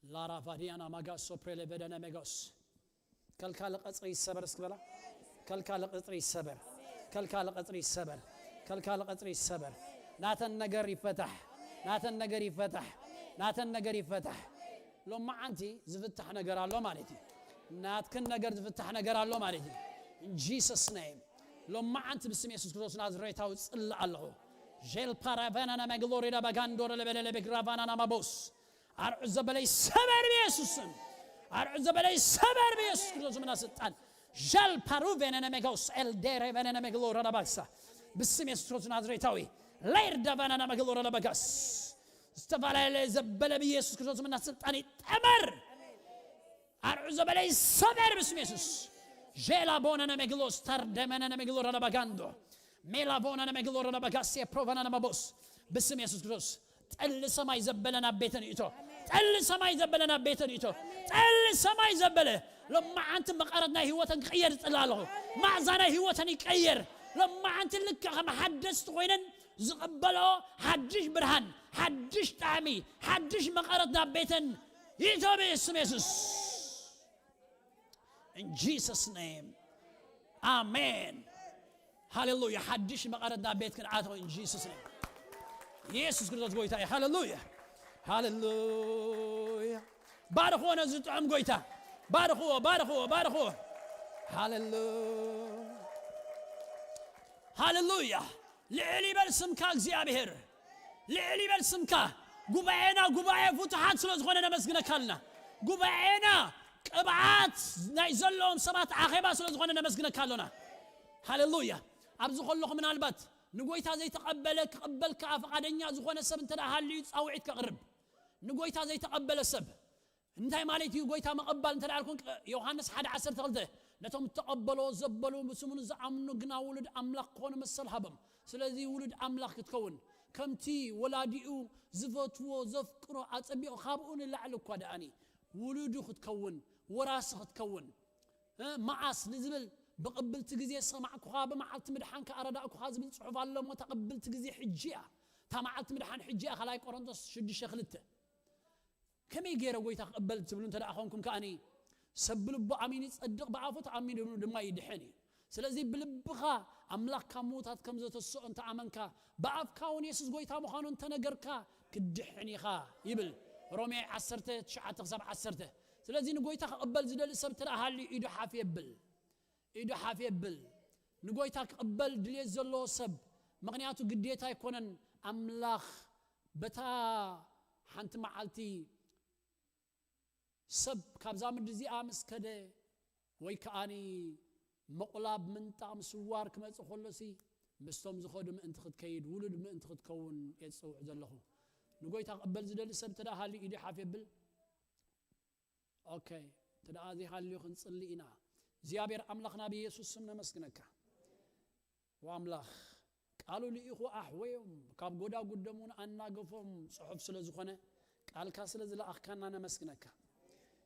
ላራ ፋዲያና ማጋስ ሶፕሬ ለበደነ ሜጋስ። ከልካለ ቀጽሪ ይሰበር እስኪ በላ። ከልካለ ቀጽሪ ይሰበር። ከልካለ ቀጽሪ ይሰበር። ከልካለ ቀጽሪ ይሰበር። ናተን ነገር ይፈታሕ። ናተን ነገር ይፈታሕ። ናተን ነገር ይፈታሕ። ሎማዓንቲ ዝፍታሕ ነገር ኣሎ ማለት እዩ። ናትክን ነገር ዝፍታሕ ነገር ኣሎ ማለት እዩ። In Jesus name። ሎማዓንቲ ብስም የሱስ ክርስቶስ ናዝሬታዊ ጽልእ ኣለኹ። ጀል ፓራቫናና መግሎሪዳ ባጋንዶረ ለበለለ በግራቫናና ማቦስ። ኣርዑ ዘበለ ይሰበር ብኢየሱስ ስም። ኣርዑ ዘበለ ይሰበር ብኢየሱስ ክርስቶስ ምና ስልጣን። ጀል ፓሩ ቬነነ ሜጋውስ ኤልዴሬ ቬነነ መግሎረ ለባሳ። ብስም የሱስ ክርስቶስ ናዝሬታዊ። ሌር ዳቫናና መግሎረ ለበጋስ። ዝተፈላለየ ዘበለ ብኢየሱስ ክርስቶስ ምና ስልጣን ይጠመር። ኣርዑ ዘበለ ይሰበር ብስም የሱስ። ዤላ ቦነነ መግሎስ ተርደመነነ መግሎረ ለባጋንዶ። ሜላ ቦነነ መግሎረ ለባጋስ የፕሮቨነነ መቦስ። ብስም የሱስ ክርስቶስ። ጠሊ ሰማይ ዘበለ ናብ ቤተን ይእቶ። ጠሊ ሰማይ ዘበለ ናብ ቤተን ይእቶ። ጠሊ ሰማይ ዘበለ። ሎማዓንቲ መቐረት ናይ ህይወተን ክቕየር ይጽሊ ኣለኹ። ማዕዛ ናይ ህይወተን ይቀየር። ሎማዓንቲ ልክዕ ከም ሓደስቲ ኮይነን ዝቕበልኦ ሓድሽ ብርሃን፣ ሓድሽ ጣዕሚ፣ ሓድሽ መቐረት ናብ ቤተን ይእቶ ብስም የሱስ። In Jesus name. ኣሜን። ሃሌሉያ። ሓድሽ መቐረት ናብ ቤት ክንኣተው in Jesus name። ኢየሱስ ክርስቶስ ጎይታ እዩ። ሃሌሉያ። ሃሌሉያ። ባርኽዎ ነዚ ጥዑም ጎይታ። ባርኽዎ፣ ባርኽዎ፣ ባርኽዎ። ሃሌሉያ። ሃሌሉያ። ልዕል ይበል ስምካ እግዚኣብሔር። ልዕል ይበል ስምካ። ጉባኤና ጉባኤ ፍቱሓት ስለ ዝኾነ ነመስግነካ ኣለና። ጉባኤና ቅብዓት ናይ ዘለዎም ሰባት ኣኼባ ስለ ዝኾነ ነመስግነካ ኣሎና። ሃሌሉያ። ኣብዚ ከለኹ ምናልባት ንጎይታ ዘይተቐበለ ክቕበል ከኣ ፍቓደኛ ዝኾነ ሰብ እንተ ደኣ ሃልዩ ጻውዒት ከቕርብ። ንጎይታ ዘይተቐበለ ሰብ እንታይ ማለት እዩ? ጎይታ ምቕባል እንተ ደኣ ኣልኩን፣ ዮሃንስ ሓደ ዓሰርተ ክልተ፣ ነቶም እተቐበሎ ዘበሉ ብስሙ ንዝኣምኑ ግና ውሉድ ኣምላኽ ክኾኑ መሰል ሃቦም። ስለዚ ውሉድ ኣምላኽ ክትከውን፣ ከምቲ ወላዲኡ ዝፈትዎ ዘፍቅሮ ኣጸቢቑ ካብኡ ንላዕሊ እኳ ደኣኒ ውሉዱ ክትከውን፣ ወራሲ ክትከውን፣ እ፣ መዓስ ንዝብል ብቕብልቲ ግዜ ሰማዕኩኻ፣ ብመዓልቲ ምድሓንካ ኣረዳእኩኻ ዝብል ጽሑፍ ኣሎ እሞ፣ እታ ቅብልቲ ግዜ ሕጂ እያ። እታ መዓልቲ ምድሓን ሕጂ እያ። ካልኣይ ቆሮንቶስ ሽዱሽተ ክልተ። ከመይ ገይረ ጎይታ ክቕበል ትብሉ እንተ ደኣ ኾንኩም ከኣኒ፣ ሰብ ብልቡ ኣሚኑ ይጸድቕ፣ ብኣፉ ተኣሚኑ ድማ ይድሕን እዩ። ስለዚ ብልብኻ ኣምላኽ ካብ ምዉታት ከም ዘተስኦ እንተ ኣመንካ፣ ብኣፍካ እውን የሱስ ጎይታ ምዃኑ እንተ ነገርካ፣ ክትድሕን ኢኻ ይብል ሮሜ ዓሰርተ ትሽዓተ ክሳብ ዓሰርተ። ስለዚ ንጎይታ ክቕበል ዝደሊ ሰብ እንተ ደኣ ሃልዩ ኢዱ ሓፍ የብል። ኢዱ ሓፍ የብል። ንጎይታ ክቕበል ድልየት ዘለዎ ሰብ፣ ምኽንያቱ ግዴታ ኣይኮነን። ኣምላኽ በታ ሓንቲ መዓልቲ ሰብ ካብዛ ምድሪ እዚኣ ምስ ከደ፣ ወይ ከኣኒ ምቑላብ፣ ምንጣቕ፣ ምስዋር ክመጽእ ከሎሲ፣ ምስቶም ዝኸዱ ምእንቲ ክትከይድ፣ ውሉድ ምእንቲ ክትከውን እየ ዝጽውዕ ዘለኹ። ንጎይታ ክቕበል ዝደሊ ሰብ እንተ ደኣ ሃልዩ ኢዱ ሓፍ የብል። ኦኬ። እንተ ደኣ ዘይሃልዩ ክንጽሊ ኢና። እግዚኣብሔር ኣምላኽና ብየሱስ ስም ነመስግነካ። ወኣምላኽ ቃሉ ልኢኹ ኣሕወዮም፣ ካብ ጎዳጉዶም እውን ኣናገፎም ጽሑፍ ስለ ዝኾነ፣ ቃልካ ስለ ዝለኣኽካና ነመስግነካ።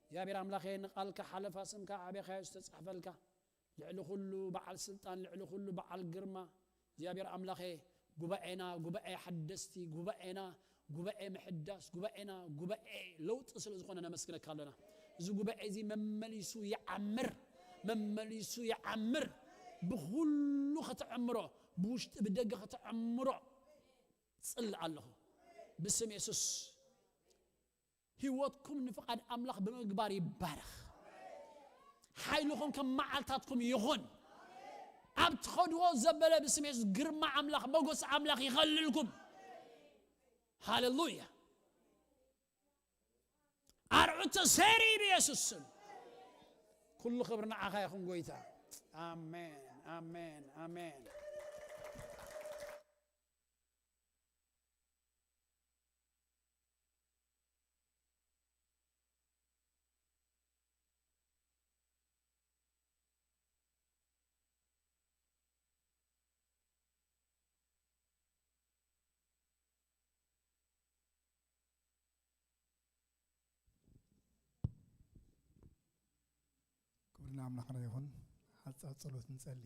እግዚኣብሔር ኣምላኸ ንቃልካ ሓለፋ ስምካ ኣዕቤኻዮ ዝተጻሕፈልካ፣ ልዕሊ ኩሉ በዓል ስልጣን፣ ልዕሊ ኩሉ በዓል ግርማ እግዚኣብሔር ኣምላኸ ጉባኤና ጉባኤ ሓደስቲ፣ ጉባኤና ጉባኤ ምሕዳስ፣ ጉባኤና ጉባኤ ለውጢ ስለ ዝኾነ ነመስግነካ ኣለና። እዚ ጉባኤ እዚ መመሊሱ ይዓምር፣ መመሊሱ ይዓምር። ብኹሉ ከተዕምሮ፣ ብውሽጢ ብደገ ከተዕምሮ ጽል ኣለኹ ብስም የሱስ። ህይወትኩም ንፍቓድ ኣምላኽ ብምግባር ይባረኽ። ሓይልኹም ከም መዓልታትኩም ይኹን። ኣብ ትኸድዎ ዘበለ ብስም የሱስ ግርማ ኣምላኽ፣ መጎስ ኣምላኽ ይኸልልኩም። ሃሌሉያ። ኣርዑት ተሰሪ ብየሱስ ስም። ኩሉ ክብሪ ንዓኻ ይኹን ጎይታ። ኣሜን፣ ኣሜን፣ ኣሜን። ክብሪ ንኣምላኽና ይኹን። ሓጻር ጸሎት ንጸሊ።